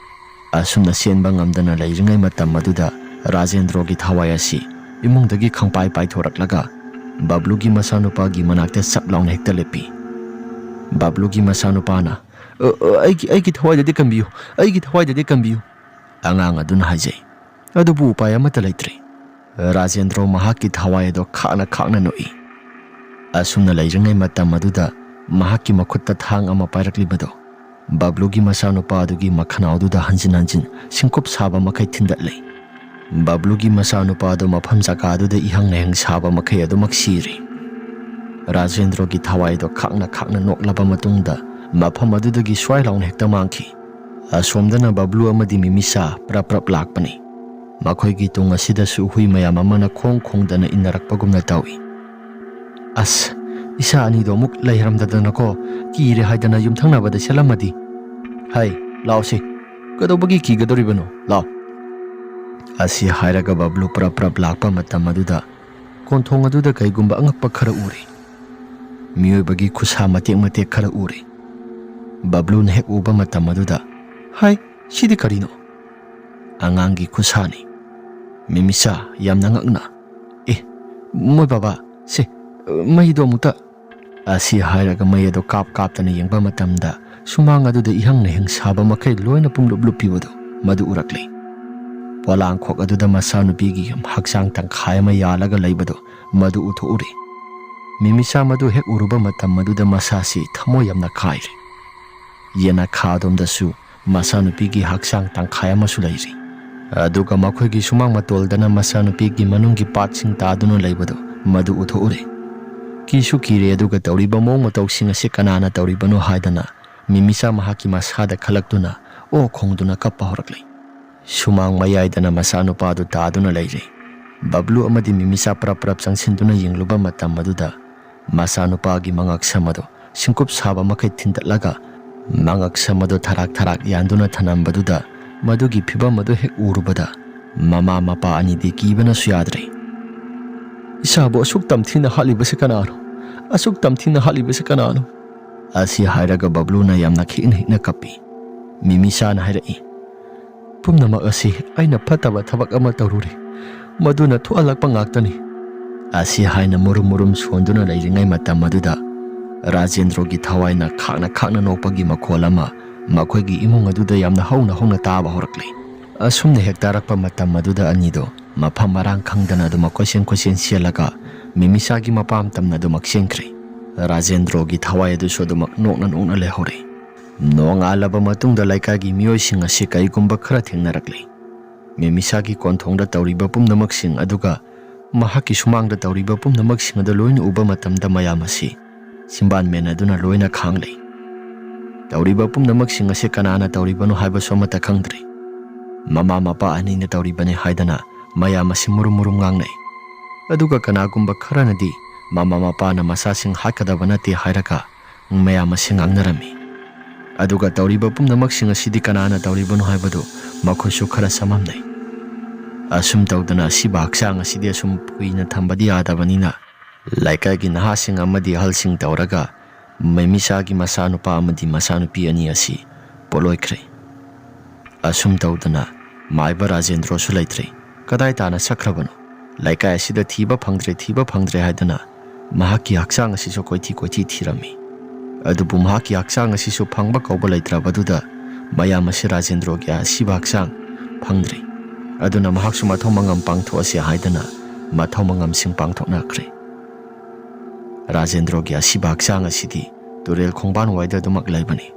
ꯑꯁꯨꯝꯅ ꯆꯦꯟꯕ ꯉꯝꯗꯅ ꯂꯩꯔꯤꯉꯩ ꯃꯇꯝ ꯑꯗꯨꯗ ꯔꯥꯖꯦꯟꯗ꯭ꯔꯣꯒꯤ ꯊꯋꯥꯏ ꯑꯁꯤ ꯏꯃꯨꯡꯗꯒꯤ ꯈꯪꯄꯥꯏ ꯄꯥꯏꯊꯣꯔꯛꯂꯒ ꯕꯕ꯭ꯂꯨꯒꯤ ꯃꯆꯥꯅꯨꯄꯥꯒꯤ ꯃꯅꯥꯛꯇ ꯆꯞ ꯂꯥꯎꯅ ꯍꯦꯛꯇ ꯂꯦꯞꯄꯤ꯫ ꯕꯕ꯭ꯂꯨꯒꯤ ꯃꯆꯥꯅꯨꯄꯥꯅ, "ꯑ, ꯑ, ꯑꯩꯒꯤ, ꯑꯩꯒꯤ ꯊꯋꯥꯏꯗꯗꯤ ꯀꯟꯕꯤꯌꯨ, ꯑꯩꯒꯤ ꯊꯋꯥꯏꯗꯗꯤ ꯀꯟꯕꯤꯌꯨ", ꯑꯉꯥꯡ ꯑꯗꯨꯅ ꯍꯥꯏꯖꯩ꯫ ꯑꯗꯨꯕꯨ ꯎꯄꯥꯏ ꯑꯃꯠꯇ ꯂꯩꯇ꯭ꯔꯦ꯫ ꯔꯥꯖꯦꯟꯗ꯭ꯔꯣ ꯃꯍꯥꯛꯀꯤ ꯊꯋꯥꯏ ꯑꯗꯣ ꯈꯥꯛꯅ ꯈꯥꯛꯅ ꯅꯣꯛꯏ꯫ ꯑꯁꯨꯝꯅ ꯂꯩꯔꯤꯉꯩ ꯃꯇꯝ ꯑꯗꯨꯗ ꯃꯍꯥꯛꯀꯤ ꯃꯈꯨꯠꯇ ꯊꯥꯡ ꯑꯃ ꯄꯥꯏꯔꯛꯂꯤꯕꯗꯣ ꯕꯕ꯭ꯂꯨꯒꯤ ꯃꯆꯥꯅꯨꯄꯥ ꯑꯗꯨꯒꯤ ꯃꯈꯅꯥꯎꯗꯨꯗ ꯍꯟꯖꯤꯟ ꯍꯟꯖꯤꯟ ꯁꯤꯡꯀꯨꯞ ꯁꯥꯕ ꯃꯈꯩ ꯊꯤꯟꯗꯠꯂꯤ꯫ ꯕꯕ꯭ꯂꯨꯒꯤ ꯃꯆꯥꯅꯨꯄꯥ ꯑꯗꯨ ꯃꯐꯝ ꯖꯒꯥꯗꯨꯗ ꯏꯍꯪ ꯅꯍꯪ ꯁꯥꯕ ꯃꯈꯩ ꯑꯗꯨꯃꯛ ꯁꯤꯔꯤ꯫ ꯔꯥꯖꯦꯟꯗ꯭ꯔꯣꯒꯤ ꯊꯋꯥꯏꯗꯣ ꯈꯥꯛꯅ ꯈꯥꯛꯅ ꯅꯣꯛꯂꯕ ꯃꯇꯨꯡꯗ ꯃꯐꯝ ꯑꯗꯨꯗꯒꯤ ꯁ꯭ꯋꯥꯏ ꯂꯥꯎꯅ ꯍꯦꯛꯇ ꯃꯥꯡꯈꯤ꯫ ꯑꯁꯣꯝꯗꯅ ꯕꯕ꯭ꯂꯨ ꯑꯃꯗꯤ ꯃꯤꯃꯤꯁꯥ ꯄ꯭ꯔꯞ ꯄ꯭ꯔꯞ ꯂꯥꯛꯄꯅꯤ꯫ ꯃꯈꯣꯏꯒꯤ ꯇꯨꯡ ꯑꯁꯤꯗꯁꯨ ꯍꯨꯏ ꯃꯌꯥꯝ ꯑꯃꯅ ꯈꯣꯡ ꯈꯣꯡꯗꯅ ꯏꯟꯅꯔꯛꯄꯒꯨꯝꯅ ꯇꯧꯏ꯫ "ꯑꯁ, ꯏꯆꯥ ꯑꯅꯤꯗꯣ ꯑꯃꯨꯛ ꯂꯩꯔꯝꯗꯗꯅꯀꯣ, ꯀꯤꯔꯦ ꯍꯥꯏꯗꯅ ꯌꯨꯝꯊꯪꯅꯕꯗ ꯆꯦꯜꯂꯝꯃꯗꯤ꯫ ꯍꯩ, ꯂꯥꯎꯁꯤ, ꯀꯩꯗꯧꯕꯒꯤ ꯀꯤꯒꯗꯧꯔꯤꯕꯅꯣ? ꯂꯥꯎ"꯫ ꯑꯁꯤ ꯍꯥꯏꯔꯒ ꯕꯕ꯭ꯂꯨ ꯄ꯭ꯔꯞ ꯄ꯭ꯔꯞ ꯂꯥꯛꯄ ꯃꯇꯝ ꯑꯗꯨꯗ ꯀꯣꯟꯊꯣꯡ ꯑꯗꯨꯗ ꯀꯩꯒꯨꯝꯕ ꯑꯉꯛꯄ ꯈꯔ ꯎꯔꯦ꯫ ꯃꯤꯑꯣꯏꯕꯒꯤ ꯈꯨꯠꯁꯥ ꯃꯇꯦꯛ ꯃꯇꯦꯛ ꯈꯔ ꯎꯔꯦ꯫ ꯕꯕ꯭ꯂꯨꯅ ꯍꯦꯛ ꯎꯕ ꯃꯇꯝ ꯑꯗꯨꯗ, "ꯍꯥꯏ, ꯁꯤꯗꯤ ꯀꯔꯤꯅꯣ?" ꯑꯉꯥꯡꯒꯤ ꯈꯨꯠꯁꯥꯅꯤ꯫ ꯃꯤꯃꯤꯁꯥ ꯌꯥꯝꯅ ꯉꯛꯅ, "ꯑꯦ, ꯃꯣꯏ ꯕꯥꯕꯥ, ꯁꯦ, ꯃꯩꯗꯣ ꯑꯃꯨꯛꯇ," ꯑꯁꯤ ꯍꯥꯏꯔꯒ ꯃꯩ ꯑꯗꯨ ꯀꯥꯞ ꯀꯥꯞꯇꯅ ꯌꯦꯡꯕ ꯃꯇꯝꯗ ꯁꯨꯃꯥꯡ ꯑꯗꯨꯗ ꯏꯍꯪꯅ ꯍꯤꯡ ꯁꯥꯕ ꯃꯈꯩ ꯂꯣꯏꯅ ꯄꯨꯡꯂꯨꯞ ꯂꯨꯞꯄꯤꯕꯗꯨ ꯃꯗꯨ ꯎꯔꯛꯂꯤ꯫ ꯄꯣꯂꯥꯡꯈꯣꯛ ꯑꯗꯨꯗ ꯃꯆꯥꯅꯨꯄꯤꯒꯤ ꯍꯛꯆꯥꯡ ꯇꯪꯈꯥꯏ ꯑꯃ ꯌꯥꯜꯂꯒ ꯂꯩꯕꯗꯨ ꯃꯗꯨ ꯎꯊꯣꯛꯎꯔꯦ꯫ ꯃꯤꯃꯤꯁꯥ ꯃꯗꯨ ꯍꯦꯛ ꯎꯔꯨꯕ ꯃꯇꯝ ꯑꯗꯨꯗ ꯃꯁꯥꯁꯤ ꯊꯃꯣꯏ ꯌꯥꯝꯅ ꯀꯥꯏꯔꯦ꯫ ꯌꯦꯅꯈꯥ ꯑꯗꯣꯝꯗꯁꯨ ꯃꯆꯥꯅꯨꯄꯤꯒꯤ ꯍꯛꯆꯥꯡ ꯇꯪꯈꯥꯏ ꯑꯃꯁꯨ ꯂꯩꯔꯤ꯫ ꯑꯗꯨꯒ ꯃꯈꯣꯏꯒꯤ ꯁꯨꯃꯥꯡ ꯃꯇꯣꯜꯗꯅ ꯃꯆꯥꯅꯨꯄꯤꯒꯤ ꯃꯅꯨꯡꯒꯤ ꯄꯥꯔꯠꯁꯤꯡ ꯇꯥꯗꯨꯅ ꯂꯩꯕꯗꯨ ꯃꯗꯨ ꯎꯊꯣꯛꯎꯔꯦ꯫ ꯀꯤꯁꯨ ꯀꯤꯔꯦ, ꯑꯗꯨꯒ ꯇꯧꯔꯤꯕ ꯃꯑꯣꯡ ꯃꯇꯧꯁꯤꯡ ꯑꯁꯤ ꯀꯅꯥꯅ ꯇꯧꯔꯤꯕꯅꯣ ꯍꯥꯏꯗꯅ ꯃꯤꯃꯤꯁꯥ ꯃꯍꯥꯛꯀꯤ ꯃꯁꯥꯗ ꯈꯜꯂꯛꯇꯨꯅ ꯑꯣ ꯈꯣꯡꯗꯨꯅ ꯀꯞꯄ ꯍꯧꯔꯛꯂꯦ꯫ ꯁꯨꯃꯥꯡ ꯃꯌꯥꯏꯗꯅ ꯃꯆꯥꯅꯨꯄꯥꯗꯨ ꯇꯥꯗꯨꯅ ꯂꯩꯔꯦ꯫ ꯕꯕ꯭ꯂꯨ ꯑꯃꯗꯤ ꯃꯤꯃꯤꯁꯥ ꯄ꯭ꯔꯞ ꯄ꯭ꯔꯞ ꯆꯪꯁꯤꯟꯗꯨꯅ ꯌꯦꯡꯂꯨꯕ ꯃꯇꯝ ꯑꯗꯨꯗ ꯃꯆꯥꯅꯨꯄꯥꯒꯤ ꯃꯉꯛꯁꯝ ꯑꯗꯨ ꯁꯤꯡꯀꯨꯞ ꯁꯥꯕ ꯃꯈꯩ ꯊꯤꯟꯗꯠꯂꯒ ꯃꯉꯛꯁꯝ ꯑꯗꯨ ꯊꯔꯥꯛ ꯊꯔꯥꯛ ꯌꯥꯟꯗꯨꯅ ꯊꯅꯝꯕꯗꯨꯗ ꯃꯗꯨꯒꯤ ꯐꯤꯕꯝ ꯑꯗꯨ ꯍꯦꯛ ꯎꯔꯨꯕꯗ ꯃꯃꯥ ꯃꯄꯥ ꯑꯅꯤꯗꯤ ꯀꯤꯕꯅꯁꯨ ꯌꯥꯗ꯭ꯔꯦ꯫ "ꯏꯆꯥꯕꯨ ꯑꯁꯨꯛ ꯇꯝꯊꯤꯅ ꯍꯥꯠꯂꯤꯕꯁꯤ ꯀꯅꯥꯅꯣ? ꯑꯁꯨꯛ ꯇꯝꯊꯤꯅ ꯍꯥꯠꯂꯤꯕꯁꯤ ꯀꯅꯥꯅꯣ?" ꯑꯁꯤ ꯍꯥꯏꯔꯒ ꯕꯕ꯭ꯂꯨꯅ ꯌꯥꯝꯅ ꯈꯤꯛꯅ ꯍꯤꯛꯅ ꯀꯞꯄꯤ꯫ ꯃꯤꯃꯤꯁꯥꯅ ꯍꯥꯏꯔꯛꯏ, "ꯄꯨꯝꯅꯃꯛ ꯑꯁꯤ ꯑꯩꯅ ꯐꯠꯇꯕ ꯊꯕꯛ ꯑꯃ ꯇꯧꯔꯨꯔꯦ, ꯃꯗꯨꯅ ꯊꯣꯛꯍꯜꯂꯛꯄ ꯉꯥꯛꯇꯅꯤ"꯫ ꯑꯁꯤ ꯍꯥꯏꯅ ꯃꯨꯔꯨꯝ ꯃꯨꯔꯨꯝ ꯁꯣꯟꯗꯨꯅ ꯂꯩꯔꯤꯉꯩ ꯃꯇꯝ ꯑꯗꯨꯗ ꯔꯥꯖꯦꯟꯗ꯭ꯔꯣꯒꯤ ꯊꯋꯥꯏꯅ ꯈꯥꯛꯅ ꯈꯥꯛꯅ ꯅꯣꯛꯄꯒꯤ ꯃꯈꯣꯜ ꯑꯃ ꯃꯈꯣꯏꯒꯤ ꯏꯃꯨꯡ ꯑꯗꯨꯗ ꯌꯥꯝꯅ ꯍꯧꯅ ꯍꯧꯅ ꯇꯥꯕ ꯍꯧꯔꯛꯂꯦ꯫ ꯑꯁꯨꯝꯅ ꯍꯦꯛ ꯇꯥꯔꯛꯄ ꯃꯇꯝ ꯑꯗꯨꯗ ꯑꯅꯤꯗꯣ ꯃꯐꯝ ꯃꯔꯥꯡ ꯈꯪꯗꯅ ꯑꯗꯨꯃꯛ ꯀꯣꯏꯆꯦꯟ ꯀꯣꯏꯆꯦꯟ ꯆꯦꯜꯂꯒ ꯃꯤꯃꯤꯁꯥꯒꯤ ꯃꯄꯥꯝ ꯇꯝꯅ ꯑꯗꯨꯃꯛ ꯆꯦꯟꯈ꯭ꯔꯦ꯫ ꯔꯥꯖꯦꯟꯗ꯭ꯔꯣꯒꯤ ꯊꯋꯥꯏ ꯑꯗꯨꯁꯨ ꯑꯗꯨꯃꯛ ꯅꯣꯛꯅ ꯅꯣꯛꯅ ꯂꯩꯍꯧꯔꯦ꯫ ꯅꯣꯡꯉꯥꯜꯂꯕ ꯃꯇꯨꯡꯗ ꯂꯩꯀꯥꯏꯒꯤ ꯃꯤꯑꯣꯏꯁꯤꯡ ꯑꯁꯤ ꯀꯔꯤꯒꯨꯝꯕ ꯈꯔ ꯊꯦꯡꯅꯔꯛꯂꯦ꯫ ꯃꯤꯃꯤꯁꯥꯒꯤ ꯀꯣꯟꯊꯣꯡꯗ ꯇꯧꯔꯤꯕ ꯄꯨꯝꯅꯃꯛꯁꯤꯡ ꯑꯗꯨꯒ ꯃꯍꯥꯛꯀꯤ ꯁꯨꯃꯥꯡꯗ ꯇꯧꯔꯤꯕ ꯄꯨꯝꯅꯃꯛꯁꯤꯡ ꯑꯗꯨ ꯂꯣꯏꯅ ꯎꯕ ꯃꯇꯝꯗ ꯃꯌꯥꯝ ꯑꯁꯤ ꯆꯤꯝꯕꯥꯟ ꯃꯦꯟꯅꯗꯨꯅ ꯂꯣꯏꯅ ꯈꯥꯡꯂꯦ꯫ ꯇꯧꯔꯤꯕ ꯄꯨꯝꯅꯃꯛꯁꯤꯡ ꯑꯁꯤ ꯀꯅꯥꯅ ꯇꯧꯔꯤꯕꯅꯣ ꯍꯥꯏꯕꯁꯨ ꯑꯃꯠꯇ ꯈꯪꯗ꯭ꯔꯦ꯫ ꯃꯃꯥ ꯃꯄꯥ ꯑꯅꯤꯅ ꯇꯧꯔꯤꯕꯅꯤ ꯍꯥꯏꯗꯅ ꯃꯌꯥꯝ ꯑꯁꯤ ꯃꯨꯔꯨꯝ ꯃꯨꯔꯨꯝ ꯉꯥꯡꯅꯩ꯫ ꯑꯗꯨꯒ ꯀꯅꯥꯒꯨꯝꯕ ꯈꯔꯅꯗꯤ ꯃꯃꯥ ꯃꯄꯥꯅ ꯃꯆꯥꯁꯤꯡ ꯍꯥꯠꯀꯗꯕ ꯅꯠꯇꯦ ꯍꯥꯏꯔꯒ ꯃꯌꯥꯝ ꯑꯁꯤ ꯉꯥꯡꯅꯔꯝꯃꯤ꯫ ꯑꯗꯨꯒ ꯇꯧꯔꯤꯕ ꯄꯨꯝꯅꯃꯛꯁꯤꯡ ꯑꯁꯤꯗꯤ ꯀꯅꯥꯅ ꯇꯧꯔꯤꯕꯅꯣ ꯍꯥꯏꯕꯗꯨ ꯃꯈꯣꯏꯁꯨ ꯈꯔ ꯆꯃꯝꯅꯩ꯫ ꯑꯁꯨꯝ ꯇꯧꯗꯅ ꯑꯁꯤꯕ ꯍꯛꯆꯥꯡ ꯑꯁꯤꯗꯤ ꯑꯁꯨꯝ ꯀꯨꯏꯅ ꯊꯝꯕꯗꯤ ꯌꯥꯗꯕꯅꯤꯅ ꯂꯩꯀꯥꯏꯒꯤ ꯅꯍꯥꯁꯤꯡ ꯑꯃꯗꯤ ꯑꯍꯜꯁꯤꯡ ꯇꯧꯔꯒ ꯃꯤꯃꯤꯁꯥꯒꯤ ꯃꯆꯥꯅꯨꯄꯥ ꯑꯃꯗꯤ ꯃꯆꯥꯅꯨꯄꯤ ꯑꯅꯤ ꯑꯁꯤ ꯄꯣꯠꯂꯣꯏꯈ꯭ꯔꯦ꯫ ꯑꯁꯨꯝ ꯇꯧꯗꯅ ꯃꯥꯏꯕ ꯔꯥꯖꯦꯟꯗ꯭ꯔꯣꯁꯨ ꯂꯩꯇ꯭ꯔꯦ꯫ ꯀꯗꯥꯏ ꯇꯥꯅ ꯆꯠꯈ꯭ꯔꯕꯅꯣ? ꯂꯩꯀꯥꯏ ꯑꯁꯤꯗ ꯊꯤꯕ ꯐꯪꯗ꯭ꯔꯦ, ꯊꯤꯕ ꯐꯪꯗ꯭ꯔꯦ ꯍꯥꯏꯗꯅ ꯃꯍꯥꯛꯀꯤ ꯍꯛꯆꯥꯡ ꯑꯁꯤꯁꯨ ꯀꯣꯏꯊꯤ ꯀꯣꯏꯊꯤ ꯊꯤꯔꯝꯃꯤ꯫ ꯑꯗꯨꯕꯨ ꯃꯍꯥꯛꯀꯤ ꯍꯛꯆꯥꯡ ꯑꯁꯤꯁꯨ ꯐꯪꯕ ꯀꯧꯕ ꯂꯩꯇ꯭ꯔꯕꯗꯨꯗ ꯃꯌꯥꯝ ꯑꯁꯤ ꯔꯥꯖꯦꯟꯗ꯭ꯔꯣꯒꯤ ꯑꯁꯤꯕ ꯍꯛꯆꯥꯡ ꯐꯪꯗ꯭ꯔꯦ꯫ ꯑꯗꯨꯅ ꯃꯍꯥꯛꯁꯨ ꯃꯊꯧ ꯃꯉꯝ ꯄꯥꯡꯊꯣꯛꯑꯁꯤ ꯍꯥꯏꯗꯅ ꯃꯊꯧ ꯃꯉꯝꯁꯤꯡ ꯄꯥꯡꯊꯣꯛꯅꯈ꯭ꯔꯦ꯫ ꯔꯥꯖꯦꯟꯗ꯭ꯔꯣꯒꯤ ꯑꯁꯤꯕ ꯍꯛꯆꯥꯡ ꯑꯁꯤꯗꯤ ꯇꯨꯔꯦꯜ ꯈꯣꯡꯕꯥꯟ ꯋꯥꯏꯗ ꯑꯗꯨꯃꯛ ꯂꯩꯕꯅꯤ꯫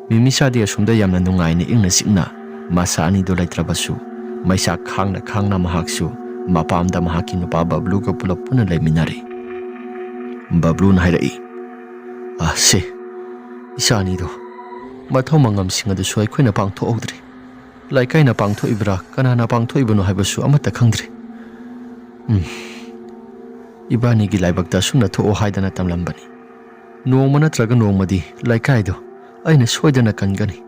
ꯃꯤꯃꯤꯁꯥꯗꯤ ꯑꯁꯣꯝꯗ ꯌꯥꯝꯅ ꯅꯨꯡꯉꯥꯏꯅ ꯏꯪꯅ ꯆꯤꯛꯅ ꯃꯆꯥ ꯑꯅꯤꯗꯨ ꯂꯩꯇ꯭ꯔꯕꯁꯨ ꯃꯩꯆꯥꯛ ꯈꯥꯡꯅ ꯈꯥꯡꯅ ꯃꯍꯥꯛꯁꯨ ꯃꯄꯥꯝꯗ ꯃꯍꯥꯛꯀꯤ ꯅꯨꯄꯥ ꯕꯕ꯭ꯂꯨꯒ ꯄꯨꯂꯞ ꯄꯨꯟꯅ ꯂꯩꯃꯤꯟꯅꯔꯤ꯫ ꯕꯕ꯭ꯂꯨꯅ ꯍꯥꯏꯔꯛꯏ, "ꯑ, ꯁꯦ, ꯏꯆꯥ ꯑꯅꯤꯗꯣ ꯃꯊꯧ ꯃꯉꯝꯁꯤꯡ ꯑꯗꯨꯁꯨ ꯑꯩꯈꯣꯏꯅ ꯄꯥꯡꯊꯣꯛꯍꯧꯗ꯭ꯔꯦ꯫ ꯂꯩꯀꯥꯏꯅ ꯄꯥꯡꯊꯣꯛꯏꯕ꯭ꯔꯥ, ꯀꯅꯥꯅ ꯄꯥꯡꯊꯣꯛꯏꯕꯅꯣ ꯍꯥꯏꯕꯁꯨ ꯑꯃꯠꯇ ꯈꯪꯗ꯭ꯔꯦ꯫ ꯎꯝ, ꯏꯕꯥꯅꯤꯒꯤ ꯂꯥꯏꯕꯛꯇ ꯑꯁꯨꯝꯅ ꯊꯣꯛꯑꯣ ꯍꯥꯏꯗꯅ ꯇꯝꯂꯝꯕꯅꯤ꯫ ꯅꯣꯡꯃ ꯅꯠꯇ꯭ꯔꯒ ꯅꯣꯡꯃꯗꯤ ꯂꯩꯀꯥꯏꯗꯣ ꯑꯩꯅ ꯁꯣꯏꯗꯅ ꯀꯟꯒꯅꯤ꯫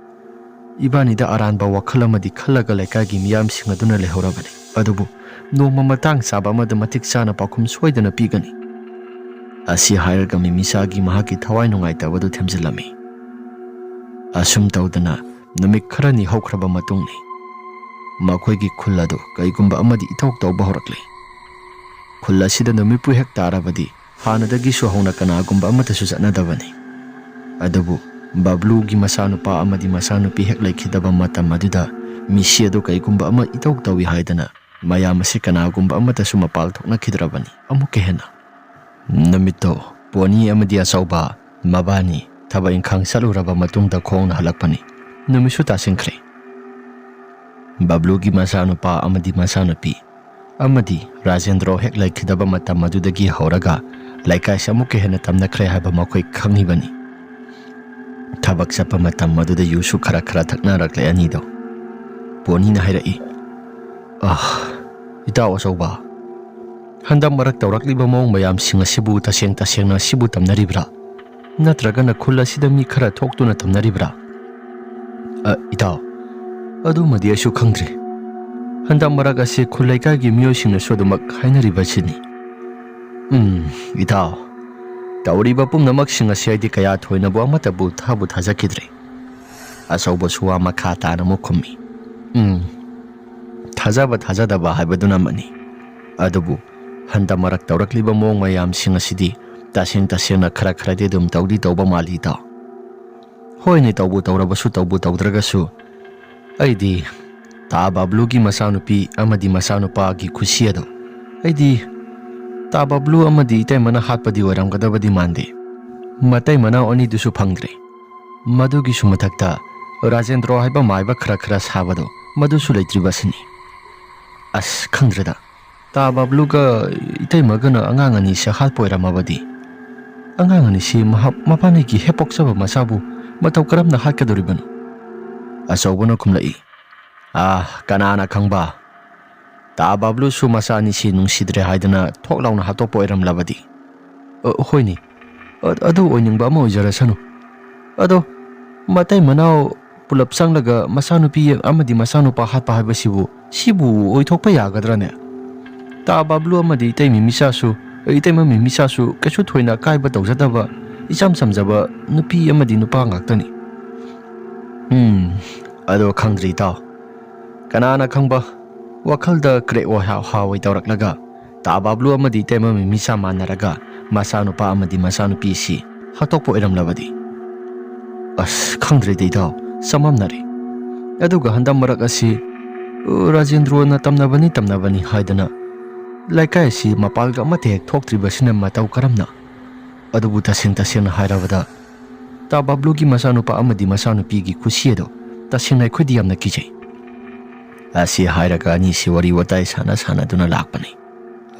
ꯏꯕꯥꯅꯤꯗ ꯑꯔꯥꯟꯕ ꯋꯥꯈꯜ ꯑꯃꯗꯤ ꯈꯜꯂꯒ ꯂꯩꯀꯥꯏꯒꯤ ꯃꯤꯌꯥꯝꯁꯤꯡ ꯑꯗꯨꯅ ꯂꯩꯍꯧꯔꯕꯅꯤ꯫ ꯑꯗꯨꯕꯨ ꯅꯣꯡꯃ ꯃꯇꯥꯡ ꯆꯥꯕ ꯑꯃꯗ ꯃꯇꯤꯛ ꯆꯥꯅ ꯄꯥꯎꯈꯨꯝ ꯁꯣꯏꯗꯅ ꯄꯤꯒꯅꯤ꯫" ꯑꯁꯤ ꯍꯥꯏꯔꯒ ꯃꯤꯃꯤꯁꯥꯒꯤ ꯃꯍꯥꯛꯀꯤ ꯊꯋꯥꯏ ꯅꯨꯡꯉꯥꯏꯇꯕꯗꯨ ꯊꯦꯝꯖꯤꯜꯂꯝꯃꯤ꯫ ꯑꯁꯨꯝ ꯇꯧꯗꯅ ꯅꯨꯃꯤꯠ ꯈꯔꯅꯤ ꯍꯧꯈ꯭ꯔꯕ ꯃꯇꯨꯡꯅꯤ꯫ ꯃꯈꯣꯏꯒꯤ ꯈꯨꯜ ꯑꯗꯨ ꯀꯩꯒꯨꯝꯕ ꯑꯃꯗꯤ ꯏꯇꯧ ꯇꯧꯕ ꯍꯧꯔꯛꯂꯤ꯫ ꯈꯨꯜ ꯑꯁꯤꯗ ꯅꯨꯃꯤꯠꯄꯨ ꯍꯦꯛ ꯇꯥꯔꯕꯗꯤ ꯍꯥꯟꯅꯗꯒꯤꯁꯨ ꯍꯧꯅ ꯀꯅꯥꯒꯨꯝꯕ ꯑꯃꯠꯇꯁꯨ ꯆꯠꯅꯗꯕꯅꯤ꯫ ꯑꯗꯨꯕꯨ ꯕꯕ꯭ꯂꯨꯒꯤ ꯃꯆꯥꯅꯨꯄꯥ ꯑꯃꯗꯤ ꯃꯆꯥꯅꯨꯄꯤ ꯍꯦꯛ ꯂꯩꯈꯤꯗꯕ ꯃꯇꯝ ꯑꯗꯨꯗ ꯃꯤꯁꯤ ꯑꯗꯨ ꯀꯩꯒꯨꯝꯕ ꯑꯃ ꯏꯇꯧ ꯇꯧꯏ ꯍꯥꯏꯗꯅ ꯃꯌꯥꯝ ꯑꯁꯤ ꯀꯅꯥꯒꯨꯝꯕ ꯑꯃꯠꯇꯁꯨ ꯃꯄꯥꯜ ꯊꯣꯛꯅꯈꯤꯗ꯭ꯔꯕꯅꯤ꯫ ꯑꯃꯨꯛꯀ ꯍꯦꯟꯅ ꯅꯨꯃꯤꯠꯇꯣ ꯄꯣꯅꯤ ꯑꯃꯗꯤ ꯑꯆꯧꯕ ꯃꯕꯥꯅꯤ ꯊꯕꯛ ꯏꯪꯈꯥꯡ ꯆꯠꯂꯨꯔꯕ ꯃꯇꯨꯡꯗ ꯈꯣꯡꯅ ꯍꯜꯂꯛꯄꯅꯤ꯫ ꯅꯨꯃꯤꯠꯁꯨ ꯇꯥꯁꯤꯟꯈ꯭ꯔꯦ꯫ ꯕꯕ꯭ꯂꯨꯒꯤ ꯃꯆꯥꯅꯨꯄꯥ ꯑꯃꯗꯤ ꯃꯆꯥꯅꯨꯄꯤ ꯑꯃꯗꯤ ꯔꯥꯖꯦꯟꯗ꯭ꯔꯣ ꯍꯦꯛ ꯂꯩꯈꯤꯗꯕ ꯃꯇꯝ ꯑꯗꯨꯗꯒꯤ ꯍꯧꯔꯒ ꯂꯩꯀꯥꯏꯁꯤ ꯑꯃꯨꯛꯀ ꯍꯦꯟꯅ ꯇꯝꯅꯈ꯭ꯔꯦ ꯍꯥꯏꯕ ꯃꯈꯣꯏ ꯈꯪꯉꯤꯕꯅꯤ꯫ ꯊꯕꯛ ꯆꯠꯄ ꯃꯇꯝ ꯑꯗꯨꯗ ꯌꯨꯁꯨ ꯈꯔ ꯈꯔ ꯊꯛꯅꯔꯛꯂꯦ ꯑꯅꯤꯗꯣ꯫ ꯄꯣꯅꯤꯅ ꯍꯥꯏꯔꯛꯏ, "ꯑꯥ, ꯏꯇꯥꯎ ꯑꯆꯧꯕ, ꯍꯟꯗꯛ ꯃꯔꯛ ꯇꯧꯔꯛꯂꯤꯕ ꯃꯑꯣꯡ ꯃꯌꯥꯝꯁꯤꯡ ꯑꯁꯤꯕꯨ ꯇꯁꯦꯡ ꯇꯁꯦꯡꯅ ꯑꯁꯤꯕꯨ ꯇꯝꯅꯔꯤꯕ꯭ꯔꯥ? ꯅꯠꯇ꯭ꯔꯒꯅ ꯈꯨꯜ ꯑꯁꯤꯗ ꯃꯤ ꯈꯔ ꯊꯣꯛꯇꯨꯅ ꯇꯝꯅꯔꯤꯕ꯭ꯔꯥ?" "ꯑ, ꯏꯇꯥꯎ, ꯑꯗꯨꯃꯗꯤ ꯑꯩꯁꯨ ꯈꯪꯗ꯭ꯔꯤ꯫ ꯍꯟꯗꯛ ꯃꯔꯛ ꯑꯁꯤ ꯈꯨꯜ ꯂꯩꯀꯥꯏꯒꯤ ꯃꯤꯑꯣꯏꯁꯤꯡꯅꯁꯨ ꯑꯗꯨꯃꯛ ꯍꯥꯏꯅꯔꯤꯕꯁꯤꯅꯤ꯫" "ꯎꯝ, ꯏꯇꯥꯎ, ꯇꯧꯔꯤꯕ ꯄꯨꯝꯅꯃꯛꯁꯤꯡ ꯑꯁꯤ ꯑꯩꯗꯤ ꯀꯌꯥ ꯊꯣꯏꯅꯕꯨ ꯑꯃꯠꯇꯕꯨ ꯊꯥꯕꯨ ꯊꯥꯖꯈꯤꯗ꯭ꯔꯦ꯫" ꯑꯆꯧꯕꯁꯨ ꯋꯥ ꯃꯈꯥ ꯇꯥꯅ ꯑꯃꯨꯛ ꯈꯨꯝꯃꯤ, "ꯎꯝ, ꯊꯥꯖꯕ ꯊꯥꯖꯗꯕ ꯍꯥꯏꯕꯗꯨꯅ ꯑꯃꯅꯤ꯫ ꯑꯗꯨꯕꯨ ꯍꯟꯗꯛ ꯃꯔꯛ ꯇꯧꯔꯛꯂꯤꯕ ꯃꯑꯣꯡ ꯃꯌꯥꯝꯁꯤꯡ ꯑꯁꯤꯗꯤ ꯇꯁꯦꯡ ꯇꯁꯦꯡꯅ ꯈꯔ ꯈꯔꯗꯤ ꯑꯗꯨꯝ ꯇꯧꯗꯤ ꯇꯧꯕ ꯃꯥꯜꯂꯤ ꯏꯇꯥꯎ꯫ ꯍꯣꯏꯅꯦ, ꯇꯧꯕꯨ ꯇꯧꯔꯕꯁꯨ, ꯇꯧꯕꯨ ꯇꯧꯗ꯭ꯔꯒꯁꯨ, ꯑꯩꯗꯤ ꯇꯥ ꯕꯥꯕ꯭ꯂꯨꯒꯤ ꯃꯆꯥꯅꯨꯄꯤ ꯑꯃꯗꯤ ꯃꯆꯥꯅꯨꯄꯥꯒꯤ ꯈꯨꯁꯤ ꯑꯗꯣ, ꯑꯩꯗꯤ ꯇꯥ ꯕꯥꯕ꯭ꯂꯨ ꯑꯃꯗꯤ ꯏꯇꯩꯃꯅ ꯍꯥꯠꯄꯗꯤ ꯑꯣꯏꯔꯝꯒꯗꯕꯗꯤ ꯃꯥꯟꯗꯦ꯫ ꯃꯇꯩ ꯃꯅꯥꯎ ꯑꯅꯤꯗꯨꯁꯨ ꯐꯪꯗ꯭ꯔꯦ꯫ ꯃꯗꯨꯒꯤꯁꯨ ꯃꯊꯛꯇ ꯔꯥꯖꯦꯟꯗ꯭ꯔꯣ ꯍꯥꯏꯕ ꯃꯥꯏꯕ ꯈꯔ ꯈꯔ ꯁꯥꯕꯗꯣ, ꯃꯗꯨꯁꯨ ꯂꯩꯇ꯭ꯔꯤꯕꯁꯤꯅꯤ꯫ ꯑꯁ, ꯈꯪꯗ꯭ꯔꯦꯗ꯫ ꯇꯥ ꯕꯥꯕ꯭ꯂꯨꯒ ꯏꯇꯩꯃꯒꯅ ꯑꯉꯥꯡ ꯑꯅꯤꯁꯦ ꯍꯥꯠꯄ ꯑꯣꯏꯔꯝꯃꯕꯗꯤ, ꯑꯉꯥꯡ ꯑꯅꯤꯁꯤ ꯃꯍꯥꯛ ꯃꯄꯥꯟꯅꯩꯒꯤ ꯍꯦꯛ ꯄꯣꯛꯆꯕ ꯃꯆꯥꯕꯨ ꯃꯇꯧ ꯀꯔꯝꯅ ꯍꯥꯠꯀꯗꯧꯔꯤꯕꯅꯣ? ꯑꯆꯧꯕꯅ ꯈꯨꯝꯂꯛꯏ, "ꯑꯥ, ꯀꯅꯥꯅ ꯈꯪꯕ? ꯇꯥ ꯕꯥꯕ꯭ꯂꯨꯁꯨ ꯃꯆꯥ ꯑꯅꯤꯁꯤ ꯅꯨꯡꯁꯤꯗ꯭ꯔꯦ ꯍꯥꯏꯗꯅ ꯊꯣꯛ ꯂꯥꯎꯅ ꯍꯥꯠꯇꯣꯛꯄ ꯑꯣꯏꯔꯝꯂꯕꯗꯤ?" "ꯑ, ꯍꯣꯏꯅꯦ, ꯑ-, ꯑꯗꯨ ꯑꯣꯏꯅꯤꯡꯕ ꯑꯃ ꯑꯣꯏꯖꯔꯁꯅꯨ꯫ ꯑꯗꯣ ꯃꯇꯩ ꯃꯅꯥꯎ ꯄꯨꯂꯞ ꯆꯪꯂꯒ ꯃꯆꯥꯅꯨꯄꯤ ꯑꯃꯗꯤ ꯃꯆꯥꯅꯨꯄꯥ ꯍꯥꯠꯄ ꯍꯥꯏꯕꯁꯤꯕꯨ, ꯁꯤꯕꯨ ꯑꯣꯏꯊꯣꯛꯄ ꯌꯥꯒꯗ꯭ꯔꯅꯦ? ꯇꯥ ꯕꯥꯕ꯭ꯂꯨ ꯑꯃꯗꯤ ꯏꯇꯩ ꯃꯤꯃꯤꯆꯥꯁꯨ, ꯏꯇꯩꯃ ꯃꯤꯃꯤꯆꯥꯁꯨ ꯀꯩꯁꯨ ꯊꯣꯏꯅ ꯑꯀꯥꯏꯕ ꯇꯧꯖꯗꯕ, ꯏꯆꯝ ꯆꯝꯖꯕ ꯅꯨꯄꯤ ꯑꯃꯗꯤ ꯅꯨꯄꯥ ꯉꯥꯛꯇꯅꯤ꯫" "ꯎꯝ, ꯑꯗꯣ ꯈꯪꯗ꯭ꯔꯤ ꯏꯇꯥꯎ꯫ ꯀꯅꯥꯅ ꯈꯪꯕ, ꯋꯥꯈꯜꯗ ꯀ꯭ꯔꯦꯛ ꯑꯣꯏ ꯍꯥ-, ꯍꯥ ꯑꯣꯏ ꯇꯧꯔꯛꯂꯒ ꯇꯥ ꯕꯥꯕ꯭ꯂꯨ ꯑꯃꯗꯤ ꯏꯇꯩꯃ ꯃꯤꯃꯤꯆꯥ ꯃꯥꯟꯅꯔꯒ ꯃꯆꯥꯅꯨꯄꯥ ꯑꯃꯗꯤ ꯃꯆꯥꯅꯨꯄꯤ ꯑꯁꯤ ꯍꯥꯠꯇꯣꯛꯄ ꯑꯣꯏꯔꯝꯂꯕꯗꯤ?" "ꯑꯁ, ꯈꯪꯗ꯭ꯔꯦꯗ ꯏꯇꯥꯎ, ꯆꯃꯝꯅꯔꯦ꯫ ꯑꯗꯨꯒ ꯍꯟꯗꯛ ꯃꯔꯛ ꯑꯁꯤ, ꯎ, ꯔꯥꯖꯦꯟꯗ꯭ꯔꯣꯅ ꯇꯝꯅꯕꯅꯤ, ꯇꯝꯅꯕꯅꯤ ꯍꯥꯏꯗꯅ ꯂꯩꯀꯥꯏ ꯑꯁꯤ ꯃꯄꯥꯜꯒ ꯑꯃꯠꯇ ꯍꯦꯛ ꯊꯣꯛꯇ꯭ꯔꯤꯕꯁꯤꯅ ꯃꯇꯧ ꯀꯔꯝꯅ? ꯑꯗꯨꯕꯨ ꯇꯁꯦꯡ ꯇꯁꯦꯡꯅ ꯍꯥꯏꯔꯕꯗ, ꯇꯥ ꯕꯥꯕ꯭ꯂꯨꯒꯤ ꯃꯆꯥꯅꯨꯄꯥ ꯑꯃꯗꯤ ꯃꯆꯥꯅꯨꯄꯤꯒꯤ ꯈꯨꯁꯤ ꯑꯗꯣ ꯇꯁꯦꯡꯅ ꯑꯩꯈꯣꯏꯗꯤ ꯌꯥꯝꯅ ꯀꯤꯖꯩ꯫" ꯑꯁꯤ ꯍꯥꯏꯔꯒ ꯑꯅꯤꯁꯤ ꯋꯥꯔꯤ ꯋꯥꯇꯥꯏ ꯁꯥꯟꯅ ꯁꯥꯟꯅꯗꯨꯅ ꯂꯥꯛꯄꯅꯤ꯫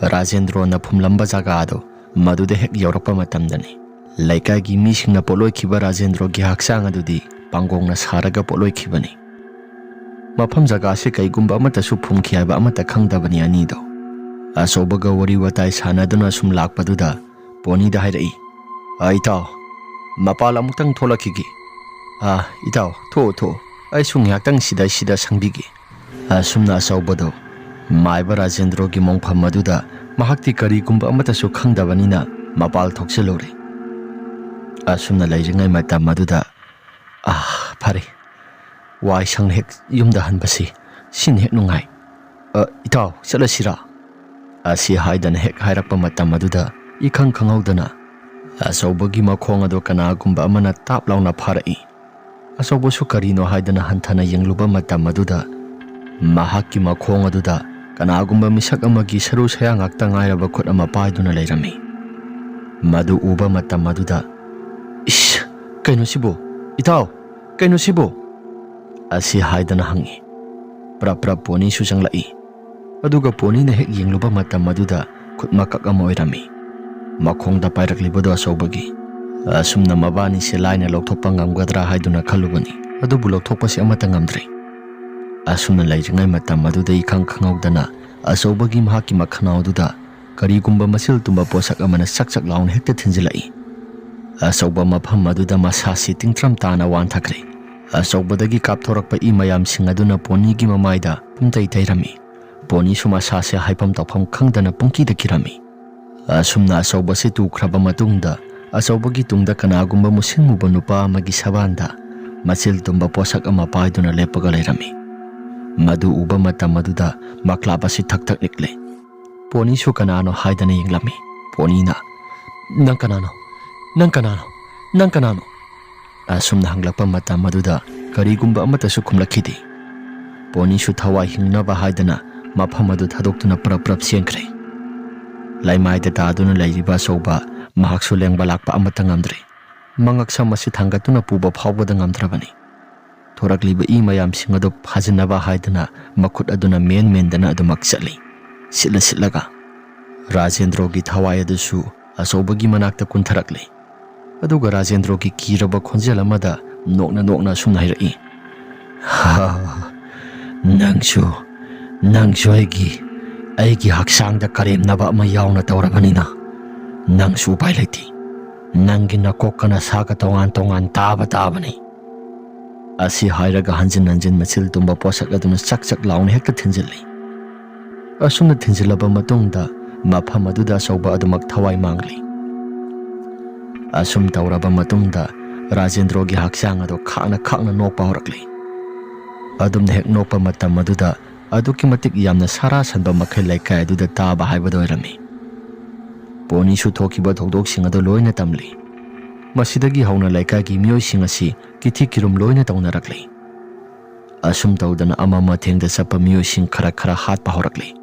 ꯔꯥꯖꯦꯟꯗ꯭ꯔꯣꯅ ꯐꯨꯝꯂꯝꯕ ꯖꯒꯥ ꯑꯗꯣ ꯃꯗꯨꯗ ꯍꯦꯛ ꯌꯧꯔꯛꯄ ꯃꯇꯝꯗꯅꯤ ꯂꯩꯀꯥꯏꯒꯤ ꯃꯤꯁꯤꯡꯅ ꯄꯣꯠꯂꯣꯏꯈꯤꯕ ꯔꯥꯖꯦꯟꯗ꯭ꯔꯣꯒꯤ ꯍꯛꯆꯥꯡ ꯑꯗꯨꯗꯤ ꯄꯥꯡꯒꯣꯡꯅ ꯁꯥꯔꯒ ꯄꯣꯠꯂꯣꯏꯈꯤꯕꯅꯤ꯫ ꯃꯐꯝ ꯖꯒꯥꯁꯤ ꯀꯩꯒꯨꯝꯕ ꯑꯃꯠꯇꯁꯨ ꯐꯨꯝꯈꯤ ꯍꯥꯏꯕ ꯑꯃꯠꯇ ꯈꯪꯗꯕꯅꯤ ꯑꯅꯤꯗꯣ꯫ ꯑꯆꯧꯕꯒ ꯋꯥꯔꯤ ꯋꯥꯇꯥꯏ ꯁꯥꯟꯅꯗꯨꯅ ꯁꯨꯝ ꯂꯥꯛꯄꯗꯨꯗ ꯄꯣꯅꯤꯗ ꯍꯥꯏꯔꯛꯏ, "ꯑ, ꯏꯇꯥꯎ, ꯃꯄꯥꯜ ꯑꯃꯨꯛꯇꯪ ꯊꯣꯛꯂꯛꯈꯤꯒꯦ꯫ ꯑ, ꯏꯇꯥꯎ, ꯊꯣꯛꯑꯣ, ꯊꯣꯛꯑꯣ꯫ ꯑꯩꯁꯨ ꯉꯥꯏꯍꯥꯛꯇꯪ ꯁꯤꯗ, ꯁꯤꯗ ꯁꯪꯕꯤꯒꯦ꯫" ꯑꯁꯨꯝꯅ ꯑꯆꯧꯕꯗꯣ ꯃꯥꯏꯕ ꯔꯥꯖꯦꯟꯗ꯭ꯔꯣꯒꯤ ꯃꯣꯡꯐꯝ ꯑꯗꯨꯗ ꯃꯍꯥꯛꯇꯤ ꯀꯔꯤꯒꯨꯝꯕ ꯑꯃꯠꯇꯁꯨ ꯈꯪꯗꯕꯅꯤꯅ ꯃꯄꯥꯜ ꯊꯣꯛꯆꯤꯜꯂꯨꯔꯦ꯫ ꯑꯁꯨꯝꯅ ꯂꯩꯔꯤꯉꯩ ꯃꯇꯝ ꯑꯗꯨꯗ, "ꯑꯥ, ꯐꯔꯦ꯫ ꯋꯥꯏ ꯁꯪꯅ ꯍꯦꯛ ꯌꯨꯝꯗ ꯍꯟꯕꯁꯤ, ꯁꯤꯅ ꯍꯦꯛ ꯅꯨꯡꯉꯥꯏ꯫ "ꯑ, ꯏꯇꯥꯎ, ꯆꯠꯂꯁꯤꯔꯥ?" ꯑꯁꯤ ꯍꯥꯏꯗꯅ ꯍꯦꯛ ꯍꯥꯏꯔꯛꯄ ꯃꯇꯝ ꯑꯗꯨꯗ ꯏꯈꯪ ꯈꯪꯍꯧꯗꯅ ꯑꯆꯧꯕꯒꯤ ꯃꯈꯣꯡ ꯑꯗꯨ ꯀꯅꯥꯒꯨꯝꯕ ꯑꯃꯅ ꯇꯥꯞ ꯂꯥꯎꯅ ꯐꯥꯔꯛꯏ꯫ ꯑꯆꯧꯕꯁꯨ ꯀꯔꯤꯅꯣ ꯍꯥꯏꯗꯅ ꯍꯟꯊꯅ ꯌꯦꯡꯂꯨꯕ ꯃꯇꯝ ꯑꯗꯨꯗ ꯃꯍꯥꯛꯀꯤ ꯃꯈꯣꯡ ꯑꯗꯨꯗ ꯀꯅꯥꯒꯨꯝꯕ ꯃꯤꯁꯛ ꯑꯃꯒꯤ ꯁꯔꯨ ꯁꯌꯥꯡ ꯉꯥꯛꯇ ꯉꯥꯏꯔꯕ ꯈꯨꯠ ꯑꯃ ꯄꯥꯏꯗꯨꯅ ꯂꯩꯔꯝꯃꯤ꯫ ꯃꯗꯨ ꯎꯕ ꯃꯇꯝ ꯑꯗꯨꯗ, "ꯏꯁ, ꯀꯩꯅꯣꯁꯤꯕꯨ? ꯏꯇꯥꯎ, ꯀꯩꯅꯣꯁꯤꯕꯨ?" ꯑꯁꯤ ꯍꯥꯏꯗꯅ ꯍꯪꯉꯤ꯫ ꯄ꯭ꯔꯞ ꯄ꯭ꯔꯞ ꯄꯣꯅꯤꯁꯨ ꯆꯪꯂꯛꯏ꯫ ꯑꯗꯨꯒ ꯄꯣꯅꯤꯅ ꯍꯦꯛ ꯌꯦꯡꯂꯨꯕ ꯃꯇꯝ ꯑꯗꯨꯗ ꯈꯨꯠ ꯃꯀꯛ ꯑꯃ ꯑꯣꯏꯔꯝꯃꯤ꯫ ꯃꯈꯣꯡꯗ ꯄꯥꯏꯔꯛꯂꯤꯕꯗꯨ ꯑꯆꯧꯕꯒꯤ꯫ ꯑꯁꯨꯝꯅ ꯃꯕꯥꯅꯤꯁꯦ ꯂꯥꯏꯅ ꯂꯧꯊꯣꯛꯄ ꯉꯝꯒꯗ꯭ꯔꯥ ꯍꯥꯏꯗꯨꯅ ꯈꯜꯂꯨꯕꯅꯤ, ꯑꯗꯨꯕꯨ ꯂꯧꯊꯣꯛꯄꯁꯤ ꯑꯃꯠꯇ ꯉꯝꯗ꯭ꯔꯦ꯫ ꯑꯁꯨꯝꯅ ꯂꯩꯔꯤꯉꯩ ꯃꯇꯝ ꯑꯗꯨꯗ ꯏꯈꯪ ꯈꯪꯍꯧꯗꯅ ꯑꯆꯧꯕꯒꯤ ꯃꯍꯥꯛꯀꯤ ꯃꯈꯅꯥꯎ ꯑꯗꯨꯗ ꯀꯔꯤꯒꯨꯝꯕ ꯃꯆꯤꯜ ꯇꯨꯝꯕ ꯄꯣꯠꯁꯛ ꯑꯃꯅ ꯆꯛ ꯆꯛ ꯂꯥꯎꯅ ꯍꯦꯛꯇ ꯊꯤꯟꯖꯤꯜꯂꯛꯏ꯫ ꯑꯆꯧꯕ ꯃꯐꯝ ꯑꯗꯨꯗ ꯃꯁꯥꯁꯤ ꯇꯤꯡꯊ꯭ꯔꯝ ꯇꯥꯅ ꯋꯥꯟꯊꯈ꯭ꯔꯦ꯫ ꯑꯆꯧꯕꯗꯒꯤ ꯀꯥꯞꯊꯣꯔꯛꯄ ꯏ ꯃꯌꯥꯝꯁꯤꯡ ꯑꯗꯨꯅ ꯄꯣꯅꯤꯒꯤ ꯃꯃꯥꯏꯗ ꯄꯨꯝꯇꯩ ꯇꯩꯔꯝꯃꯤ꯫ ꯄꯣꯅꯤꯁꯨ ꯃꯁꯥꯁꯦ ꯍꯥꯏꯐꯝ ꯇꯧꯐꯝ ꯈꯪꯗꯅ ꯄꯨꯡꯀꯤꯗ ꯀꯤꯔꯝꯃꯤ꯫ ꯑꯁꯨꯝꯅ ꯑꯆꯧꯕꯁꯤ ꯇꯨꯈ꯭ꯔꯕ ꯃꯇꯨꯡꯗ ꯑꯆꯧꯕꯒꯤ ꯇꯨꯡꯗ ꯀꯅꯥꯒꯨꯝꯕ ꯃꯨꯁꯤꯟ ꯃꯨꯕ ꯅꯨꯄꯥ ꯑꯃꯒꯤ ꯁꯕꯥꯟꯗ ꯃꯆꯤꯜ ꯇꯨꯝꯕ ꯄꯣꯠꯁꯛ ꯑꯃ ꯄꯥꯏꯗꯨꯅ ꯂꯦꯞꯄꯒ ꯂꯩꯔꯝꯃꯤ꯫ ꯃꯗꯨ ꯎꯕ ꯃꯇꯝ ꯑꯗꯨꯗ ꯃꯀ꯭ꯂꯥꯞ ꯑꯁꯤ ꯊꯛ ꯊꯛ ꯅꯤꯛꯂꯦ꯫ ꯄꯣꯅꯤꯁꯨ ꯀꯅꯥꯅꯣ ꯍꯥꯏꯗꯅ ꯌꯦꯡꯂꯝꯃꯤ꯫ ꯄꯣꯅꯤꯅ, "ꯅꯪ ꯀꯅꯥꯅꯣ? ꯅꯪ ꯀꯅꯥꯅꯣ? ꯅꯪ ꯀꯅꯥꯅꯣ?" ꯑꯁꯨꯝꯅ ꯍꯪꯂꯛꯄ ꯃꯇꯝ ꯑꯗꯨꯗ ꯀꯔꯤꯒꯨꯝꯕ ꯑꯃꯠꯇꯁꯨ ꯈꯨꯝꯂꯛꯈꯤꯗꯦ꯫ ꯄꯣꯅꯤꯁꯨ ꯊꯋꯥꯏ ꯍꯤꯡꯅꯕ ꯍꯥꯏꯗꯅ ꯃꯐꯝ ꯑꯗꯨ ꯊꯥꯗꯣꯛꯇꯨꯅ ꯄ꯭ꯔꯞ ꯄ꯭ꯔꯞ ꯆꯦꯟꯈ꯭ꯔꯦ꯫ ꯂꯩꯃꯥꯏꯗ ꯇꯥꯗꯨꯅ ꯂꯩꯔꯤꯕ ꯑꯆꯧꯕ ꯃꯍꯥꯛꯁꯨ ꯂꯦꯡꯕ ꯂꯥꯛꯄ ꯑꯃꯠꯇ ꯉꯝꯗ꯭ꯔꯦ꯫ ꯃꯉꯛ ꯁꯝ ꯑꯁꯤ ꯊꯥꯡꯒꯠꯇꯨꯅ ꯄꯨꯕ ꯐꯥꯎꯕꯗ ꯉꯝꯗ꯭ꯔꯕꯅꯤ꯫ ꯊꯣꯔꯛꯂꯤꯕ ꯏ ꯃꯌꯥꯝꯁꯤꯡ ꯑꯗꯨ ꯐꯥꯖꯤꯟꯅꯕ ꯍꯥꯏꯗꯨꯅ ꯃꯈꯨꯠ ꯑꯗꯨꯅ ꯃꯦꯟ ꯃꯦꯟꯗꯅ ꯑꯗꯨꯃꯛ ꯆꯠꯂꯤ, ꯁꯤꯠꯂ ꯁꯤꯠꯂꯒ꯫ ꯔꯥꯖꯦꯟꯗ꯭ꯔꯣꯒꯤ ꯊꯋꯥꯏ ꯑꯗꯨꯁꯨ ꯑꯆꯧꯕꯒꯤ ꯃꯅꯥꯛꯇ ꯀꯨꯟꯊꯔꯛꯂꯤ꯫ ꯑꯗꯨꯒ ꯔꯥꯖꯦꯟꯗ꯭ꯔꯣꯒꯤ ꯀꯤꯔꯕ ꯈꯣꯟꯖꯦꯜ ꯑꯃꯗ ꯅꯣꯛꯅ ꯅꯣꯛꯅ ꯑꯁꯨꯝꯅ ꯍꯥꯏꯔꯛꯏ, "ꯍꯥ, ꯅꯪꯁꯨ, ꯅꯪꯁꯨ ꯑꯩꯒꯤ, ꯑꯩꯒꯤ ꯍꯛꯆꯥꯡꯗ ꯀꯔꯦꯝꯅꯕ ꯑꯃ ꯌꯥꯎꯅ ꯇꯧꯔꯕꯅꯤꯅ ꯅꯪꯁꯨ ꯎꯄꯥꯏ ꯂꯩꯇꯦ꯫ ꯅꯪꯒꯤ ꯅꯀꯣꯛꯀ ꯅꯁꯥꯒ ꯇꯣꯉꯥꯟ ꯇꯣꯉꯥꯟ ꯇꯥꯕ ꯇꯥꯕꯅꯤ"꯫ ꯑꯁꯤ ꯍꯥꯏꯔꯒ ꯍꯟꯖꯤꯟ ꯍꯟꯖꯤꯟ ꯃꯆꯤꯜ ꯇꯨꯝꯕ ꯄꯣꯠꯁꯛ ꯑꯗꯨꯅ ꯆꯛ ꯆꯛ ꯂꯥꯎꯅ ꯍꯦꯛꯇ ꯊꯤꯟꯖꯤꯜꯂꯤ꯫ ꯑꯁꯨꯝꯅ ꯊꯤꯟꯖꯤꯜꯂꯕ ꯃꯇꯨꯡꯗ ꯃꯐꯝ ꯑꯗꯨꯗ ꯑꯆꯧꯕ ꯑꯗꯨꯃꯛ ꯊꯋꯥꯏ ꯃꯥꯡꯂꯤ꯫ ꯑꯁꯨꯝ ꯇꯧꯔꯕ ꯃꯇꯨꯡꯗ ꯔꯥꯖꯦꯟꯗ꯭ꯔꯣꯒꯤ ꯍꯛꯆꯥꯡ ꯑꯗꯨ ꯈꯥꯛꯅ ꯈꯥꯛꯅ ꯅꯣꯛꯄ ꯍꯧꯔꯛꯂꯤ꯫ ꯑꯗꯨꯝꯅ ꯍꯦꯛ ꯅꯣꯛꯄ ꯃꯇꯝ ꯑꯗꯨꯗ ꯑꯗꯨꯛꯀꯤ ꯃꯇꯤꯛ ꯌꯥꯝꯅ ꯁꯥꯔꯥ ꯁꯟꯕ ꯃꯈꯩ ꯂꯩꯀꯥꯏ ꯑꯗꯨꯗ ꯇꯥꯕ ꯍꯥꯏꯕꯗꯨ ꯑꯣꯏꯔꯝꯃꯤ꯫ ꯄꯣꯅꯤꯁꯨ ꯊꯣꯛꯈꯤꯕ ꯊꯧꯗꯣꯛꯁꯤꯡ ꯑꯗꯨ ꯂꯣꯏꯅ ꯇꯝꯂꯤ꯫ ꯃꯁꯤꯗꯒꯤ ꯍꯧꯅ ꯂꯩꯀꯥꯏꯒꯤ ꯃꯤꯑꯣꯏꯁꯤꯡ ꯑꯁꯤ ꯀꯤꯊꯤ ꯀꯤꯔꯨꯝ ꯂꯣꯏꯅ ꯇꯧꯅꯔꯛꯂꯤ꯫ ꯑꯁꯨꯝ ꯇꯧꯗꯅ ꯑꯃ ꯃꯊꯦꯡꯗ ꯆꯠꯄ ꯃꯤꯑꯣꯏꯁꯤꯡ ꯈꯔ ꯈꯔ ꯍꯥꯠꯄ ꯍꯧꯔꯛꯂꯤ꯫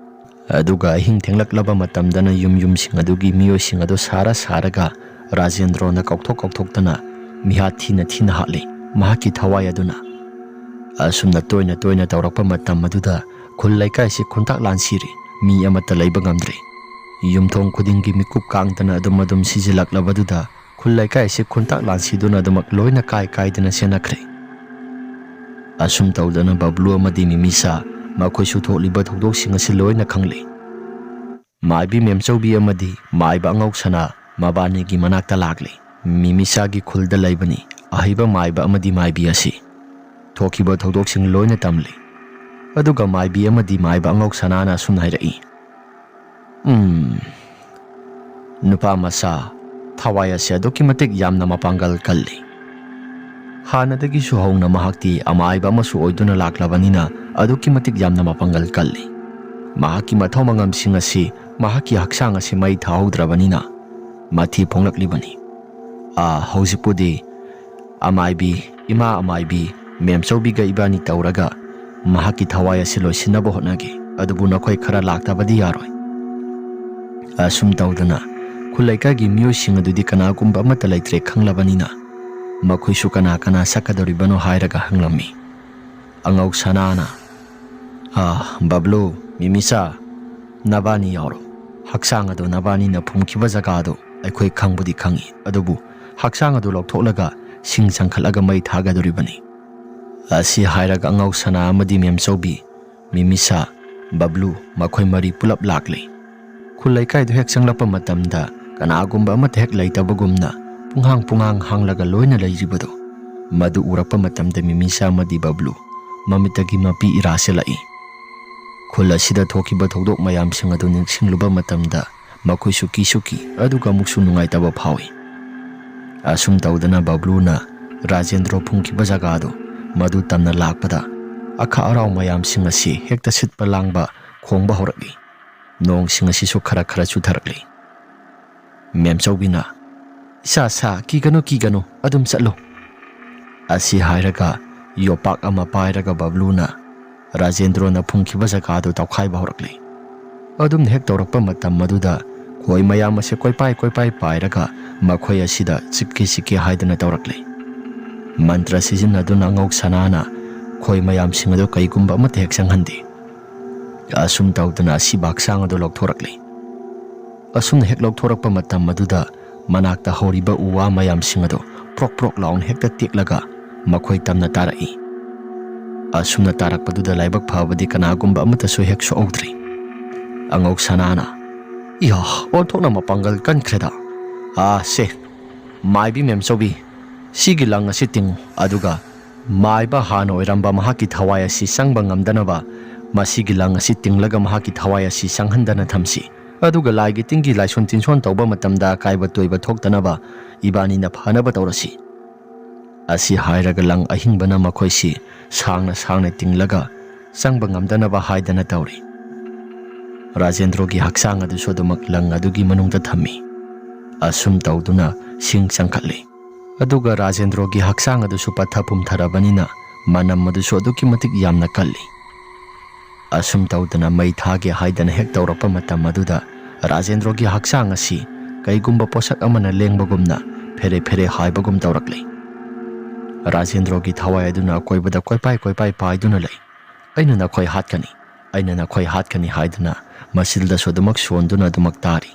ꯑꯗꯨꯒ ꯑꯍꯤꯡ ꯊꯦꯡꯂꯛꯂꯕ ꯃꯇꯝꯗꯅ ꯌꯨꯝ ꯌꯨꯝꯁꯤꯡ ꯑꯗꯨꯒꯤ ꯃꯤꯑꯣꯏꯁꯤꯡ ꯑꯗꯨ ꯁꯥꯔ ꯁꯥꯔꯒ ꯔꯥꯖꯦꯟꯗ꯭ꯔꯣꯅ ꯀꯧꯊꯣꯛ ꯀꯧꯊꯣꯛꯇꯅ ꯃꯤꯍꯥꯠ ꯊꯤꯅ ꯊꯤꯅ ꯍꯥꯠꯂꯤ꯫ ꯃꯍꯥꯛꯀꯤ ꯊꯋꯥꯏ ꯑꯗꯨꯅ ꯑꯁꯨꯝꯅ ꯇꯣꯏꯅ ꯇꯣꯏꯅ ꯇꯧꯔꯛꯄ ꯃꯇꯝ ꯑꯗꯨꯗ ꯈꯨꯜ ꯂꯩꯀꯥꯏꯁꯤ ꯈꯨꯟꯇꯥꯛ ꯂꯥꯟꯁꯤꯔꯤ꯫ ꯃꯤ ꯑꯃꯠꯇ ꯂꯩꯕ ꯉꯝꯗ꯭ꯔꯤ꯫ ꯌꯨꯝꯊꯣꯡ ꯈꯨꯗꯤꯡꯒꯤ ꯃꯤꯀꯨꯞ ꯀꯥꯡꯗꯅ ꯑꯗꯨꯝ ꯑꯗꯨꯝ ꯁꯤꯖꯤꯜꯂꯛꯂꯕꯗꯨꯗ ꯈꯨꯜ ꯂꯩꯀꯥꯏꯁꯤ ꯈꯨꯟꯇꯥꯛ ꯂꯥꯟꯁꯤꯗꯨꯅ ꯑꯗꯨꯃꯛ ꯂꯣꯏꯅ ꯀꯥꯏ ꯀꯥꯏꯗꯅ ꯆꯦꯟꯅꯈ꯭ꯔꯦ꯫ ꯑꯁꯨꯝ ꯇꯧꯗꯅ ꯕꯕ꯭ꯂꯨ ꯑꯃꯗꯤ ꯃꯤꯃꯤꯁꯥ ꯃꯈꯣꯏꯁꯨ ꯊꯣꯛꯂꯤꯕ ꯊꯧꯗꯣꯛꯁꯤꯡ ꯑꯁꯤ ꯂꯣꯏꯅ ꯈꯪꯂꯤ꯫ ꯃꯥꯏꯕꯤ ꯃꯦꯝꯆꯧꯕꯤ ꯑꯃꯗꯤ ꯃꯥꯏꯕ ꯑꯉꯧ ꯁꯅꯥ ꯃꯕꯥꯅꯤꯒꯤ ꯃꯅꯥꯛꯇ ꯂꯥꯛꯂꯤ꯫ ꯃꯤꯃꯤꯁꯥꯒꯤ ꯈꯨꯜꯗ ꯂꯩꯕꯅꯤ ꯑꯍꯩꯕ ꯃꯥꯏꯕ ꯑꯃꯗꯤ ꯃꯥꯏꯕꯤ ꯑꯁꯤ꯫ ꯊꯣꯛꯈꯤꯕ ꯊꯧꯗꯣꯛꯁꯤꯡ ꯂꯣꯏꯅ ꯇꯝꯂꯤ꯫ ꯑꯗꯨꯒ ꯃꯥꯏꯕꯤ ꯑꯃꯗꯤ ꯃꯥꯏꯕ ꯑꯉꯧ ꯁꯅꯥꯅ ꯑꯁꯨꯝꯅ ꯍꯥꯏꯔꯛꯏ, "ꯎꯝ, ꯅꯨꯄꯥ ꯃꯆꯥ, ꯊꯋꯥꯏ ꯑꯁꯤ ꯑꯗꯨꯛꯀꯤ ꯃꯇꯤꯛ ꯌꯥꯝꯅ ꯃꯄꯥꯡꯒꯜ ꯀꯜꯂꯤ꯫ ꯍꯥꯟꯅꯗꯒꯤꯁꯨ ꯍꯧꯅ ꯃꯍꯥꯛꯇꯤ ꯑꯃꯥꯏꯕ ꯑꯃꯁꯨ ꯑꯣꯏꯗꯨꯅ ꯂꯥꯛꯂꯕꯅꯤꯅ ꯑꯗꯨꯛꯀꯤ ꯃꯇꯤꯛ ꯌꯥꯝꯅ ꯃꯄꯥꯡꯒꯜ ꯀꯜꯂꯤ꯫ ꯃꯍꯥꯛꯀꯤ ꯃꯊꯧ ꯃꯉꯝꯁꯤꯡ ꯑꯁꯤ ꯃꯍꯥꯛꯀꯤ ꯍꯛꯆꯥꯡ ꯑꯁꯤ ꯃꯩ ꯊꯥꯍꯧꯗ꯭ꯔꯕꯅꯤꯅ ꯃꯊꯤ ꯐꯣꯡꯂꯛꯂꯤꯕꯅꯤ꯫ ꯑꯥ, ꯍꯧꯖꯤꯛꯄꯨꯗꯤ ꯑꯃꯥꯏꯕꯤ, ꯏꯃꯥ ꯑꯃꯥꯏꯕꯤ, ꯃꯦꯝꯆꯧꯕꯤꯒ ꯏꯕꯥꯅꯤ ꯇꯧꯔꯒ ꯃꯍꯥꯛꯀꯤ ꯊꯋꯥꯏ ꯑꯁꯤ ꯂꯣꯏꯁꯤꯟꯅꯕ ꯍꯣꯠꯅꯒꯦ꯫ ꯑꯗꯨꯕꯨ ꯅꯈꯣꯏ ꯈꯔ ꯂꯥꯛꯇꯕꯗꯤ ꯌꯥꯔꯣꯏ꯫" ꯑꯁꯨꯝ ꯇꯧꯗꯅ ꯈꯨꯜ ꯂꯩꯀꯥꯏꯒꯤ ꯃꯤꯑꯣꯏꯁꯤꯡ ꯑꯗꯨꯗꯤ ꯀꯅꯥꯒꯨꯝꯕ ꯑꯃꯠꯇ ꯂꯩꯇ꯭ꯔꯦ ꯈꯪꯂꯕꯅꯤꯅ ꯃꯈꯣꯏꯁꯨ ꯀꯅꯥ ꯀꯅꯥ ꯆꯠꯀꯗꯧꯔꯤꯕꯅꯣ ꯍꯥꯏꯔꯒ ꯍꯪꯂꯝꯃꯤ꯫ ꯑꯉꯧ ꯁꯅꯥꯅ, "ꯑꯥ, ꯕꯕ꯭ꯂꯨ, ꯃꯤꯃꯤꯆꯥ, ꯅꯕꯥꯅꯤ ꯌꯥꯎꯔꯣ꯫ ꯍꯛꯆꯥꯡ ꯑꯗꯨ ꯅꯕꯥꯅꯤꯅ ꯐꯨꯝꯈꯤꯕ ꯖꯒꯥꯗꯨ ꯑꯩꯈꯣꯏ ꯈꯪꯕꯨꯗꯤ ꯈꯪꯏ, ꯑꯗꯨꯕꯨ ꯍꯛꯆꯥꯡ ꯑꯗꯨ ꯂꯧꯊꯣꯛꯂꯒ ꯁꯤꯡ ꯆꯪꯈꯠꯂꯒ ꯃꯩ ꯊꯥꯒꯗꯧꯔꯤꯕꯅꯤ꯫" ꯑꯁꯤ ꯍꯥꯏꯔꯒ ꯑꯉꯧ ꯁꯅꯥ ꯑꯃꯗꯤ ꯃꯦꯝꯆꯧꯕꯤ, ꯃꯤꯃꯤꯁꯥ, ꯕꯕ꯭ꯂꯨ ꯃꯈꯣꯏ ꯃꯔꯤ ꯄꯨꯂꯞ ꯂꯥꯛꯂꯤ꯫ ꯈꯨꯜ ꯂꯩꯀꯥꯏꯗꯨ ꯍꯦꯛ ꯆꯪꯂꯛꯄ ꯃꯇꯝꯗ ꯀꯅꯥꯒꯨꯝꯕ ꯑꯃꯠꯇ ꯍꯦꯛ ꯂꯩꯇꯕꯒꯨꯝꯅ ꯄꯨꯡꯍꯥꯡ ꯄꯨꯡꯍꯥꯡ ꯍꯥꯡꯂꯒ ꯂꯣꯏꯅ ꯂꯩꯔꯤꯕꯗꯨ ꯃꯗꯨ ꯎꯔꯛꯄ ꯃꯇꯝꯗ ꯃꯤꯃꯤꯁꯥ ꯑꯃꯗꯤ ꯕꯕ꯭ꯂꯨ ꯃꯃꯤꯠꯇꯒꯤ ꯃꯄꯤ ꯏꯔꯥ ꯆꯦꯜꯂꯛꯏ꯫ ꯈꯨꯜ ꯑꯁꯤꯗ ꯊꯣꯛꯈꯤꯕ ꯊꯧꯗꯣꯛ ꯃꯌꯥꯝꯁꯤꯡ ꯑꯗꯨ ꯅꯤꯡꯁꯤꯡꯂꯨꯕ ꯃꯇꯝꯗ ꯃꯈꯣꯏꯁꯨ ꯀꯤꯁꯨ ꯀꯤ, ꯑꯗꯨꯒ ꯑꯃꯨꯛꯁꯨ ꯅꯨꯡꯉꯥꯏꯇꯕ ꯐꯥꯎꯏ꯫ ꯑꯁꯨꯝ ꯇꯧꯗꯅ ꯕꯕ꯭ꯂꯨꯅ ꯔꯥꯖꯦꯟꯗ꯭ꯔꯣ ꯐꯨꯝꯈꯤꯕ ꯖꯒꯥꯗꯨ ꯃꯗꯨ ꯇꯝꯅ ꯂꯥꯛꯄꯗ ꯑꯈꯥꯛ ꯑꯔꯥꯎ ꯃꯌꯥꯝꯁꯤꯡ ꯑꯁꯤ ꯍꯦꯛꯇ ꯁꯤꯠꯄ ꯂꯥꯡꯕ ꯈꯣꯡꯕ ꯍꯧꯔꯛꯂꯤ꯫ ꯅꯣꯡꯁꯤꯡ ꯑꯁꯤꯁꯨ ꯈꯔ ꯈꯔ ꯆꯨꯊꯔꯛꯂꯤ꯫ ꯃꯦꯝꯆꯧꯕꯤꯅ, "ꯏꯁꯥ ꯁꯥ, ꯀꯤꯒꯅꯨ, ꯀꯤꯒꯅꯨ, ꯑꯗꯨꯝ ꯆꯠꯂꯨ" ꯑꯁꯤ ꯍꯥꯏꯔꯒ ꯌꯣꯄꯥꯛ ꯑꯃ ꯄꯥꯏꯔꯒ ꯕꯕ꯭ꯂꯨꯅ ꯔꯥꯖꯦꯟꯗ꯭ꯔꯣꯅ ꯐꯨꯝꯈꯤꯕ ꯖꯒꯥꯗꯨ ꯇꯧꯈꯥꯏꯕ ꯍꯧꯔꯛꯂꯤ꯫ ꯑꯗꯨꯝꯅ ꯍꯦꯛ ꯇꯧꯔꯛꯄ ꯃꯇꯝ ꯑꯗꯨꯗ ꯈꯣꯏ ꯃꯌꯥꯝ ꯑꯁꯤ ꯀꯣꯏꯄꯥꯏ ꯀꯣꯏꯄꯥꯏ ꯄꯥꯏꯔꯒ ꯃꯈꯣꯏ ꯑꯁꯤꯗ ꯆꯤꯛꯀꯦ ꯆꯤꯛꯀꯦ ꯍꯥꯏꯗꯅ ꯇꯧꯔꯛꯂꯤ꯫ ꯃꯟꯇ꯭ꯔ ꯁꯤꯖꯤꯟꯅꯗꯨꯅ ꯑꯉꯧ ꯁꯅꯥꯅ ꯈꯣꯏ ꯃꯌꯥꯝꯁꯤꯡ ꯑꯗꯨ ꯀꯩꯒꯨꯝꯕ ꯑꯃꯠꯇ ꯍꯦꯛ ꯆꯪꯍꯟꯗꯦ꯫ ꯑꯁꯨꯝ ꯇꯧꯗꯨꯅ ꯑꯁꯤꯕ ꯍꯛꯆꯥꯡ ꯑꯗꯨ ꯂꯧꯊꯣꯔꯛꯂꯤ꯫ ꯑꯁꯨꯝꯅ ꯍꯦꯛ ꯂꯧꯊꯣꯔꯛꯄ ꯃꯇꯝ ꯑꯗꯨꯗ ꯃꯅꯥꯛꯇ ꯍꯧꯔꯤꯕ ꯎ ꯋꯥ ꯃꯌꯥꯝꯁꯤꯡ ꯑꯗꯨ ꯄ꯭ꯔꯣꯛ ꯄ꯭ꯔꯣꯛ ꯂꯥꯎꯅ ꯍꯦꯛꯇ ꯇꯦꯛꯂꯒ ꯃꯈꯣꯏ ꯇꯝꯅ ꯇꯥꯔꯛꯏ꯫ ꯑꯁꯨꯝꯅ ꯇꯥꯔꯛꯄꯗꯨꯗ ꯂꯥꯏꯕꯛ ꯐꯕꯗꯤ ꯀꯅꯥꯒꯨꯝꯕ ꯑꯃꯠꯇꯁꯨ ꯍꯦꯛ ꯁꯣꯛꯍꯧꯗ꯭ꯔꯤ꯫ ꯑꯉꯧ ꯁꯅꯥꯅ, "ꯏꯌꯥ, ꯑꯣꯟꯊꯣꯛꯅ ꯃꯄꯥꯡꯒꯜ ꯀꯟꯈ꯭ꯔꯦꯗ꯫ ꯑꯥ, ꯁꯦ, ꯃꯥꯏꯕꯤ ꯃꯦꯝꯆꯧꯕꯤ, ꯁꯤꯒꯤ ꯂꯪ ꯑꯁꯤ ꯇꯤꯡꯉꯨ, ꯑꯗꯨꯒ ꯃꯥꯏꯕ ꯍꯥꯟꯅ ꯑꯣꯏꯔꯝꯕ ꯃꯍꯥꯛꯀꯤ ꯊꯋꯥꯏ ꯑꯁꯤ ꯆꯪꯕ ꯉꯝꯗꯅꯕ ꯃꯁꯤꯒꯤ ꯂꯪ ꯑꯁꯤ ꯇꯤꯡꯂꯒ ꯃꯍꯥꯛꯀꯤ ꯊꯋꯥꯏ ꯑꯁꯤ ꯆꯪꯍꯟꯗꯅ ꯊꯝꯁꯤ꯫ ꯑꯗꯨꯒ ꯂꯥꯏꯒꯤ ꯇꯤꯟꯒꯤ ꯂꯥꯏꯁꯣꯟ ꯇꯤꯟꯁꯣꯟ ꯇꯧꯕ ꯃꯇꯝꯗ ꯑꯀꯥꯏꯕ ꯇꯣꯏꯕ ꯊꯣꯛꯇꯅꯕ ꯏꯕꯥꯅꯤꯅ ꯐꯅꯕ ꯇꯧꯔꯁꯤ" ꯑꯁꯤ ꯍꯥꯏꯔꯒ ꯂꯪ ꯑꯍꯤꯡꯕꯅ ꯃꯈꯣꯏꯁꯤ ꯁꯥꯡꯅ ꯁꯥꯡꯅ ꯇꯤꯡꯂꯒ ꯆꯪꯕ ꯉꯝꯗꯅꯕ ꯍꯥꯏꯗꯅ ꯇꯧꯔꯤ꯫ ꯔꯥꯖꯦꯟꯗ꯭ꯔꯣꯒꯤ ꯍꯛꯆꯥꯡ ꯑꯗꯨꯁꯨ ꯑꯗꯨꯃꯛ ꯂꯪ ꯑꯗꯨꯒꯤ ꯃꯅꯨꯡꯗ ꯊꯝꯃꯤ꯫ ꯑꯁꯨꯝ ꯇꯧꯗꯨꯅ ꯁꯤꯡ ꯆꯪꯈꯠꯂꯤ꯫ ꯑꯗꯨꯒ ꯔꯥꯖꯦꯟꯗ꯭ꯔꯣꯒꯤ ꯍꯛꯆꯥꯡ ꯑꯗꯨꯁꯨ ꯄꯠꯊ ꯄꯨꯝꯊꯔꯕꯅꯤꯅ ꯃꯅꯝ ꯑꯗꯨꯁꯨ ꯑꯗꯨꯛꯀꯤ ꯃꯇꯤꯛ ꯌꯥꯝꯅ ꯀꯜꯂꯤ꯫ ꯑꯁꯨꯝ ꯇꯧꯗꯅ ꯃꯩ ꯊꯥꯒꯦ ꯍꯥꯏꯗꯅ ꯍꯦꯛ ꯇꯧꯔꯛꯄ ꯃꯇꯝ ꯑꯗꯨꯗ ꯔꯥꯖꯦꯟꯗ꯭ꯔꯣꯒꯤ ꯍꯛꯆꯥꯡ ꯑꯁꯤ ꯀꯩꯒꯨꯝꯕ ꯄꯣꯠꯁꯛ ꯑꯃꯅ ꯂꯦꯡꯕꯒꯨꯝꯅ ꯐꯦꯔꯦ ꯐꯦꯔꯦ ꯍꯥꯏꯕꯒꯨꯝ ꯇꯧꯔꯛꯂꯤ꯫ ꯔꯥꯖꯦꯟꯗ꯭ꯔꯣꯒꯤ ꯊꯋꯥꯏ ꯑꯗꯨꯅ ꯑꯀꯣꯏꯕꯗ ꯀꯣꯏꯄꯥꯏ ꯀꯣꯏꯄꯥꯏ ꯄꯥꯏꯗꯨꯅ ꯂꯩ꯫ "ꯑꯩꯅ ꯅꯈꯣꯏ ꯍꯥꯠꯀꯅꯤ, ꯑꯩꯅ ꯅꯈꯣꯏ ꯍꯥꯠꯀꯅꯤ" ꯍꯥꯏꯗꯨꯅ ꯃꯁꯤꯜꯗꯁꯨ ꯑꯗꯨꯃꯛ ꯁꯣꯟꯗꯨꯅ ꯑꯗꯨꯃꯛ ꯇꯥꯔꯤ꯫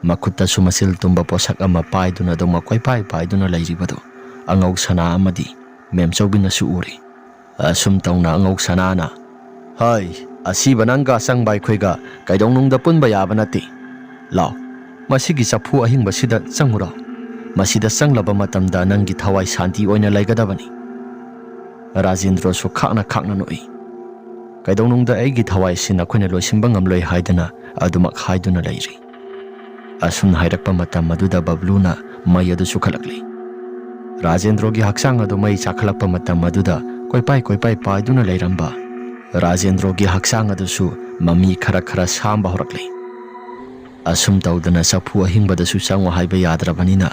ꯃꯈꯨꯠꯇꯁꯨ ꯃꯁꯤꯜ ꯇꯨꯝꯕ ꯄꯣꯠꯁꯛ ꯑꯃ ꯄꯥꯏꯗꯨꯅ ꯑꯗꯨꯃꯛ ꯀꯣꯏꯄꯥꯏ ꯄꯥꯏꯗꯨꯅ ꯂꯩꯔꯤꯕꯗꯨ ꯑꯉꯧ ꯁꯅꯥ ꯑꯃꯗꯤ ꯃꯦꯝꯆꯧꯕꯤꯅꯁꯨ ꯎꯔꯤ꯫ ꯑꯁꯨꯝ ꯇꯧꯅ ꯑꯉꯧ ꯁꯅꯥꯅ, "ꯍꯩ, ꯑꯁꯤꯕ ꯅꯪꯒ ꯑꯆꯪꯕ ꯑꯩꯈꯣꯏꯒ ꯀꯩꯗꯧꯅꯨꯡꯗ ꯄꯨꯟꯕ ꯌꯥꯕ ꯅꯠꯇꯦ꯫ ꯂꯥꯎ, ꯃꯁꯤꯒꯤ ꯆꯐꯨ ꯑꯍꯤꯡꯕꯁꯤꯗ ꯆꯪꯉꯨꯔꯣ꯫ ꯃꯁꯤꯗ ꯆꯪꯂꯕ ꯃꯇꯝꯗ ꯅꯪꯒꯤ ꯊꯋꯥꯏ ꯁꯥꯟꯇꯤ ꯑꯣꯏꯅ ꯂꯩꯒꯗꯕꯅꯤ"꯫ ꯔꯥꯖꯦꯟꯗ꯭ꯔꯣꯁꯨ ꯈꯥꯛꯅ ꯈꯥꯛꯅ ꯅꯣꯛꯏ꯫ "ꯀꯩꯗꯧꯅꯨꯡꯗ ꯑꯩꯒꯤ ꯊꯋꯥꯏ ꯑꯁꯤ ꯅꯈꯣꯏꯅ ꯂꯣꯏꯁꯤꯟꯕ ꯉꯝꯂꯣꯏ" ꯍꯥꯏꯗꯨꯅ ꯑꯗꯨꯃꯛ ꯍꯥꯏꯗꯨꯅ ꯂꯩꯔꯤ꯫ ꯑꯁꯨꯝꯅ ꯍꯥꯏꯔꯛꯄ ꯃꯇꯝ ꯑꯗꯨꯗ ꯕꯕ꯭ꯂꯨꯅ ꯃꯩ ꯑꯗꯨ ꯆꯨꯈꯠꯂꯛꯂꯤ꯫ ꯔꯥꯖꯦꯟꯗ꯭ꯔꯣꯒꯤ ꯍꯛꯆꯥꯡ ꯑꯗꯨ ꯃꯩ ꯆꯥꯈꯠꯂꯛꯄ ꯃꯇꯝ ꯑꯗꯨꯗ ꯀꯣꯏꯄꯥꯏ ꯀꯣꯏꯄꯥꯏ ꯄꯥꯏꯗꯨꯅ ꯂꯩꯔꯝꯕ ꯔꯥꯖꯦꯟꯗ꯭ꯔꯣꯒꯤ ꯍꯛꯆꯥꯡ ꯑꯗꯨꯁꯨ ꯃꯃꯤ ꯈꯔ ꯈꯔ ꯁꯥꯝꯕ ꯍꯧꯔꯛꯂꯦ꯫ ꯑꯁꯨꯝ ꯇꯧꯗꯅ ꯆꯐꯨ ꯑꯍꯤꯡꯕꯗꯁꯨ ꯆꯪꯉꯨ ꯍꯥꯏꯕ ꯌꯥꯗ꯭ꯔꯕꯅꯤꯅ,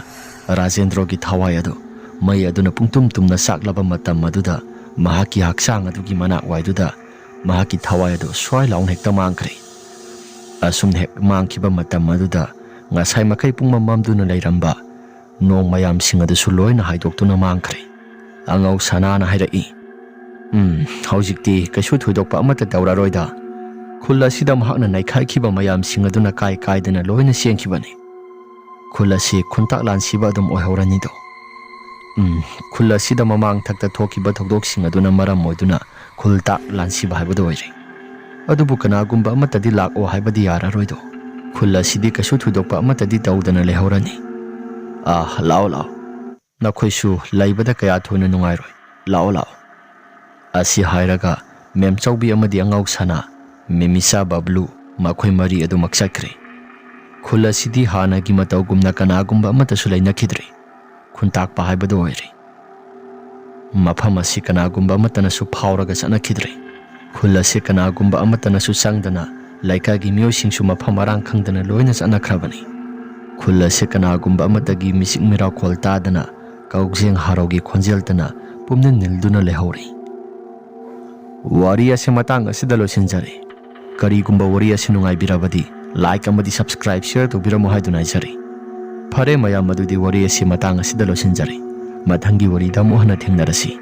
ꯔꯥꯖꯦꯟꯗ꯭ꯔꯣꯒꯤ ꯊꯋꯥꯏ ꯑꯗꯨ ꯃꯩ ꯑꯗꯨꯅ ꯄꯨꯡꯇꯨꯝ ꯇꯨꯝꯅ ꯆꯥꯛꯂꯕ ꯃꯇꯝ ꯑꯗꯨꯗ, ꯃꯍꯥꯛꯀꯤ ꯍꯛꯆꯥꯡ ꯑꯗꯨꯒꯤ ꯃꯅꯥꯛ ꯋꯥꯏꯗꯨꯗ ꯃꯍꯥꯛꯀꯤ ꯊꯋꯥꯏ ꯑꯗꯨ ꯁ꯭ꯋꯥꯏ ꯂꯥꯎꯅ ꯍꯦꯛꯇ ꯃꯥꯡꯈ꯭ꯔꯦ꯫ ꯑꯁꯨꯝ ꯍꯦꯛ ꯃꯥꯡꯈꯤꯕ ꯃꯇꯝ ꯑꯗꯨꯗ, ꯉꯁꯥꯏ ꯃꯈꯩ ꯄꯨꯡꯃꯝ ꯃꯝꯗꯨꯅ ꯂꯩꯔꯝꯕ ꯅꯣꯡ ꯃꯌꯥꯝꯁꯤꯡ ꯑꯗꯨꯁꯨ ꯂꯣꯏꯅ ꯍꯥꯏꯗꯣꯛꯇꯨꯅ ꯃꯥꯡꯈ꯭ꯔꯦ꯫ ꯑꯉꯧ ꯁꯅꯥꯅ ꯍꯥꯏꯔꯛꯏ, "ꯎꯝ, ꯍꯧꯖꯤꯛꯇꯤ ꯀꯩꯁꯨ ꯊꯣꯏꯗꯣꯛꯄ ꯑꯃꯠꯇ ꯇꯧꯔꯔꯣꯏꯗ꯫ ꯈꯨꯜ ꯑꯁꯤꯗ ꯃꯍꯥꯛꯅ ꯅꯩꯈꯥꯏꯈꯤꯕ ꯃꯌꯥꯝꯁꯤꯡ ꯑꯗꯨꯅ ꯀꯥꯏ ꯀꯥꯏꯗꯅ ꯂꯣꯏꯅ ꯆꯦꯟꯈꯤꯕꯅꯤ꯫ ꯈꯨꯜ ꯑꯁꯤ ꯈꯨꯟꯇꯥꯛ ꯂꯥꯟꯁꯤꯕ ꯑꯗꯨꯝ ꯑꯣꯏꯍꯧꯔꯅꯤꯗꯣ꯫ ꯎꯝ, ꯈꯨꯜ ꯑꯁꯤꯗ ꯃꯃꯥꯡ ꯊꯛꯇ ꯊꯣꯛꯈꯤꯕ ꯊꯧꯗꯣꯛꯁꯤꯡ ꯑꯗꯨꯅ ꯃꯔꯝ ꯑꯣꯏꯗꯨꯅ ꯈꯨꯜ ꯇꯥꯛ ꯂꯥꯟꯁꯤꯕ ꯍꯥꯏꯕꯗꯨ ꯑꯣꯏꯔꯦ꯫ ꯑꯗꯨꯕꯨ ꯀꯅꯥꯒꯨꯝꯕ ꯑꯃꯠꯇꯗꯤ ꯂꯥꯛꯑꯣ ꯍꯥꯏꯕꯗꯤ ꯌꯥꯔꯔꯣꯏꯗꯣ꯫ ꯈꯨꯜ ꯑꯁꯤꯗꯤ ꯀꯩꯁꯨ ꯊꯣꯏꯗꯣꯛꯄ ꯑꯃꯠꯇꯗꯤ ꯇꯧꯗꯅ ꯂꯩꯍꯧꯔꯅꯤ꯫ ꯑꯥ, ꯂꯥꯛꯑꯣ, ꯂꯥꯛꯑꯣ꯫ ꯅꯈꯣꯏꯁꯨ ꯂꯩꯕꯗ ꯀꯌꯥ ꯊꯣꯏꯅ ꯅꯨꯡꯉꯥꯏꯔꯣꯏ꯫ ꯂꯥꯛꯑꯣ, ꯂꯥꯛꯑꯣ꯫" ꯑꯁꯤ ꯍꯥꯏꯔꯒ ꯃꯦꯝꯆꯧꯕꯤ ꯑꯃꯗꯤ ꯑꯉꯥꯎ ꯁꯅꯥ, ꯃꯦꯃꯤꯁꯥ ꯕꯕ꯭ꯂꯨ, ꯃꯈꯣꯏ ꯃꯔꯤ ꯑꯗꯨꯃꯛ ꯆꯠꯈ꯭ꯔꯦ꯫ ꯈꯨꯜ ꯑꯁꯤꯗꯤ ꯍꯥꯟꯅꯒꯤ ꯃꯇꯧꯒꯨꯝꯅ ꯀꯅꯥꯒꯨꯝꯕ ꯑꯃꯠꯇꯁꯨ ꯂꯩꯅꯈꯤꯗ꯭ꯔꯦ꯫ ꯈꯨꯟꯇꯥꯛꯄ ꯍꯥꯏꯕꯗꯨ ꯑꯣꯏꯔꯦ꯫ ꯃꯐꯝ ꯑꯁꯤ ꯀꯅꯥꯒꯨꯝꯕ ꯑꯃꯠꯇꯅꯁꯨ ꯐꯥꯎꯔꯒ ꯆꯠꯅꯈꯤꯗ꯭ꯔꯦ꯫ ꯈꯨꯜ ꯑꯁꯤ ꯀꯅꯥꯒꯨꯝꯕ ꯑꯃꯠꯇꯅꯁꯨ ꯆꯪꯗꯅ ꯂꯩꯀꯥꯏꯒꯤ ꯃꯤꯑꯣꯏꯁꯤꯡꯁꯨ ꯃꯐꯝ ꯃꯔꯥꯡ ꯈꯪꯗꯅ ꯂꯣꯏꯅ ꯆꯠꯅꯈ꯭ꯔꯕꯅꯤ꯫ ꯈꯨꯜ ꯑꯁꯤ ꯀꯅꯥꯒꯨꯝꯕ ꯑꯃꯠꯇꯒꯤ ꯃꯤꯆꯤꯛ ꯃꯤꯔꯥꯎꯈꯣꯜ ꯇꯥꯗꯅ ꯀꯧꯖꯦꯡ ꯍꯔꯥꯎꯒꯤ ꯈꯣꯟꯖꯦꯜꯇꯅ ꯄꯨꯝꯅꯤꯜ ꯅꯤꯜꯗꯨꯅ ꯂꯩꯍꯧꯔꯤ꯫ ꯋꯥꯔꯤ ꯑꯁꯤ ꯃꯇꯥꯡ ꯑꯁꯤꯗ ꯂꯣꯏꯁꯤꯟꯖꯔꯦ꯫ ꯀꯔꯤꯒꯨꯝꯕ ꯋꯥꯔꯤ ꯑꯁꯤ ꯅꯨꯡꯉꯥꯏꯕꯤꯔꯕꯗꯤ like ꯑꯃꯗꯤ subscribe, share ꯇꯧꯕꯤꯔꯝꯃꯨ ꯍꯥꯏꯗꯨꯅ ꯍꯥꯏꯖꯔꯤ꯫ ꯐꯔꯦ ꯃꯌꯥꯝ, ꯑꯗꯨꯗꯤ ꯋꯥꯔꯤ ꯑꯁꯤ ꯃꯇꯥꯡ ꯑꯁꯤꯗ ꯂꯣꯏꯁꯤꯟꯖꯔꯦ꯫ ꯃꯊꯪꯒꯤ ꯋꯥꯔꯤꯗ ꯑꯃꯨꯛ ꯍꯟꯅ ꯊꯦꯡꯅꯔꯁꯤ꯫